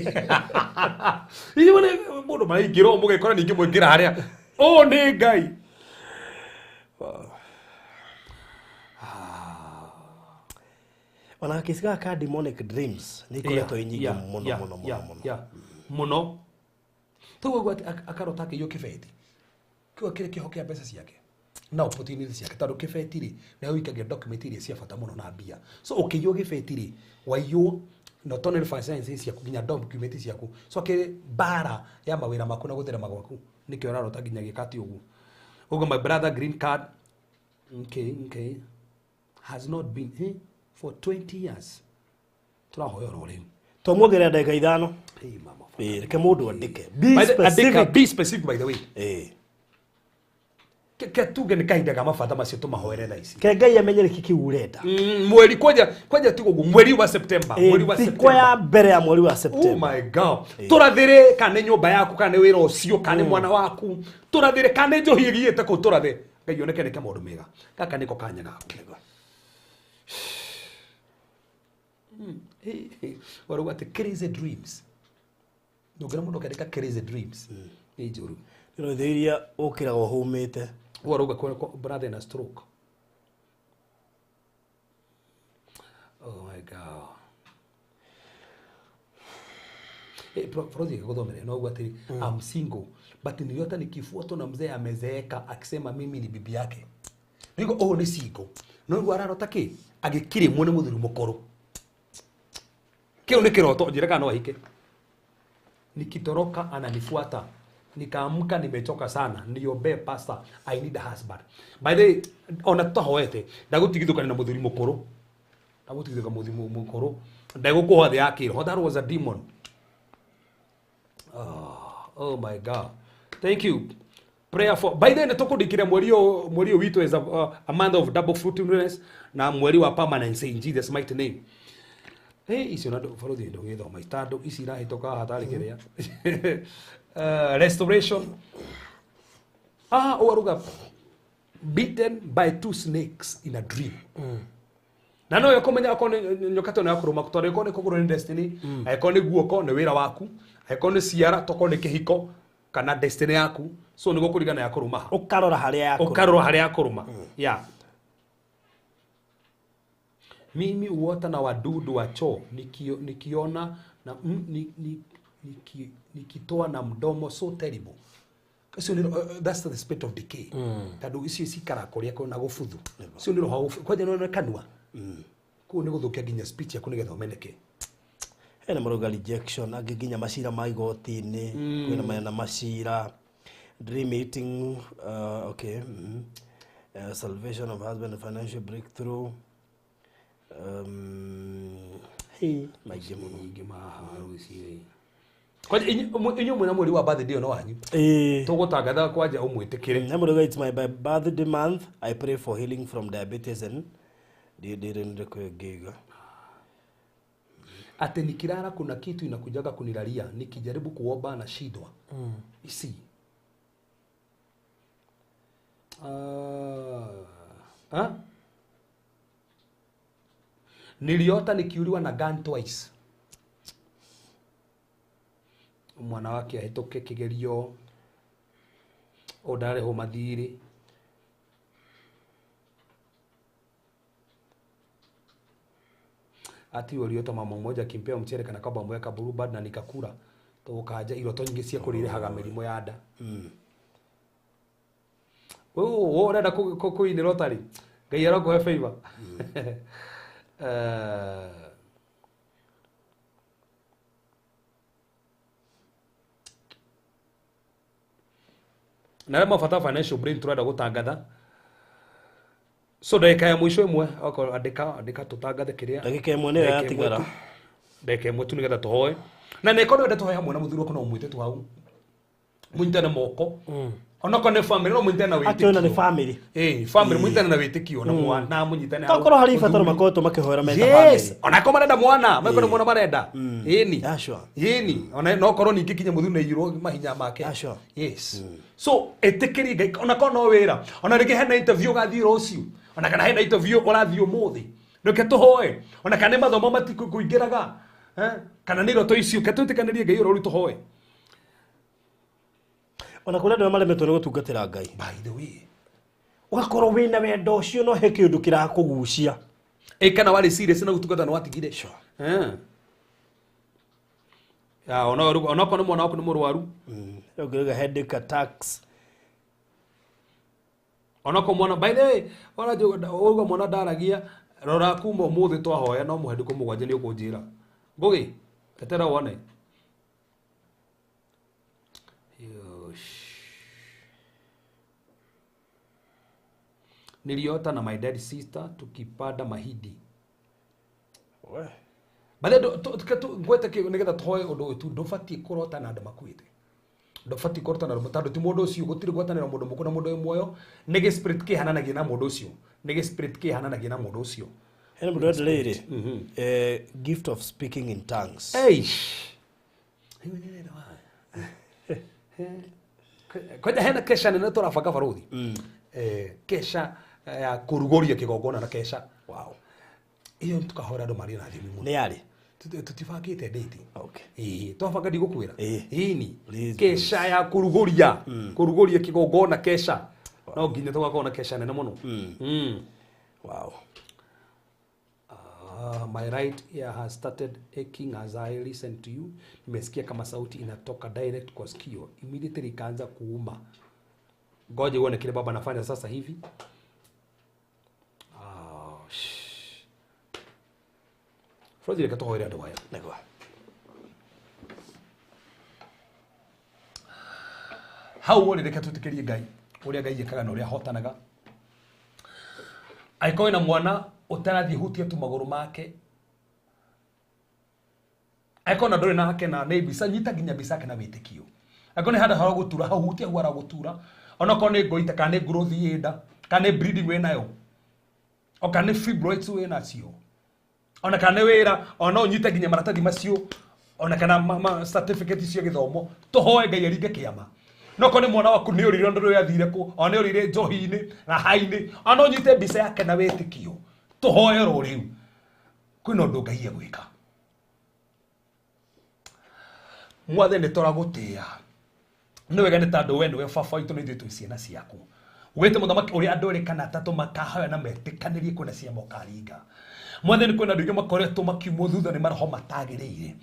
Inyuĩ nĩ mũndũ maraingĩra ũũ mũgekora ningĩ mwaingĩra harĩa. Ũũ nĩ Ngai. Ona kesi gaka ka demonic dreams nĩ ikoretwo i nyingĩ mũno mũno mũno mũno. Mũno. Toguo atĩ akarota akĩiywo kĩbeti. Kĩu kĩrĩ kĩho kĩa mbeca ciake. Na opportunity ciake tondũ kĩbeti rĩ nĩho ũikagia document iria cia bata mũno na mbia. So ũkĩiywo kĩbeti rĩ waiywo not only finances ciaku nginya document ciaku. So akĩrĩ mbara ya mawĩra maku na gũtherema gwaku nĩkĩo ũrarota nginya gĩka atĩ ũguo. Ũguo my brother green card okay, okay has not been for 20 years. Tũrahoya oro rĩu. Twamuongerera ndagĩka ithano. Hey, mama. Reke mũndũ andĩke. Be By the, specific. andĩka, be specific by the way. Ke tuge nĩ kahinda ga mabata macio tũmahoere thaa ici. Ke Ngai amenye nĩkĩ kĩu ũrenda. Mweri kwanja tigo ũguo, mweri wa September, mweri wa Thikũ September. ya mbere ya mweri wa Oh September. my God. Tũrathĩre kana nĩ nyũmba yaku kana nĩ wĩra ũcio kana nĩ mwana waku. Tũrathĩre kana nĩ njohi ĩgiĩte kũu tũrathĩre. Ngai oneke nĩke maũndũ mega. Gaka nĩko kanya gaku. Warauga atĩ crazy dreams. Ndũngĩra mũndũ akĩandĩka crazy dreams. Nĩ njũru. Nĩ iria ũkĩraga ũhũmĩte. Warauga kwa brother na stroke. Oh my God. Frozi gũthomere no uguo atĩ I'm single but niliota nikifuatwa na mzee amezeeka akisema mimi ni bibi yake. Nĩguo ũũ nĩ single. No nĩguo ararota kĩ? Agĩkirĩmwo nĩ mũthuri mũkũrũ. Kĩu nĩ kĩroto njĩra kana no ahike. Nikitoroka ananifuata. Nikaamka nimechoka sana. Niombee pastor, I need a husband. By the way, ona tutahoete ndagũtigithũkania na mũthuri mũkũrũ. Ndagũtigithũka mũthuri mũkũrũ. Ndegũkũhoa thĩ ya kĩroho. That was a demon. Oh my God. Thank you. Prayer for by the way nĩtũkũndĩkĩria mweri ũyũ witũ is a month of double fruitfulness na mweri wa permanence in Jesus mighty name. Hey, icio na bũrũri ndũgĩthoma itandũ ici irahĩtũka haha tarĩ kĩrĩa. Restoration. Ũaruga beaten by two snakes in a dream. Na no yokomenya akorwo nĩ nyoka ta ĩno ya kũrũma tondũ ĩkorwo nĩ kũgũrũ nĩ destiny, angĩkorwo nĩ guoko nĩ wĩra waku, angĩkorwo nĩ ciara tokorwo nĩ kĩhiko kana destiny yaku, so nĩguo kũringana ya kũrũma ha. Ũkarora harĩa ya kũrũma. Ũkarora harĩa ya kũrũma. Yeah. Mimi huota na wadudu wa choo nikiona na nikitoa na mdomo so terrible. So that's the spirit of decay. Tondũ icio cikara kũrĩa kwĩna gũbuthu. Cio nĩ roho kwanja nĩ kanua. Kũu nĩ gũthũkia nginya speech yaku nĩgetha ũmeneke. Hena marauga rejection, angĩ nginya macira ma igoti-inĩ, kwĩna mena macira, dream eating, okay, salvation of husband, financial breakthrough. Hey, maingĩ mũno. Maingĩ maha rũciĩ. Kwanja inyuĩ mwĩna mweri wa birthday ĩyo no wanyu. Tũgũtangatha kwanja ũmwĩtĩkĩre. Namũrauga it's my birthday month. I pray for healing from diabetes and ndĩrĩ ngĩiga. Ate nikilala kuna kitu inakujaga kunilalia, nikijaribu kuomba na shidwa. Isi. Niliota nikiuliwa na gun twice. Mwana wake ahĩtũke kĩgerio, ũndarĩhwo mathirĩ. Ati waliota mama mmoja akimpea mchere kana kwamba ameweka blue band na nikakula. Tũkaja iroto nyingĩ cia kũrĩrehaga mĩrimũ ya nda. Wewe ũrenda kũinĩra ũtarĩ Ngai arokũhe favor. Na arĩa mabata financial brain tũrenda gũtangatha. So ndagĩka ya mũico ĩmwe okorwo andĩka tũtangathe kĩrĩa. Ndagĩka ĩmwe nĩyo yatigara. Ndagĩka ĩmwe tu nĩgetha tũhoe. Na nĩkorwo wenda tũhoe hamwe na mũthuri waku no ũmwĩte tu hau. Mũnyitane moko. Onokorwo nĩ family no mũnyitane na wĩtĩkio. Akĩona nĩ family. Family mũnyitane na wĩtĩkio na mwana mũnyitane hau. Tokorwo harĩ ibataro makoretwo makĩhoera meta family. Yes, onakorwo marenda mwana, makorwo mwana marenda. Ĩni. Yeah, sure. Ĩni, ona no korwo ningĩ kinya mũthuri nĩ aiyũrwo mahinya make. Yeah, sure. Yes. So ĩtĩkĩri Ngai onakorwo no wĩra, ona rĩngĩ hena interview ũgathiĩ rũciũ, ona kana hena interview ũrathiĩ ũmũthĩ. Reke tũhoe, ona kana nĩ mathomo matikũingĩraga, kana nĩ iroto icio, reke twĩtĩkanĩrie Ngai ũrĩa tũhoe. Ona kũrĩ andũ arĩa maremetwo nĩ gũtungatĩra Ngai. By the way, Ũgakorwo wĩna wendo ũcio no he kĩũndũ kĩrakũgucia. Kana warĩ serious na gũtungata nĩ watigire. Sure. Ya onokorwo nĩ mwana waku nĩ mũrwaru. Ũngĩrauga headache attacks. Onokorwo mwana by the way, ona ũguo mwana ndaragia rora kuma ũmũthĩ twahoya no mũhe ndukũ mũgwanja nĩ ũkũnjĩra. Ngũgĩ, etera wone. Niliota na my dead sister tukipanda mahindi. We. But then ngwete nĩgetha tũhoe ũndũ ũyũ tu ndũbatiĩ kũrota na andũ makuĩte. Ndũbatiĩ kũrota na andũ tondũ ti mũndũ ũcio gũtirĩ gwatanĩra mũndũ mũkũrũ na mũndũ wĩ muoyo. Nĩ gĩ spirit kĩhananagia na mũndũ ũcio. Nĩ gĩ spirit kĩhananagia na mũndũ ũcio. Hena mũndũ wenda rĩrĩ, gift of speaking in tongues. Eish. Kwanja hena kesha nene tũrabanga baruthi. Kesha ya kũrugũria kĩgongona na kesha. Wow. Ĩyo tũkahoera andũ marĩ na thiomi mũno. Nĩ yarĩ? Tũtibangĩte date. Okay. Ĩĩ, twabanga ndigũkwĩra. Ĩĩ. Ĩni. Please, Kesha ya kũrugũria, kũrugũria kĩgongona kesha. No nginya tũgakorwo na kesha nene mũno. Wow. Ah, my right ear has started aching as I listen to you. Nimesikia kama sauti inatoka direct kwa sikio. Immediately ikaanza kuuma. Ngoja uone kile baba anafanya sasa hivi. Ah, shh. Frozi, reke tũhoere andũ aya. Nĩguo. Hau ũrĩ, reke twĩtĩkĩrie Ngai ũrĩa Ngai ĩkaga na ũrĩa ahotanaga. Angĩkorwo wĩna mwana ũtarathiĩ, hutia tu magũrũ make. Angĩkorwo na ndũrĩ nake na nĩ mbica, nyita nginya mbica yake na wĩtĩkio. Angĩkorwo nĩ handũ haragũtura, hau hutia hau haragũtura. Onokorwo nĩ ngoita, kana nĩ growth ĩ nda, kana nĩ bleeding wĩ nayo, o kana nĩ fibroids wĩ nacio, ona kana nĩ wĩra, ona no ũnyite nginya maratathi macio, ona kana certificate cia gĩthomo, tũhoe Ngai aringe kĩama. No korwo nĩ mwana waku nĩ ũrire, ndũrĩ athire kũ, ona nĩ ũrire njohi-inĩ na ha-inĩ, ona no ũnyite mbica yake na wĩtĩkio, tũhoe oro rĩu. Kwĩna ũndũ Ngai egwĩka. Mwathani, nĩ tũragũtĩĩa, nĩ wega, nĩ tondũ we nĩwe baba witũ na ithuĩ twĩ ciana ciaku. Wĩte mũthamaki ũrĩa andũ erĩ kana atatũ makahoya na metĩkanĩrie, kwĩna ciama ũkaringa. Mwathani, kwĩna andũ aingĩ makoretwo makiumwo thutha nĩ maroho matagĩrĩire.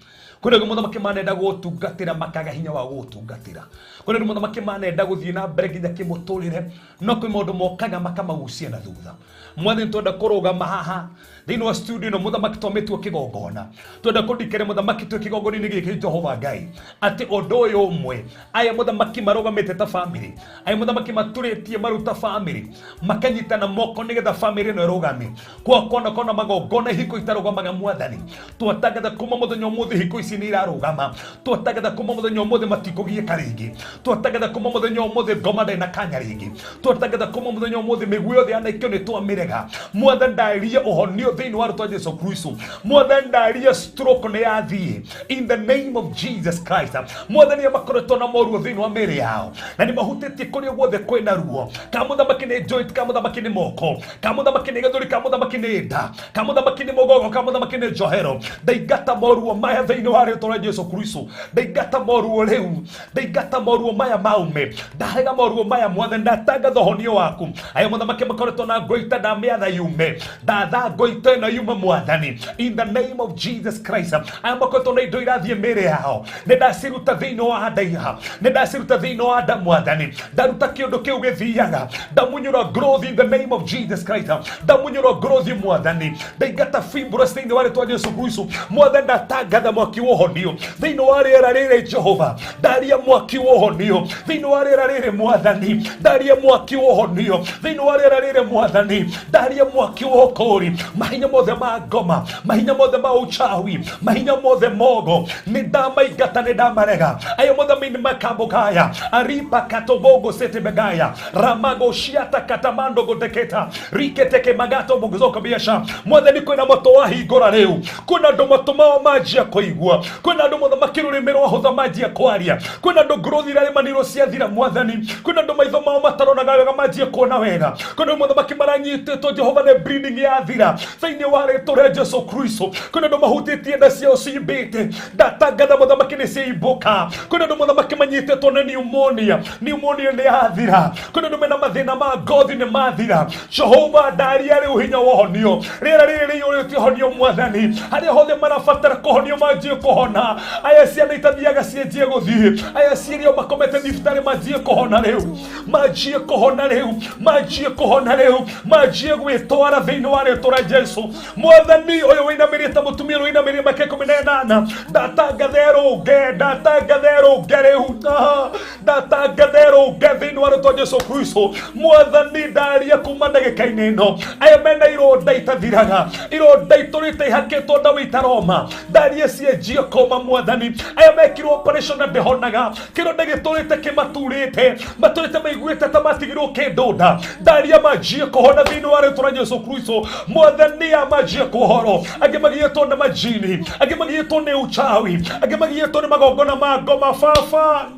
Kwĩna andũ, mũthamaki, manenda gũgũtungatĩra, makaga hinya wa gũgũtungatĩra. Kwĩna andũ, mũthamaki, manenda gũthiĩ na mbere nginya kĩmũtũrĩre, no kwĩ maũndũ mokaga makamagucia na thutha. Mwathani, twenda kũrũgama haha thĩinĩ wa studio ĩno, mũthamaki, twamĩtua kĩgongona. Twenda kũndikĩre, mũthamaki, twĩ kĩgongona-inĩ gĩkĩ, Jehova Ngai, atĩ ũndũ ũyũ ũmwe aya, mũthamaki, marũgamĩte ta family, aya, mũthamaki, maturĩtie maru ta family, makanyitana moko nĩgetha family ĩno ĩrũgame kwa kona kona magongona hiko itarũgamaga. Mwathani, twatangatha kuma mũthenya ũmũthĩ hiko ici nĩ irarũgama. Twatangatha kuma mũthenya ũmũthĩ matikũgiĩka rĩngĩ. Twatangatha kuma mũthenya ũmũthĩ ngoma ndarĩ na kanya rĩngĩ. Twatangatha kuma mũthenya ũmũthĩ mĩguĩ yothe yanaikio nĩ twamĩrega. Mwathani, ndaria ũhonio thĩinĩ wa rĩtwa Jesu Kristo. Mwathani, ndaria stroke nĩ yathiĩ in the name of Jesus Christ. Mwathani, arĩa makoretwo na moruo thĩinĩ wa mĩĩrĩ yao na nĩ mahutĩtie kũrĩa guothe kwĩna ruo, ka mũthamaki nĩ joint, ka mũthamaki nĩ moko, ka mũthamaki nĩ gĩthũri, ka mũthamaki nĩ nda, ka mũthamaki nĩ mũgongo, ka mũthamaki nĩ njohero, ndaingata moruo maya thĩinĩ wa rĩtwa rĩa Jesu Kristo. Ndaingata moruo rĩu, ndaingata moruo maya maume, ndarega moruo maya. Mwathani, ndatangatha ũhonio waku. Aya, mũthamaki, makoretwo na ngoita, ndamĩatha yume, ndatha ngoita ĩno yume, Mwathani, in the name of Jesus Christ. Aya makoretwo na indo irathiĩ mĩĩrĩ yao, nĩ ndaciruta thĩinĩ wa ndaiha, nĩ ndaciruta thĩinĩ wa nda. Mwathani, ndaruta kĩũndũ kĩu gĩthiaga, ndamunyũra growth in the name of Jesus Christ, ndamunyũra growth. Mwathani, ndaingata fibroids thĩinĩ wa rĩtwa Jesu Kristo. Mwathani, ndatangatha mwaki wa ũhonio thĩinĩ wa rĩera rĩrĩ. Jehova, ndaria mwaki wa ũhonio thĩinĩ wa rĩera rĩrĩ. Mwathani, ndaria mwaki wa ũhonio thĩinĩ wa rĩera rĩrĩ. Mwathani, ndaria mwaki wa ũkũri. Mahinya mothe ma ngoma, mahinya mothe ma uchawi, mahinya mothe mogo, nĩ ndamaingata, nĩ ndamarega. Ayo mothamini makambugaya ariba katobogo sete begaya ramago shiata katamando goteketa riketeke magato muguzoka biasha. Mwathani, kwĩna moto wahingũra rĩu. Kwĩna andũ matũ mao manjia kũigua. Kwĩna andũ, mũthamaki, rũrĩmĩ rwahũtha manjia kwaria. Kwĩna andũ ngũrũthi irarĩmanirwo ciathira. Mwathani, kwĩna andũ maitho mao mataronaga wega manjie kuona wega. Kwĩna andũ, mũthamaki, maranyitĩtwo, Jehova, nĩ bleeding yathira thĩinĩ wa rĩtwa rĩa Jesu Kristo. Kwĩna andũ mahutĩtie nda ciao cimbĩte, ndatangatha, mũthamaki, nĩ ciaimbũka. Kwĩna andũ, mũthamaki, manyitĩtwo nĩ pneumonia, pneumonia nĩ yathira. Kwĩna andũ mena mathĩna ma ngothi, nĩ mathira. Jehova, ndaria rĩu hinya wa ũhonio rĩera rĩrĩ rĩiyũrĩte ũhonio. Mwathani, harĩa hothe marabatara kũhonio manjie kũhona. Aya ciana itathiaga cianjie gũthiĩ. Aya ciĩrio makomete thibitarĩ manjie kũhona rĩu, manjie kũhona rĩu, manjie kũhona rĩu, manjie gwĩtwara thĩinĩ wa rĩtwa rĩa Jesu. Mwathani, ũyũ wĩinamĩrĩte, mũtumia ũyũ wĩinamĩrĩre mĩaka 18, ndatangatha ĩrũnge, ndatangatha ĩrũnge rĩu. Ah, ndatangatha ĩrũnge thĩinĩ wa rĩtwa Jesu Kristo. Mwathani, ndaria kuma ndagĩka-inĩ ĩno, aya mena ironda itathiraga, ironda itũrĩte ihakĩtwo ndawa itaroma, ndaria cienjie koma. Mwathani, aya mekirwo operation na ndĩhonaga, kĩronda gĩtũrĩte kĩmaturĩte, matũrĩte maiguĩte ta matigirwo kĩndũ nda, ndaria manjie kũhona thĩinĩ wa rĩtwa rĩa Jesu Kristo. Mwathani, ya manjie kũhoro. Angĩ magiĩtwo nĩ majini, angĩ magiĩtwo nĩ uchawi, angĩ magiĩtwo nĩ magongona ma ngoma. Baba.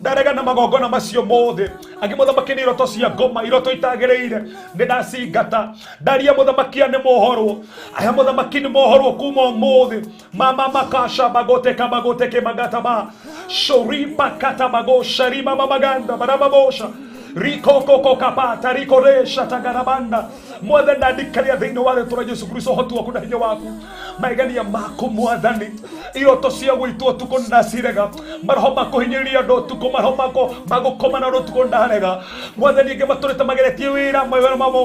Ndarega na magongona macio mothe. Angĩ mũthamaki nĩ iroto cia ngoma, iroto itagĩrĩire, nĩ ndacingata. Ndaria mũthamaki nĩ mohorwo, aya mũthamaki nĩ mohorwo kuma ũmũthĩ. Mama makasha bagoteka bagoteke magataba shoripa katabago sharima mamaganda barababosha rikokokokapata rikoresha tagarabanda. Mwathani ndandikaria thĩinĩ wa rĩtwa rĩa Jesu Kristo ũhoti waku na hinya waku, maigania maku mwathani. Iroto cia gwĩtwo ũtukũ ndacirega, maroho ma kũhinyĩrĩria andũ ũtukũ, maroho ma gũkoma na andũ ũtukũ ndarega. Mwathani angĩ matũrĩte mageretie wĩra,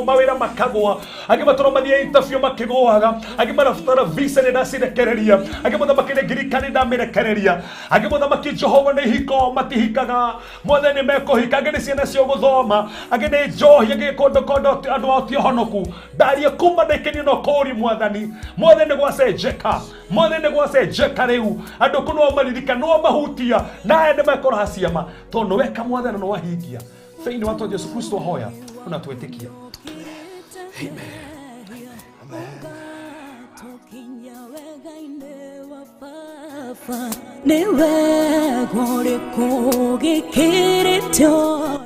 mawĩra makagũa, angĩ matũra mathiĩ interview makĩgũaga, angĩ marabatara visa nĩ ndacirekereria, angĩ mũthamaki nĩ ngirika nĩ ndamĩrekereria, angĩ mũthamaki Jehova nĩ ihiko matihikaga, mwathani mekũhika, angĩ nĩ ciana cio gũthoma, angĩ nĩ njohi, angĩ kũndũ kũndũ andũ ao ti honoku. Ndaria kuma ndĩkĩnio no kũri mwathani, mwathani gwacenjeka, mwathani gwacenjeka rĩu andũ kũ no maririkana no mahutia na aya nĩ mekũraha ciama tondũ weka mwathani no wahingia. Thĩinĩ wa Jesu Kristo hoya na twĩtĩkia. Nĩ wega ũrĩkũ gĩkĩrĩte ũyũ.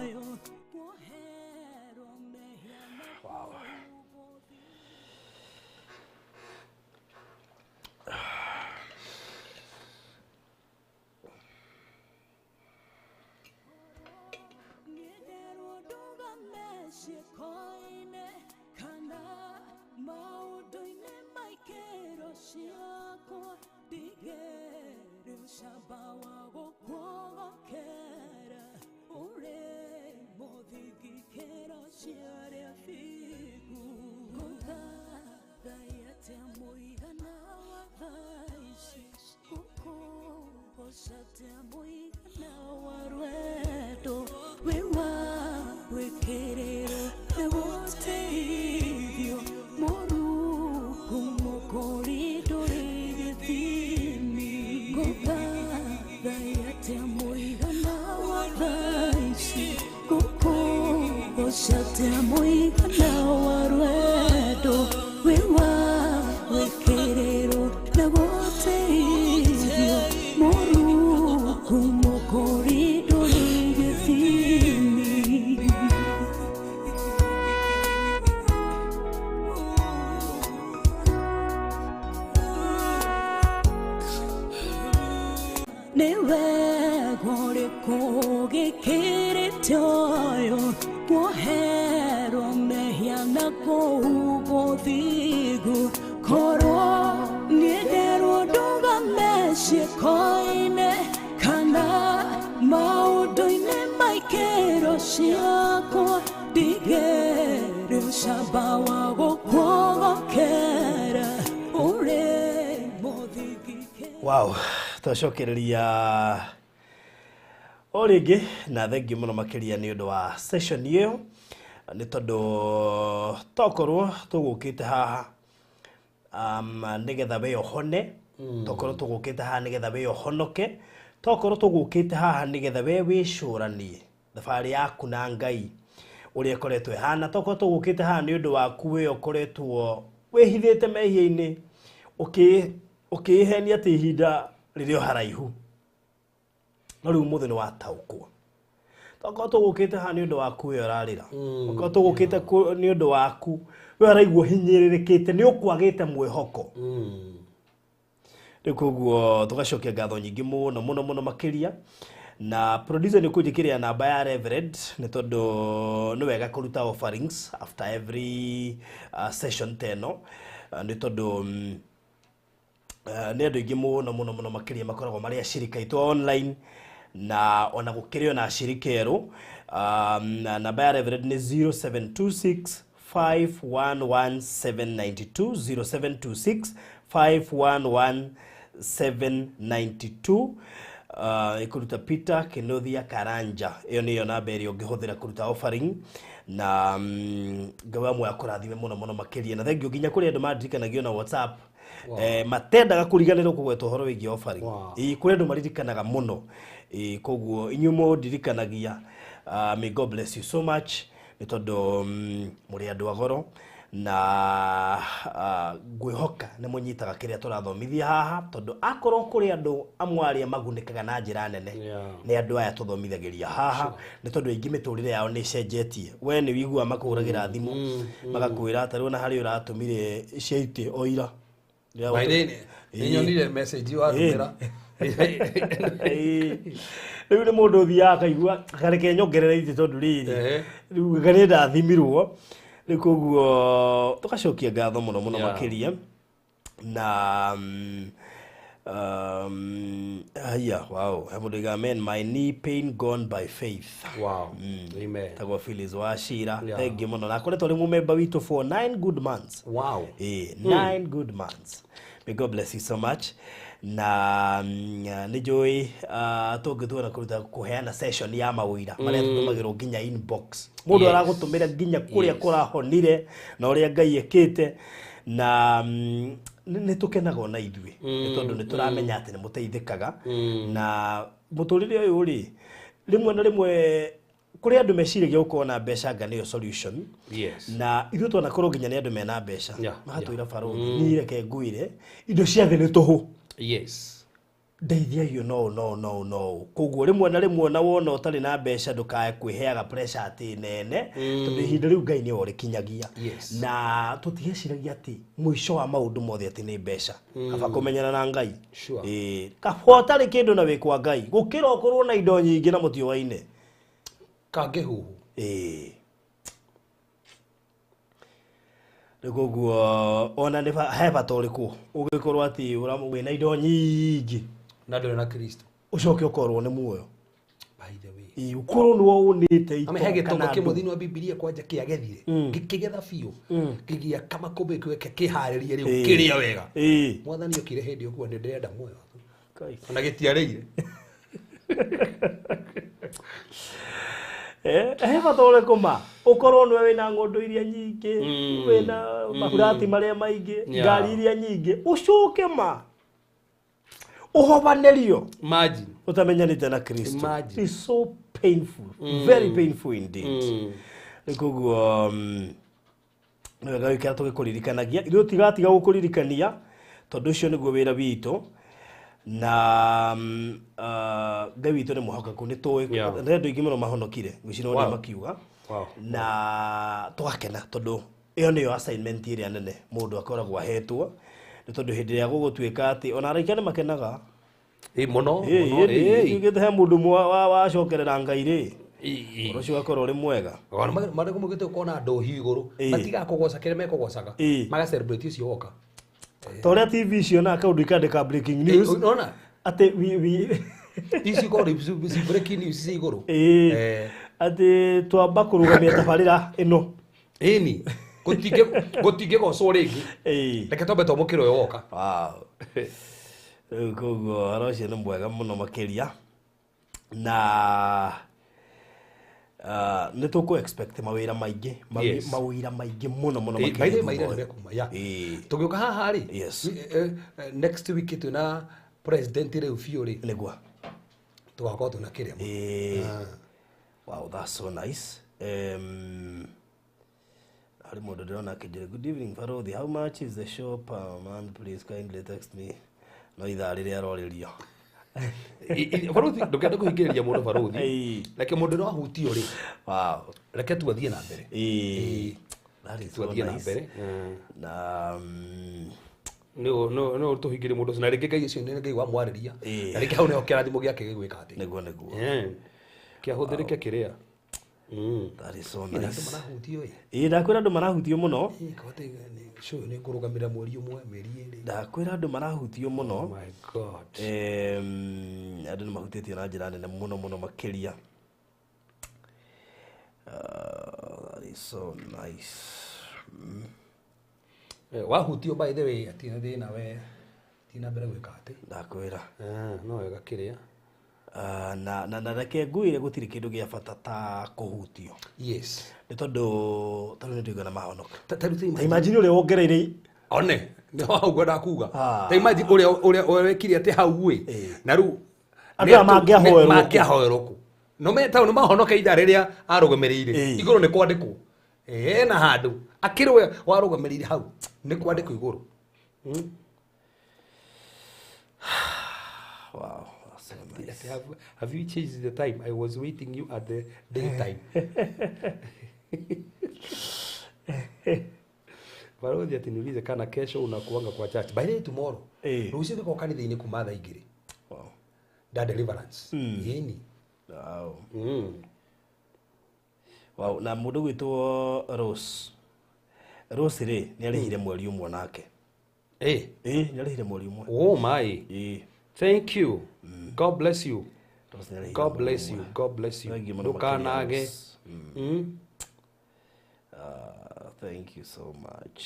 Nĩ wega ũrĩkũ gĩkĩrĩte ũyũ, kuoherwo mehia na kũhumbwo ũthingu. Korwo niĩ nderwo ndũgame ciĩko-inĩ kana maũndũ-inĩ ma ikĩro ciakwa, ndigere ũcamba wa gũkuogokera ũrĩ mũthingi. Wow, twacokereria o rĩngĩ na thengiũ mũno makĩria nĩ ũndũ wa session ĩyo, nĩ tondũ tokorwo tũgũkĩte haha nĩgetha we ũhone, tokorwo tũgũkĩte haha nĩgetha we ũhonoke, tokorwo tũgũkĩte haha nĩgetha we wĩcũranie thabarĩ yaku na Ngai ũrĩa ĩkoretwo ĩhana, tokorwo tũgũkĩte haha nĩ ũndũ waku we ũkoretwo wĩhithĩte mehia-inĩ ũkĩĩhenia atĩ ihinda rĩrĩ o haraihu, no rĩu ũmũthĩ nĩ wataũkwo. Tokorwo tũgũkĩte haha nĩ ũndũ waku we ũrarĩra, tokorwo tũgũkĩte nĩ ũndũ waku we ũraigua ũhinyĩrĩrĩkĩte nĩ ũkwagĩte mwĩhoko. Rĩu koguo tũgacokia ngatho nyingĩ mũno mũno mũno makĩria. Na producer nĩ ũkũnjĩkĩrĩra namba ya Reverend nĩ tondũ nĩ wega kũruta offerings after every session ta ĩno, nĩ tondũ nĩ andũ aingĩ mũno mũno mũno makĩria makoragwo marĩ acirika aitũ online na ona gũkĩrĩ ona acirika erũ. Na namba ya Reverend nĩ 0726 511792, 0726 511792. Ĩkũruta Peter Kenothia Karanja. Ĩyo nĩyo namba ĩrĩa ũngĩhũthĩra kũruta offering na Ngai wa muoyo akũrathime mũno mũno makĩria. Na thengiũ nginya kũrĩ andũ mandirikanagia na WhatsApp. Wow. Matendaga kũriganĩrwo kũgweta ũhoro wĩgiĩ offering. Wow. Ĩĩ, kũrĩ andũ maririkanaga mũno. Ĩĩ, koguo inyuĩ mũndirikanagia, may God bless you so much nĩ tondũ mũrĩ andũ a goro Na ngwĩhoka nĩ mũnyitaga kĩrĩa tũrathomithia haha, tondũ akorwo kũrĩ andũ amwe arĩa magunĩkaga na njĩra nene nĩ andũ aya tũthomithagĩria haha, nĩ tondũ aingĩ mĩtũrĩre yao nĩ ĩcenjetie. We nĩ wiguaga makũhũragĩra thimũ magakwĩra ta rĩu ona harĩ ũratũmire cia itĩ o ira. Nĩ nyonire message watũmĩra. Ĩĩ. Rĩu nĩ mũndũ ũthiaga akaigua kareke nyongerere itĩ tondũ rĩrĩ rĩu nĩ ndathimirwo. Rĩu koguo tũgacokia ngatho mũno mũno makĩria. Na haya, wow, he mũndũ oigaga, "Man, my knee pain gone by faith." Wow, amen. Tagwo Phyllis wa Shira. Thank you mũno, na akoretwo arĩ mũmemba witũ for 9 good months. 9 good months. May God bless you so much. Na nĩ njũĩ tũngĩtua kũruta kũheana session ya mawĩra marĩa tũtũmagĩrwo nginya inbox, mũndũ aragũtũmĩra nginya kũrĩa kũrahonire na ũrĩa Ngai ekĩte, na nĩ tũkenaga ona ithuĩ nĩ tondũ nĩ tũramenya atĩ nĩ mũteithĩkaga. Na mũtũrĩre ũyũ rĩ, rĩmwe na rĩmwe kũrĩ andũ meciragia gũkorwo na mbeca anga nĩyo solution. Na ithuĩ twanakorwo nginya nĩ andũ mena mbeca magatwĩra, "Barũthi, niĩ reke ngwĩre, indo cia thĩ nĩ tũhũ. Ndeithiagio no no no no." Koguo rĩmwe na rĩmwe ona wona ũtarĩ na mbeca, ndũkae kwĩheaga pressure atĩ nene, tondũ ihinda rĩu Ngai nĩwe ũrĩkinyagia. Na tũtigeciragia atĩ mũico wa maũndũ mothe atĩ nĩ mbeca. Kaba kũmenyana na Ngai. Ĩĩ, kaba ũtarĩ kĩndũ na wĩ kwa Ngai gũkĩra ũkorwo na indo nyingĩ na mũtiũaine. Kangĩhuhu. Ĩĩ, rĩu koguo ona nĩ he bata ũrĩkũ ũngĩkorwo atĩ wĩna indo nyingĩ na ndũrĩ na Kristo, ũcoke ũkorwo nĩ muoyo? By the way. Ĩĩ, ũkorwo nĩ wonĩte Ame he itonga gĩtonga kana kĩmwe andũ. thĩinĩ wa Bibilia kwanja kĩagethire, gĩkĩgetha biũ, gĩgĩaka makũmbĩ kĩweke kĩharĩrie rĩu kĩrĩa wega. Mwathani okire hĩndĩ ĩyo kuga, "Nĩ ndĩrenda muoyo waku." Kai. Ona gĩtiarĩire. He bata ũrĩkũ ma ũkorwo nĩwe wĩna ng'ũndũ iria nyingĩ, wĩna maburati marĩa maingĩ, ngari iria nyingĩ, ũcoke ma ũhobanĩrio Imagine. ũtamenyanĩte na Kristo? Imagine. It's so painful, very painful indeed. Rĩu koguo nĩ wega gũikara tũgĩkũririkanagia. Ithuĩ tigatiga gũkũririkania tondũ ũcio nĩguo wĩra witũ. Na Ngai witũ nĩ mwĩhokeku, nĩ tũĩ nĩ andũ aingĩ mũno mahonokire gwĩciria makiuga na tũgakena tondũ ĩyo nĩyo assignment ĩrĩa nene mũndũ akoragwo ahetwo, nĩ tondũ hĩndĩ ĩrĩa gũgũtuĩka atĩ ona araika nĩ makenaga. Ĩ, mũno mũno, ĩ. Ĩĩ, he mũndũ wacokerera Ngai rĩ, ũhoro ũcio ũgakorwo ũrĩ mwega. Ona marĩa mũgĩte ũkona ndũhiũ igũrũ matigakugoca kĩrĩa mekũgocaga, maga celebrate ũcio woka. Ta ũrĩa TV cionaga kaũndũ ikandĩka "breaking news" Unaona atĩ we ici ikorwo ci breaking news ci igũrũ. Atĩ twamba kũrũgamia tabarĩra ĩno. Ĩni gũtingĩgocwo rĩngĩ. Reke twambe twamũkĩre ũyũ woka. Wow. Rĩu koguo ũhoro ũcio nĩ mwega mũno makĩria, na nĩ tũkũ expect mawĩra maingĩ, mawĩra maingĩ mũno mũno By makĩria the way, maira thutha nĩ ũyũ. mekuma ya tũgĩũka haha rĩ. Next week twĩna president rĩu biũ rĩ, Nĩguo. tũgakorwo twĩna kĩrĩa. Wow, that's so nice. Harĩ mũndũ ndĩrona akĩnjĩra, "Good evening, Farodhi, how much is the show per month? Please kindly text me." No ithaa rĩrĩa arorĩrio. Baruthi, ndũkende kũhingĩrĩria mũndũ, baruthi. Reke mũndũ no ahutio rĩ. Reke tu athiĩ na mbere. That is Tu so athiĩ na nice. mbere. Na No tũhingĩrie mũndũ ũcio, na rĩngĩ Ngai ũcio nĩ Ngai wamwarĩria, na rĩngĩ hau nĩho kĩrathimo gĩake gĩgwĩka atĩ Nĩguo. Kĩahũthĩrĩke kĩrĩa. That is so Ĩ, na andũ nice. marahutio ĩ. Ĩĩ, ndakwĩra andũ marahutio mũno. Ĩ, kahota show nĩ ngũrũgamĩrĩra mweri ũmwe, mĩeri 2. Ndakwĩra andũ marahutio mũno. Oh my God. Andũ nĩ mahutĩtio na njĩra nene mũno mũno makĩria. That is so nice. Wahutio, by the way, atina thĩna we tina mbere gwĩka atĩ. Ndakwĩra. Ah, no wega kĩrĩa. Na reke ngwĩre, gũtirĩ kĩndũ gĩa bata ta kũhutio, nĩ tondũ nĩ ndĩigana mahonoka. Ta rĩu Ta imagine ũrĩa wongereire. One nĩ hau ngwendaga kuga. Ah. Ta imagine ũrĩa wekire atĩ hau ĩ, na rĩu Andũ aya mangĩahoerwo kũ? Mangĩahoerwo kũ? No me tau nĩ mahonoka ithaa rĩrĩa arũgamĩrĩire. Igũrũ nĩ kwandĩkwo. Ena handũ akĩrĩ we warũgamĩrĩire hau nĩ kwandĩkwo igũrũ. Wow, that's so nice. Have you changed the time? I was waiting you at the daytime. Barothi ati niulize kana kesho unakuanga kwa church. By the way tomorrow. Rũciũ nĩko kanitha-inĩ kuma thaa 2. Wow. Da deliverance. Yeni. Wow. Wow, na mũndũ gwĩtwo Rose. Rose rĩ nĩ arĩhire mweri ũmwe nake. Nĩ arĩhire mweri ũmwe. Oh my. Thank you. God bless you. God bless you. God bless you. Ndukanage. Thank you so much.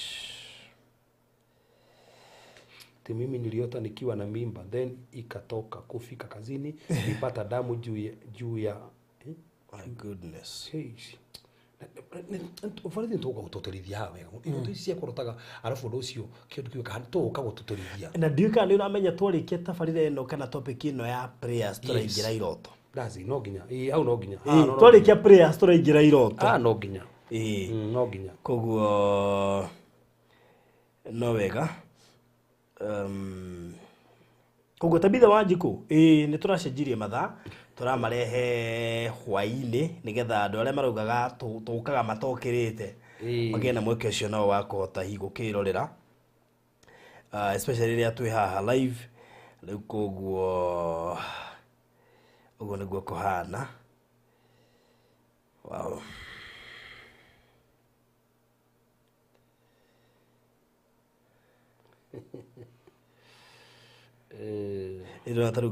Mimi niliota nikiwa na mimba then ikatoka kufika kazini nilipata damu juu ya my goodness. Hey. Farithi ntoka gũtũtĩrithia haha wega. Indo ici cia kũrotaga arabu ũndũ ũcio kĩndũ kĩu kana tũũka gũtũtĩrithia. Na ndiũĩ kana nĩ ũramenya twarĩkia tabarĩra ĩno kana topic ĩno ya prayers tũraingĩra iroto. Ndazi no nginya. Ĩĩ hau no nginya. Twarĩkia prayers tũraingĩra iroto. No nginya. Ĩĩ. No nginya. Koguo no wega. Koguo Tabitha Wanjikũ ĩĩ nĩ tũracenjirie mathaa tũramarehe hwaĩ-inĩ nĩgetha andũ arĩa maraugaga tũkaga matokĩrĩte magĩe na mweke ũcio nao wa kũhota hihi gũkĩrorera, especially rĩrĩa twĩ haha live rĩu. Koguo ũguo nĩguo kũhana. Wow.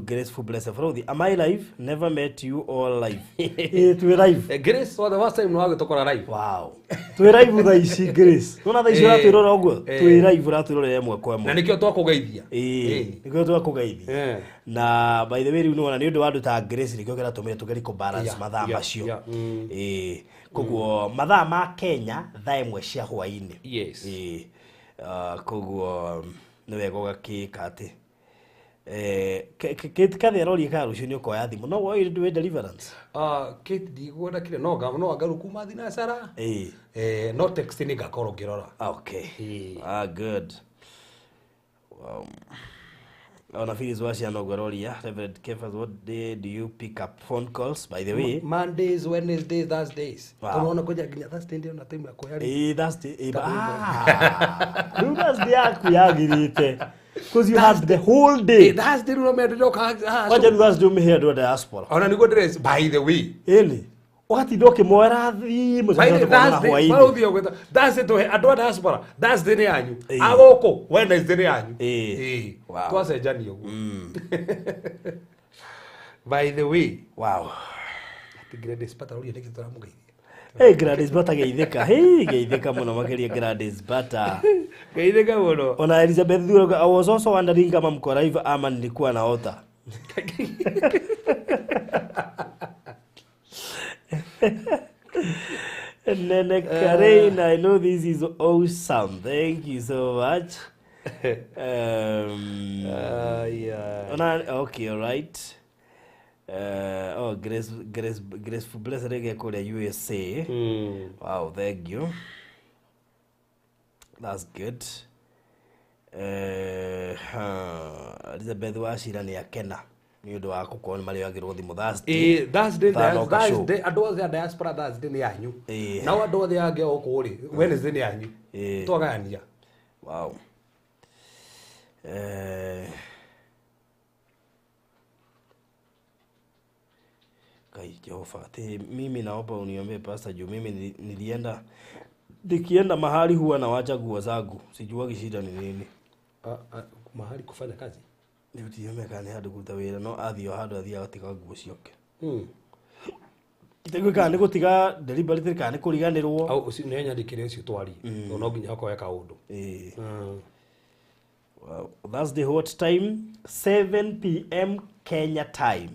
Graceful blessed Frothi. Am I live? Never met you all live. Twĩ live. Grace for the first time no agĩtũkora live. Wow. Twĩ live thaa ici Grace. Nona thaa ici ũratwĩrora ũguo? Twĩ live ũratwĩrorera ĩmwe kwa ĩmwe. Na nĩkĩo twakũgeithia. Nĩkĩo twakũgeithia. Na by the way rĩu nĩwona nĩ ũndũ wa andũ ta Grace nĩkĩo kĩratũmire tũgerie kũ balance mathaa macio. Koguo mathaa ma Kenya thaa 1 cia hwaĩ-inĩ. Yes. Koguo nĩ wega ũgakĩka atĩ Kate Kathe aroria kana rũciũ nĩ ũkoya thimũ no woi do deliverance. Kate ndiguona kĩrĩa no no angaru kuma thinacara. No text nĩ ngakorwo ngĩrora. Okay. Good. Wow. Ona Phyllis Wacia no ngororia Reverend Kefas, what day do you pick up phone calls by the way? Mondays, Wednesdays, Thursdays. Tunaona koja nginya Thursday ndio na time ya kuoya. Thursday. Rĩu Thursday yaku yagĩrĩte. Because you had the whole day. Thursday rĩu no ndoka. Kwaja Thursday ũmĩhe andũ a diaspora. Ona nĩguo ndĩreci by the way. Ĩni. Ũgatinda ũkĩmoera thimũ hwaĩ-inĩ. Thursday tũhe andũ a diaspora. Thursday nĩ yanyu. A gũkũ Wednesday nĩ yanyu. Twacenjania ũguo. By the way. Wow. Ati Gladys Bata ũria nĩkĩ tũramũgeithia. Hey, Gladys Bata geithĩka. Hey, geithĩka mũno makĩria Gladys Bata. Geithĩka mũno. Ona Elizabeth Thuro, I was also wondering kama mko live ama nilikuwa naota. Nene Karina, I know this is awesome. Thank you so much. Yeah. Okay, all right. Oh, Graceful Blessed Reggae kũrĩa USA. Wow, thank you. That's good. Elizabeth Wachira nĩ akena nĩ ũndũ wa gũkorwo nĩ marĩoyagĩrwo thimũ Thursday. Thursday, andũ othe a diaspora Thursday nĩ yanyu. Nao andũ othe angĩ gũkũ rĩ, Wednesday nĩ yanyu. Twagayania. Wow. Kai Jehova, ati mimi naomba uniombee pastor juu mimi nilienda nikienda mahali huwa nawacha nguo zangu, sijuagi shida ni nini. Mahali kufanya kazi nĩgũtiome kana nĩ handũ kũruta wĩra no athiĩ o handũ athiaga gatiga nguo ciake. Itaiguĩ kana nĩ gũtiga deliberately kana nĩ kũriganĩrwo. Au ũcio nĩ nyandĩkĩre ũcio twarie. Tondũ no nginya okoe kaũndũ. Wow. Thursday what time? 7 p.m. Kenya time.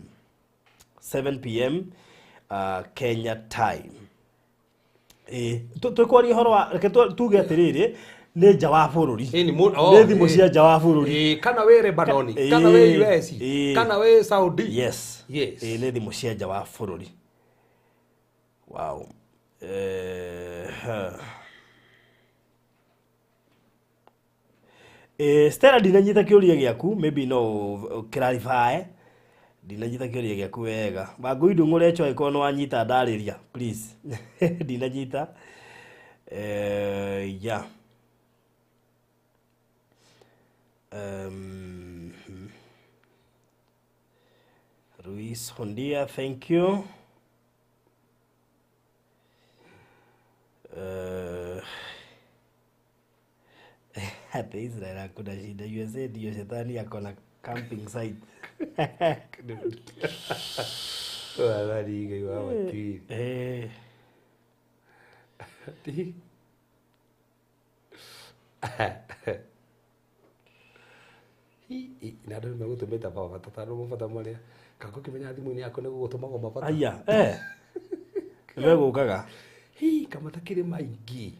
7 p.m. Kenya time. Tũkwaria ũhoro wa reke tuge atĩrĩrĩ nĩ nja wa bũrũri. Nĩ thimũ cia nja wa bũrũri. Kana wĩ Lebanon, kana wĩ US, kana wĩ Saudi. Yes. Nĩ thimũ cia nja wa bũrũri. Wow. Stella ndinanyita kĩũria gĩaku, maybe no clarify. Ndinanyita kĩũria gĩaku wega. Wangũi ndũng'ũrecho angĩkorwo nĩ wanyita ndarĩria, please. Ndinanyita. Yeah. Luis Hondia, thank you. Hata Israel hakuna shida, USA ndio shetani ako na camping site. Wathani Ngai wa watiri. Ti. Hi, na andũ nĩmegũtũmĩte mabata tondũ mabata marĩa kanga ũkĩmenya thimũ-inĩ yaku nĩ gũgũtũmagwo mabata. Aya, nĩmegũkaga. Hi, kamata kĩrĩ maingĩ.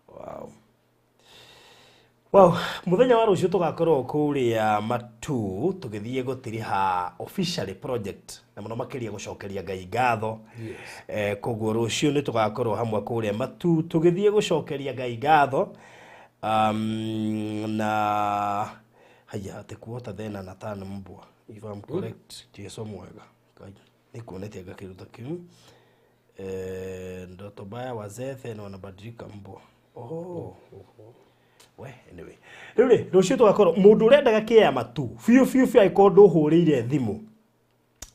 Wow. Wow, muthenya wa rũciũ tũgakorwo kũrĩa Matu tũgĩthiĩ gũtiriha officially project na mũno makĩria gũcokeria Ngai ngatho. Yes. Koguo rũciũ nĩ tũgakorwo hamwe kũrĩa Matu tũgĩthiĩ gũcokeria Ngai ngatho. Na haya atĩ kuota thena na tano mbwa if I'm correct Jesu mwega. Ngai nĩkuonetie ngakĩruta kĩu. Ndoto baya wazee tena wanabadilika mbwa. Oh. We, anyway. Rĩu rĩ, rũciũ tũgakorwo mũndũ ũrendaga kĩa Matu biũ biũ biũ angĩkorwo ndũhũrĩire thimũ,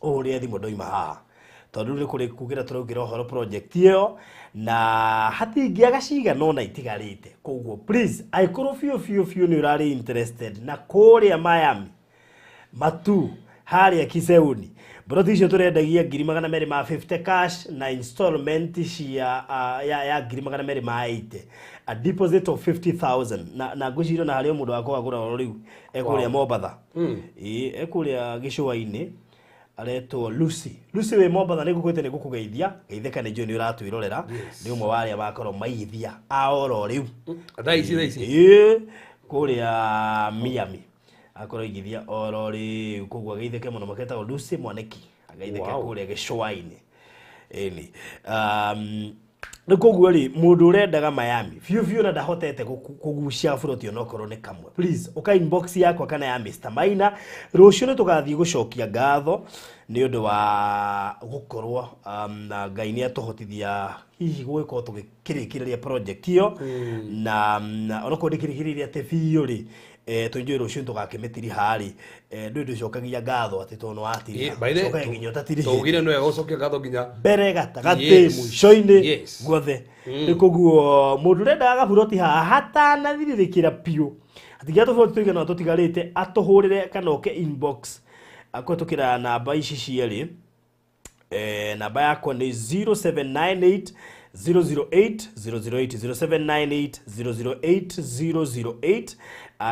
ũhũrĩre thimũ ndoima haha tondũ rĩu nĩ kũrĩ kugĩra tũraugĩra ũhoro project ĩyo na hatingĩaga cigana ũna itigarĩte. Koguo please angĩkorwo biũ biũ biũ nĩ ũrarĩ interested na kũrĩa Miami Matu harĩa Kiseuni broti icio tũrendagia 250,000 cash na installment cia ya 280,000, a deposit of 50,000 na ngwĩciria na harĩ o mũndũ wakwa wagũra oro rĩu ekũrĩa Mombatha. Ĩĩ ekũrĩa gĩcũa-inĩ aretwo Lucy. Lucy wĩ Mombatha nĩ ngũkwĩte nĩ ngũkũgeithia geithĩka nĩ njũĩ nĩ ũratwĩrorera. Nĩ ũmwe wa arĩa wakorwo maigithia a oro rĩu Thaa ici thaa ici. Ĩĩ kũrĩa Miami akorwo igithia oro rĩu koguo ageithĩke mũno maketagwo Lucy Mwaniki ageithĩke kũrĩa gĩcũa-inĩ. Ĩni rĩu koguo rĩ mũndũ ũrendaga Miami biũ biũ na ndahotete kũgucia buroti onokorwo nĩ kamwe, please ũka inbox yakwa kana ya Mr Maina. Rũciũ nĩ tũgathiĩ gũcokia ngatho nĩ ũndũ wa gũkorwo na Ngai nĩ atũhotithia hihi gũgĩkorwo tũgĩkĩrĩkĩrĩria project ĩyo na onokorwo ndĩkĩrĩkĩrĩirie atĩ biũ rĩ tũnjũĩ rũciũ tũgakĩmĩtiriha rĩ ndũĩ ndũcokagia ngatho atĩ tondũ nĩ watiriha cokagia nginya ũtatirihĩte. Tũugire nĩ wega gũcokia ngatho nginya mbere gatagatĩ mũico-inĩ guothe. Rĩu koguo mũndũ ũrendaga gaburoti haha hatanathirĩrĩkĩra biũ atigia tũburoti tũigana ũna tũtigarĩte atũhũrĩre kana oke inbox akũhetũkĩra namba ici cierĩ. Namba yakwa nĩ 0798 008 008 0798 008 008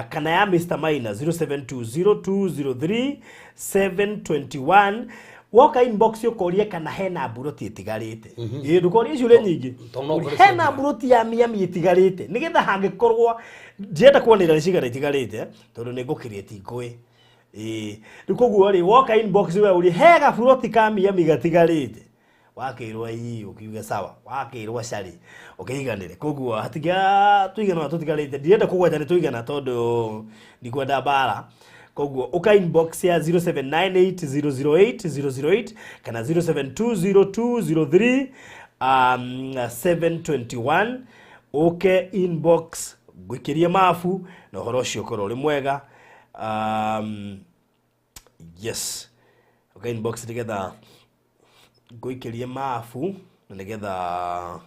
kana ya Mr Maina 0720 203 721. Woka inbox ũkorie kana hena mburoti ĩtigarĩte. Ĩĩ ndũkorie ciũria nyingĩ. Hena mburoti ya Miami ĩtigarĩte nĩgetha hangĩkorwo ndienda kuonera cigana itigarĩte tondũ nĩ ngũkĩrĩte ngũĩ. Ĩĩ rĩu koguo rĩ woka inbox we ũrie he gaburoti ka Miami gatigarĩte wakĩrwo ii ũkiuge sawa wakĩrwo cari ũkĩiganĩre. Koguo hatiga tũigana tũtigarĩte ndirenda kũgweta nĩ tũigana tondũ ndikwenda mbara. Koguo ũka inbox ya 0798 008 008 kana 0720 203 721 ũke inbox ngũikĩrie mabu na ũhoro ũcio ũkorwo ũrĩ mwega. Yes, ũka inbox nĩgetha ngũikĩrie mabu na nĩgetha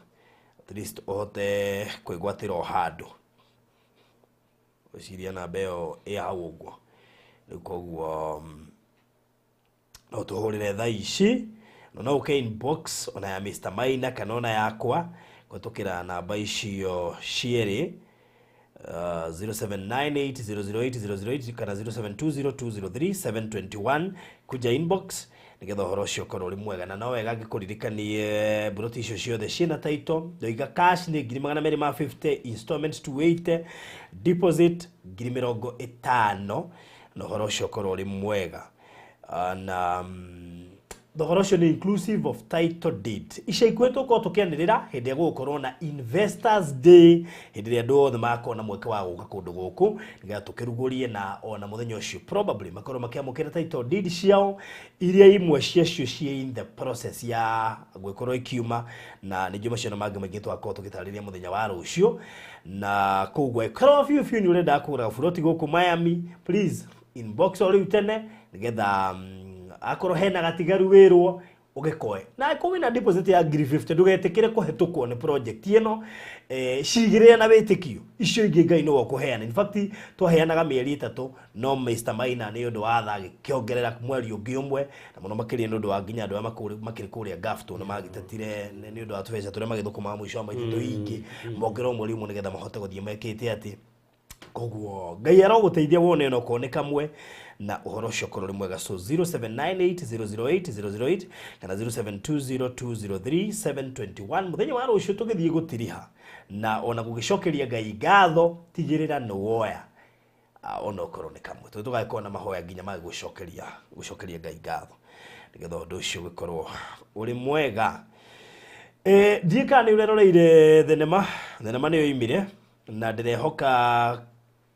at least ũhote kwĩgwatĩra o handũ. Ngwĩciria namba ĩyo ĩ hau ũguo. Rĩu koguo no tũhũrĩre thaa ici na no ũke inbox ona ya Mr Maina kana ona yakwa kũhetũkĩra namba icio cierĩ 0798 008 008 kana 0720 203 721 kuja inbox nĩgetha ũhoro ũcio ũkorwo ũrĩ mwega. Na no wega ngĩkũririkanie mburoti icio ciothe ciĩna title ndoiga cash nĩ 250,000, installment 280, deposit 50,000 na ũhoro ũcio ũkorwo ũrĩ mwega. Na Thogora ũcio nĩ inclusive of title deed. Ica ikuhĩ tũkorwo tũkĩanĩrĩra hĩndĩ ĩrĩa gũgũkorwo na Investors Day, hĩndĩ ĩrĩa andũ othe magakorwo na mweke wa gũka kũndũ gũkũ nĩgetha tũkĩrugũrie, na ona mũthenya ũcio probably makorwo makĩamũkĩra title deed ciao, iria imwe ciacio ciĩ in the process ya gwĩkorwo ikiuma, na ningĩ macio na mangĩ maingĩ tũgakorwo tũgĩtarĩria mũthenya wa rũciũ. Na koguo ĩkorwo biũ biũ nĩ ũrenda kũgũra buroti gũkũ Miami, please inbox o rĩu tene nĩgetha akorwo hena gatigaru wĩrwo ũgĩkoe, na akorwo wĩna deposit ya 50,000, ndũgetĩkĩre kũhetũkwo nĩ project ĩno. Cigĩrĩre na wĩtĩkio, icio ingĩ Ngai nĩwe ũkũheana. In fact, twaheanaga mĩeri 3, no Mr Maina nĩ ũndũ wa tha agĩkĩongerera mweri ũngĩ ũmwe, na mũno makĩria nĩ ũndũ wa nginya andũ arĩa makĩrĩ kũrĩa Gulf, tondũ nĩ magĩtetire nĩ ũndũ wa tũbeca tũrĩa magĩthũkũmaga mũico wa maitũ tũingĩ, mongererwo mweri ũmwe nĩgetha mahote gũthiĩ mekĩte atĩ. Koguo Ngai arogũteithia wone onokorwo nĩ kamwe, na ũhoro ũcio ũkorwo ũrĩ mwega. So 0798008008 kana 0720203721. Mũthenya wa rũciũ tũgĩthiĩ gũtiriha na ona gũgĩcokeria Ngai ngatho, tigĩrĩra nĩ woya onokorwo nĩ kamwe, tondũ tũgagĩkorwo na mahoya nginya ma gũcokeria Ngai ngatho nĩgetha ũndũ ũcio ũgĩkorwo ũrĩ mwega. Ndiĩ kana nĩ ũreroreire thenema. Thenema nĩyo imire, na ndĩrehoka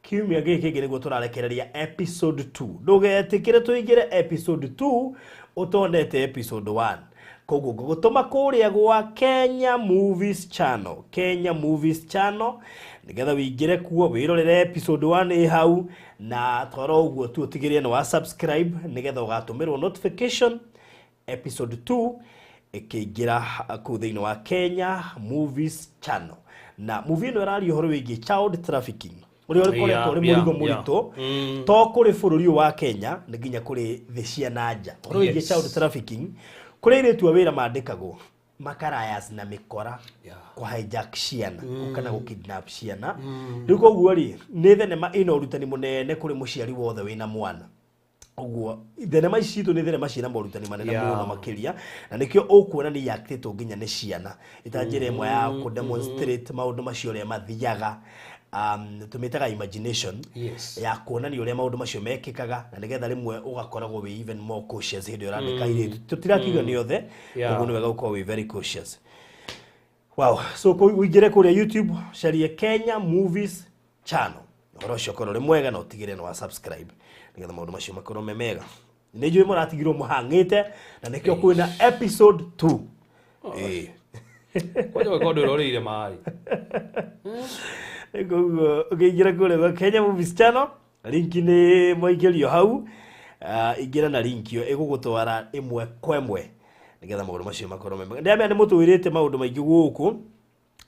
kiumia gĩkĩ kĩngĩ nĩguo tũrarekereria episode 2. Ndũgetĩkĩre tũingĩre episode 2 ũtonete episode 1. Koguo ngũgũtũma kũrĩa gwa Kenya Movies Channel, Kenya Movies Channel, nĩgetha wĩingĩre kuo wĩrorere episode 1 ĩ hau, na twara ũguo tu ũtigĩrĩre nĩ wa subscribe nĩgetha ũgatũmĩrwo notification episode 2 ĩkĩingĩra kũu thĩinĩ wa Kenya Movies Channel. Na movie ĩno ĩraria ũhoro wĩgiĩ child trafficking, ũrĩa ũkoretwo ũrĩ mũrigo mũritũ to kũrĩ bũrũri ũyũ wa Kenya, nĩ nginya kũrĩ thĩ cia na nja. Ũhoro wĩgiĩ child trafficking, kũrĩ airĩtu a wĩra mandĩkagwo makarayas na mĩkora kũ hijack ciana kana gũ kidnap ciana. Rĩu koguo rĩ, nĩ thenema ĩna ũrutani mũnene kũrĩ mũciari wothe wĩna mwana. Ũguo thenema ici citũ nĩ thenema ciĩna morutani manene mũno makĩria, na nĩkĩo ũkuona nĩ yaktĩtwo nginya nĩ ciana ĩta njĩra ĩmwe ya kũ demonstrate maũndũ macio ũrĩa mathiaga. Tũmĩtaga imagination ya kuonania ũrĩa maũndũ macio mekĩkaga, na nĩgetha rĩmwe ũgakoragwo wĩ even more cautious hĩndĩ ĩrĩa ũrandĩka airĩtu. Tũtirakiuga nĩ othe, koguo nĩ wega gũkorwo wĩ very cautious. Wow. So ũingĩre kũrĩa YouTube, carie Kenya Movies Channel, ũhoro ũcio ũkorwo ũrĩ mwega, na ũtigĩrĩre nĩ wa subscribe nĩgetha maũndũ macio makorwo me mega. Nĩ njũĩ mũratigirwo mũhang'ĩte, na nĩkĩo kwĩna episode 2. Ĩĩ. Kwanja gwĩka ũndũ ũroreire maĩ. Koguo ũkĩingĩra kũrĩa gwa Kenya Movies Channel, link nĩ mwaingĩrio hau. Ingĩra na link ĩyo ĩgũgũtwara ĩmwe kwa ĩmwe nĩgetha maũndũ macio makorwo me mega. Ndĩramenya nĩ mũtwĩrĩte maũndũ maingĩ gũkũ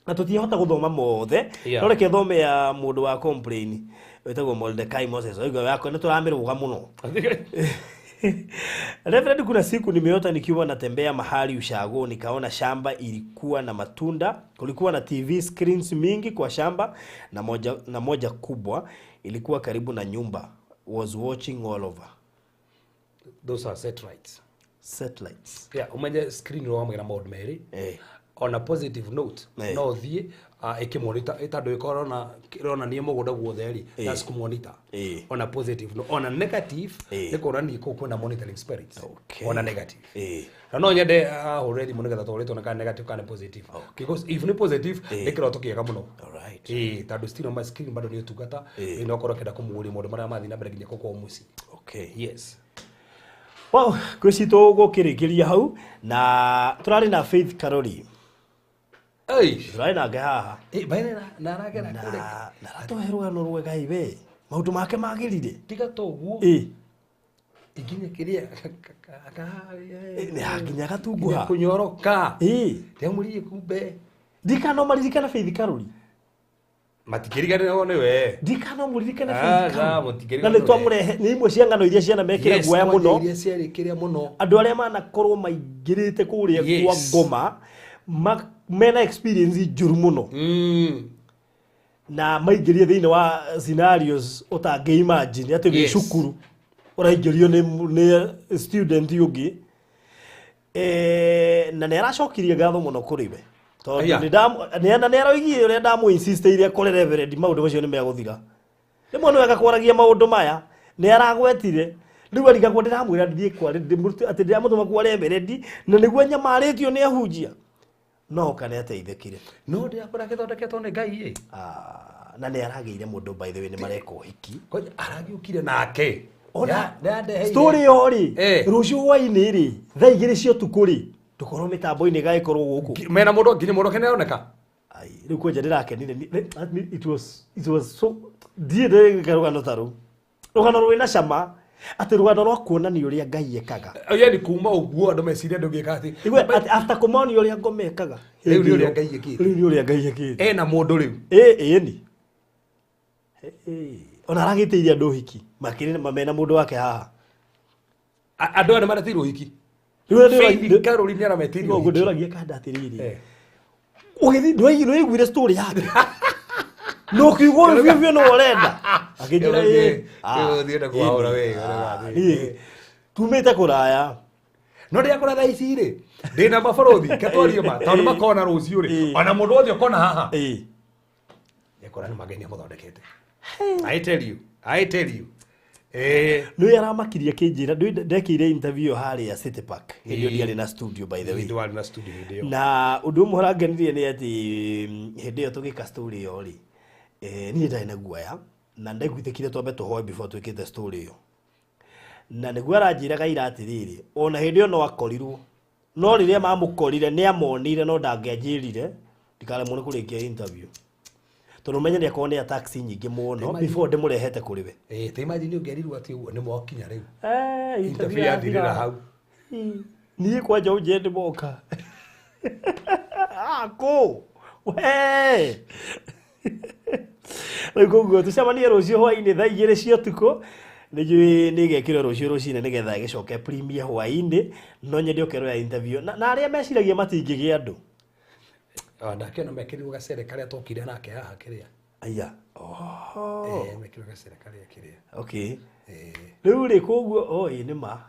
na tũtiahota gũthoma mothe, no reke thome ya mũndũ wa complain wĩtagwo Mordecai Moses. Oiga yakwa nĩ tũramĩrũga mũno. Reverend, kuna siku nimeota nikiwa natembea mahali ushago, nikaona shamba ilikuwa na matunda. Kulikuwa na TV screens mingi kwa shamba, na moja kubwa ilikuwa karibu na nyumba, was watching all over. Those are satellites. Satellites. Yeah, umenye screen ĩrũgamagĩra maũndũ merĩ. On a positive note, no thiĩ ĩkĩmonitor ĩtandũ ĩkorona ĩronania mũgũnda guothe rĩ, that's kũmonitor. On a positive note. On a negative, nĩ kuonania kũu kwĩna monitoring spirits. On a negative. Na no nyende ahũre thimũ nĩgetha tũrĩtwo kana negative kana positive, because if nĩ positive, nĩ kĩroto kĩega mũno. Ĩĩ, tondũ still ma screen bado nĩ ũtungata, no korwo kenda kũmũguũria maũndũ marĩa mathiĩ na mbere nginya kũu kwao mũciĩ. Yes. Wow, ngwĩciria tũgũkĩrĩkĩria hau, na tũrarĩ na Faith Karori. Ei. Tũrarĩ nake haha. Eh, baine na aragera kũrĩa. Na aratũhe rũgano rwega iwe, maũndũ make magĩrire. Tiga to ũguo. Nginya kĩrĩa Nĩ nginya gatunguha. Kũnyoroka. Ndĩamũririe kumbe. Ndikana maririkana Faith Karori. Matikĩriganĩrwo nĩ we. Ndikana mũririkane Ah, Faith za, Karori. mũtikĩriganĩrwo Na nĩ nĩ we. twamũrehe nĩ imwe cia ng'ano iria ciana mekĩra Yes, guoya kwanja mũno. iria ciarĩ kĩrĩa mũno. Andũ arĩa manakorwo maingĩrĩte kũrĩa kwa ngoma mena experience njũru mũno, na maingĩrie thĩinĩ wa scenarios ũtangĩ imagine atĩ wĩ cukuru ũraingĩrio nĩ student ũngĩ. Na nĩ aracokirie ngatho mũno kũrĩ we tondũ na nĩ aroigire ũrĩa ndamũ insistĩire kũrĩ reverend maũndũ macio nĩ megũthira. Rĩmwe nĩ wega kwaragia maũndũ maya. Nĩ aragwetire Rĩu arigagwo ndĩramwĩra ndithiĩ kwa ndĩmũrute atĩ ndĩramũtũma kwa reverendi na nĩguo nyamarĩtio nĩ ahunjia. No kana ateithĩkire. No ndĩrakora gĩthondeketwo nĩ Ngai ĩ. Ah, na nĩ aragĩire mũndũ, by the way, nĩ mareka ũhiki. Ngoja aragĩũkire nake. Ona nĩandeheire. Story ĩyo rĩ, rũciũ hwainĩ rĩ, thaa 2 cia ũtukũ rĩ, tũkorwo mĩtambo-inĩ ĩgagĩkorwo gũkũ. Mena mũndũ nginya mũndũ nĩaroneka. Ai, rĩu kwanja ndĩrakenire it was so ndiĩ ndĩreka rũgano ta rũu, rũgano rwĩna cama, atĩ rũgano rwa kuonania ũrĩa Ngai ekaga. Yani kuma ũguo andũ meciria ndũngĩka atĩ Igwe atĩ after kũmonia ũrĩa ngoma ekaga. Rĩu nĩ ũrĩa Ngai ĩkĩte. Rĩu nĩ ũrĩa Ngai ĩkĩte. Ena mũndũ rĩu. Ĩ ĩni. Ona aragĩtĩirie andũ ũhiki makĩrĩ mena mũndũ wake haha. Andũ aya nĩmaretĩirwo ũhiki. Rĩu Faith Caroline nĩarametĩirwo ũguo ũhiki. ndĩũragia kanda atĩrĩrĩ, ũgĩthiĩ ndwaiguire story yake na ũkiuga ũyũ biũ biũ nĩwe ũrenda, akĩnjĩra ĩ. Rĩu ũthiĩte kwahũra wega, rĩu Niĩ tumĩte kũraya. No ndĩrakora thaa ici rĩ ndĩna mabarũthi ketwarie ma tondũ makona rũciũ rĩ, ona mũndũ wothe ũkona haha nĩakora nĩ mageni amũthondekete. I tell you, I tell you. Nĩ aramakirie akĩnjĩra ndekĩire interview harĩa City Park hĩndĩ ĩyo ndiarĩ na studio, by the way. Ndwarĩ na studio hĩndĩ ĩyo. Na ũndũ ũmwe ũrangenirie nĩ atĩ hĩndĩ ĩyo tũgĩka story ĩyo rĩ, niĩ ndarĩ na guoya na ndaiguithĩkire twambe tũhoe before twĩkĩte story ĩyo, na nĩguo aranjĩraga ira atĩrĩrĩ, ona hĩndĩ ĩyo no akorirwo, no rĩrĩa mamũkorire nĩ amonire, no ndangĩanjĩrire ndikaremwo nĩ kũrĩkia interview tondũ menye nĩ akorwo nĩ attacks nyingĩ mũno before ndĩmũrehete kũrĩ we. Ta imagine ũngĩerirwo atĩ ũguo nĩ mwakinya rĩu. Interview Interview yathirĩra hau. Niĩ kwanja ũnjĩre nĩ moka kũ we rĩu. Koguo tũcemanie rũciũ hwainĩ thaa 2 cia ũtukũ. Nĩnjũĩ nĩ ĩgekĩrwo rũciũ rũcinĩ nĩgetha ĩgĩcoke premiere hwainĩ, no nyende ũkerwo ya interview na arĩa meciragia matingĩgĩa andũ. Nake ona mekĩrirwo gacere karĩa twokire nake haha kĩrĩa. Aya, oh. Mekĩrirwo gacere karĩa kĩrĩa. Okay. Rĩu rĩ, koguo o ĩ nĩ ma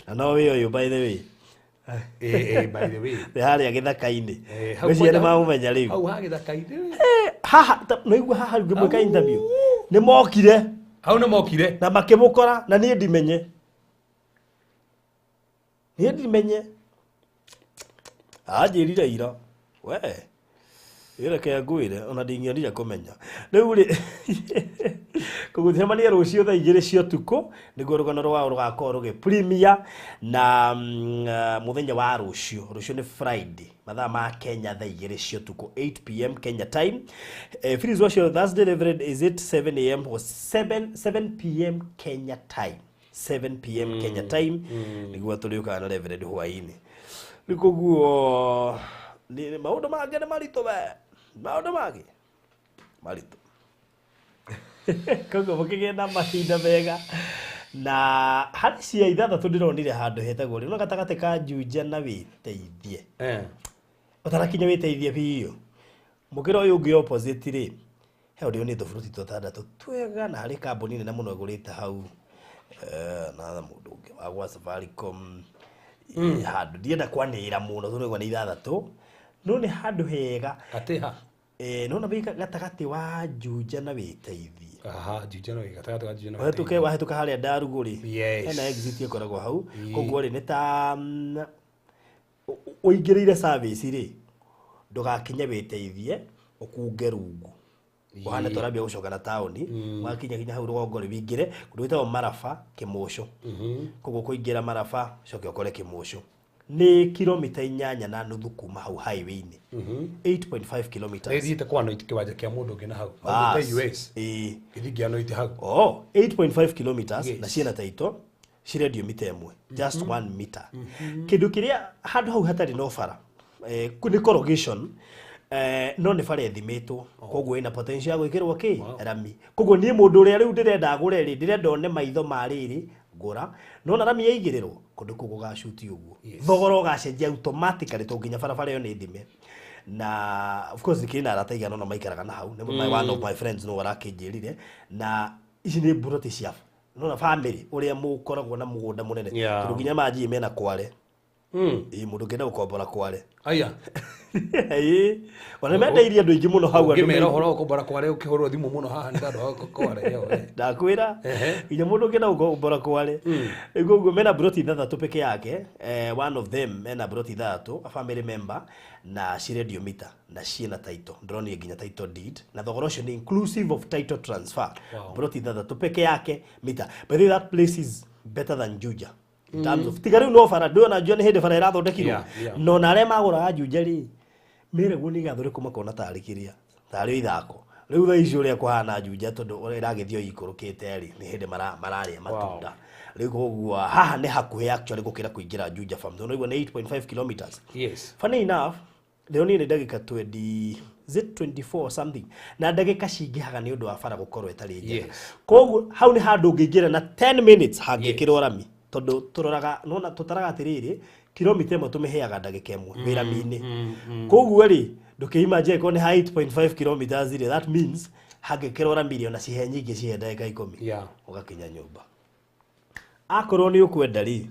na no wĩ ũyũ, by the way. By the way. Nĩ harĩa gĩthaka-inĩ. Hau ngwĩciria nĩ kwanja- mamũmenya rĩu. Hau ha gĩthaka-inĩ. Haha naigua haha ngĩmwĩka interview nĩ mokire. Hau nĩ mokire. Na makĩmũkora na niĩ ndimenye, niĩ ndimenye, anjĩrire ira we ĩreke ngwĩre ona ndingĩonire kũmenya. Rĩu rĩ, koguo tũcemanie rũciũ thaa 2 cia ũtukũ nĩguo rũgano rwao rũgakorwo rũgĩ premiere na mũthenya wa rũciũ. Rũciũ nĩ Friday, mathaa ma Kenya thaa 2 cia ũtukũ, 8 p.m. Kenya time. Phyllis wacio Thursday, Reverend, is it 7 a.m. or 7 p.m. Kenya time? 7 p.m. Kenya time nĩguo tũrĩũkaga na Reverend hwaĩ-inĩ. Rĩu koguo maũndũ mangĩ nĩ maritũ we, maũndũ mangĩ maritũ. Koguo mũkĩgĩe na mahinda mega. Na harĩ cia ithathatũ ndĩronire handũ hetagwo rĩ no gatagatĩ ka Juja na Wĩteithie, ũtanakinya Wĩteithie biũ, mũkĩra ũyũ ũngĩ opposite rĩ, he ũndũ nĩ tũburuti tũtandatũ twega, na harĩ kambuni nene mũno ĩgũrĩte hau, na mũndũ ũngĩ wa gwa Safaricom. Handũ ndienda kwanĩrĩra mũno tondũ nĩ ithathatũ, no nĩ handũ hega. Atĩ ha? Nona wĩ gatagatĩ wa Juja na Wĩteithie. Aha, Juja no gatagatĩ wa Juja na Wahĩtũke wahĩtũka harĩa ndarugũ rĩ, hena exit ĩkoragwo hau. Koguo rĩ, nĩ ta ũingĩrĩire service rĩ, ndũgakinye Wĩteithie, ũkunge rungu ũhane twarambia gũcoka na taũni. Wakinya kinya hau rũgongo rĩ, wingĩre kũndũ gwĩtagwo Maraba Kĩmũcũ. Koguo kũingĩra Maraba coke ũkore Kĩmũcũ nĩ kilomita 8.5 kuma hau highway-inĩ, 8.5 kilometers. Nĩ thiĩte kwanoit kĩwanja kĩa mũndũ ũngĩ na hau. Bas. Aumĩte US. Gĩthiĩ ngĩanoit hau. Oh, 8.5 kilometers. Na ciĩna taito cirendio mita 1, just 1 meter. Kĩndũ kĩrĩa handũ hau hatarĩ no bara, nĩ corrugation, no nĩ bara ĩthimĩtwo, koguo ĩna potential ya gwĩkĩrwo kĩ rami. Koguo niĩ mũndũ ũrĩa rĩu ndĩrenda agũre rĩ, ndĩrenda one maitho ma rĩrĩ ngũra nona rami yaigĩrĩrwo kũndũ kũu gũgacuti ũguo, thogora ũgacenjia automatically tondũ nginya barabara ĩyo nĩ thime. Na of course nikĩrĩ na arata igana ũna maikaraga na hau. Nĩ one of my friends no arakĩnjĩrire, na ici nĩ mburoti cia nona family ũrĩa mũkoragwo na mũgũnda mũnene, tondũ nginya manjii mena kware. Ĩĩ, mũndũ ũngĩenda gũkombora Kware. Aya. Ĩĩ, ona nĩ mendeirie andũ aingĩ mũno hau andũ Ũngĩmera ũhoro wa gũkombora Kware ũkĩhũrwo thimũ mũno haha nĩ tondũ wa Kware ĩyo, eh. Ndakwĩra. Nginya mũndũ ũngĩenda gũkombora Kware. Rĩu koguo mena broti ithathatũ peke yake, one of them mena broti ithathatũ, a family member, na cirendio mita na ciĩna title, ndĩronire nginya title deed, na thogora ũcio nĩ inclusive of title transfer. Broti ithathatũ peke yake mita. By the way, that place is better than Juja in terms of, tiga rĩu no bara ndũĩ, ona Juja nĩ hĩndĩ bara ĩrathondekirwo. No na arĩa magũraga Juja rĩ, meragwo nĩ igathondekwo, makona tarĩ kĩrĩa tarĩ o ithako. Rĩu thaa ici ũrĩa kũhana Juja, tondũ ũrĩa ĩragĩthiĩ o ikũrũkĩte rĩ, nĩ hĩndĩ mararĩa matunda rĩu. Koguo haha nĩ hakuhĩ actually gũkĩra kũingĩra Juja Farm, tondũ ũraigua nĩ 8.5 kilometers. Funny enough, ndĩronire nĩ ndagĩka 20, is it 24 or something, na ndagĩka cingĩhaga nĩ ũndũ wa bara gũkorwo ĩtarĩ njega. Koguo hau nĩ handũ ũngĩingĩra na 10 minutes hangĩkĩrwo rami, tondũ tũroraga nona tũtaraga atĩrĩrĩ, kilomita ĩmwe tũmĩheaga ndagĩka ĩmwe wĩ rami-inĩ. Koguo rĩ, ndũkĩimagine korwo nĩ ha 8.5 kilometers rĩ, that means hangĩkĩrwo rami rĩ, ona cihe nyingĩ cihe ndagĩka 10 ũgakinya nyũmba. Akorwo nĩ ũkwenda rĩ,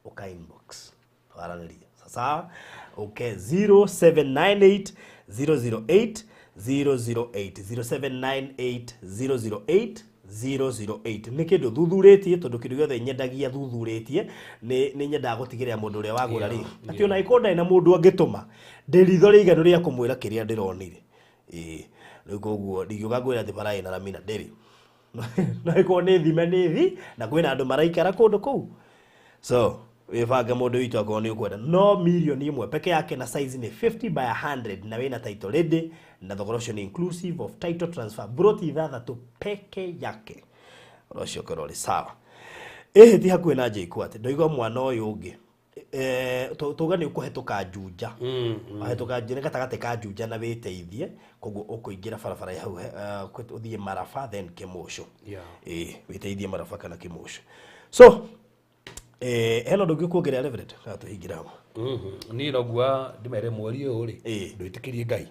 ũka inbox twaranĩrie. Sasa okay, 0798 008 008, 0798 008 008. Nĩ kĩndũ thuthurĩtie, tondũ kĩndũ gĩothe nyendagia thuthurĩtie. Nĩ nyendaga gũtigĩrĩra mũndũ ũrĩa wagũra rĩ, atĩ ona angĩkorwo ndarĩ na mũndũ angĩtũma, ndĩ ritho rĩiganu rĩa kũmwĩra kĩrĩa ndĩronire. Ĩĩ, rĩu koguo ndingĩũka ngwĩra atĩ bara ĩna rami na ndĩrĩ. No ĩkorwo nĩ thime nĩ thi na kwĩna andũ maraikara kũndũ kũu. So wĩbange, mũndũ witũ, akorwo nĩ ũkwenda. No mirioni 1 peke yake, na size nĩ 50 by 100, na wĩna title ready, na thogora ũcio nĩ inclusive of title transfer. Broti ithathatũ peke yake. Ũhoro ũcio ũkorwo ũrĩ sawa. Ĩhĩ, ti hakuhĩ na JKUAT. Ndoigua mwana ũyũ ũngĩ, tuga nĩ ũkũhetũka Juja, wahĩtũka nĩ gatagatĩ ka Juja na wĩteithie. Koguo ũkũingĩra barabara ya hau, ũthiĩ Maraba then Kĩmũcũ. Ĩĩ, wĩteithie Maraba kana Kĩmũcũ. So hena ũndũ ũngĩ kuongerera, Reverend, kana tũhingĩre hau? Niĩ nogua ndĩmere mweri ũyũ rĩ, ndwĩtĩkĩrie Ngai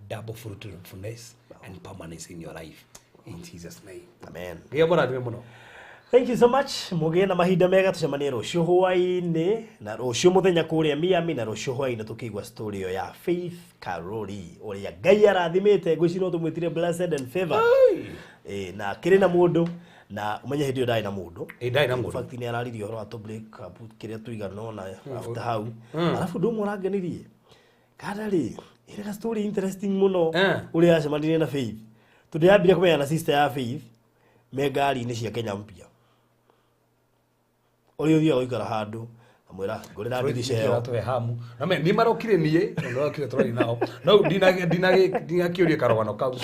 double fruitfulness and permanence in your life in Jesus' name. Amen. Ngai amũrathime mũno. Thank you so much. Mũgĩe na mahinda mega, tũcemanie rũciũ hwaĩ-inĩ na rũciũ mũthenya kũrĩa Miami, na rũciũ hwaĩ-inĩ tũkĩigua story ĩyo ya Faith Karori, ũrĩa Ngai arathimĩte. Ngwĩciria no tũmwĩtire blessed and favored. Ĩĩ, na kĩrĩ na mũndũ, na ũmenye hĩndĩ ĩyo ndarĩ na mũndũ. Ĩ, ndarĩ na In mũndũ. fact, nĩ araririe ũhoro wa tũ break up kĩrĩa tũigana ona after hau. Arabu ũndũ ũmwe ũrangenirie kada rĩ, ĩrĩ story interesting mũno, ũrĩa acemanirie na Faith, tondũ yambire kũmenyana na sister ya Faith me ngari-inĩ cia Kenya Mpya, ũrĩa ũthiaga gũikara handũ amwĩra ngũrĩra ndirica ĩyo. Tũhe hamu na me nĩ marokire, niĩ tondũ marokire tũrarĩ nao no ndinakĩũria karũgano kau.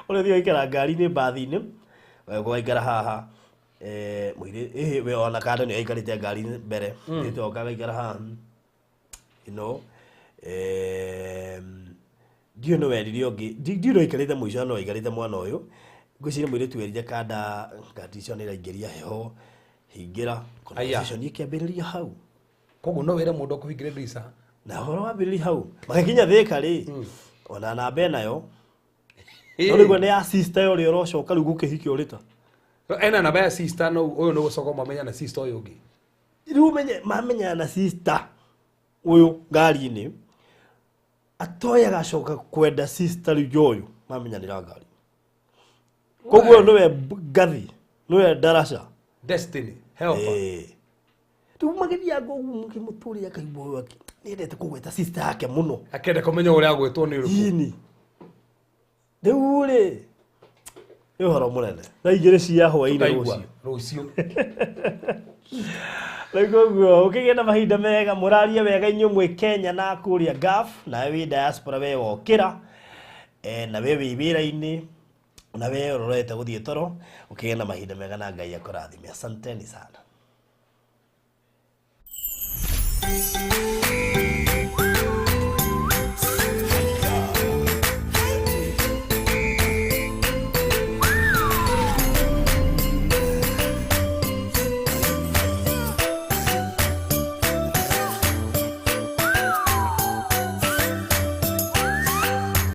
Ũrĩa ũthiaga gũikara ngari-inĩ, mbathi-inĩ, ũgaikara haha, mũirĩ ĩhĩ we ona kando nĩ aikarĩte ngari-inĩ mbere, mũirĩtu oka agaikara haha, ndiũĩ nĩ werire ũngĩ. Ndiũĩ no aikarĩte mũico, no aikarĩte mwana ũyũ. Ngwĩciria mũirĩtu werire kanda ngari icio nĩ iraingĩria heho, hingĩra. Conversation ĩkĩambĩrĩria hau. Koguo no wĩre mũndũ akũhingĩre ndirica. Na ũhoro wambĩrĩria hau, magĩkinya Thĩka rĩ, ona namba ĩnayo no rĩu nĩ ya sister ũrĩa ũrocoka rĩu gũkĩhikia ũrĩta. Ena namba ya sister, no ũyũ nĩ gũcoka mamenya na sister ũyũ ũngĩ. Rĩu ũmenye mamenyana na sister ũyũ ngari-inĩ, atoya agacoka kwenda sister rĩu ũyũ mamenyanĩra ngari. Koguo ũyũ nĩwe ngathi, nĩwe ndaraca. Destiny helper. Ĩĩ. Rĩu magĩthianga ũguo mũkĩmũtũrĩra, akaigua ũyũ nĩendete kũgweta sister yake mũno. Akenda kũmenya ũrĩa agwĩtwo nĩ ũrĩkũ. Ini rĩu rĩ, nĩ ũhoro mũnene thaa 2 cia hwaĩ-inĩ. Tũkaigua Rũciũ. Rũciũ. Rĩu koguo ũkĩgĩa na mahinda mega, mũrarie wega inyuĩ mwĩ Kenya na kũrĩa Gulf, nawe wĩ diaspora, we wokĩra, na we wĩ wĩra-inĩ, na we ũrorete gũthiĩ toro, ũkĩgĩa na mahinda mega na Ngai akũrathime. Asanteni sana.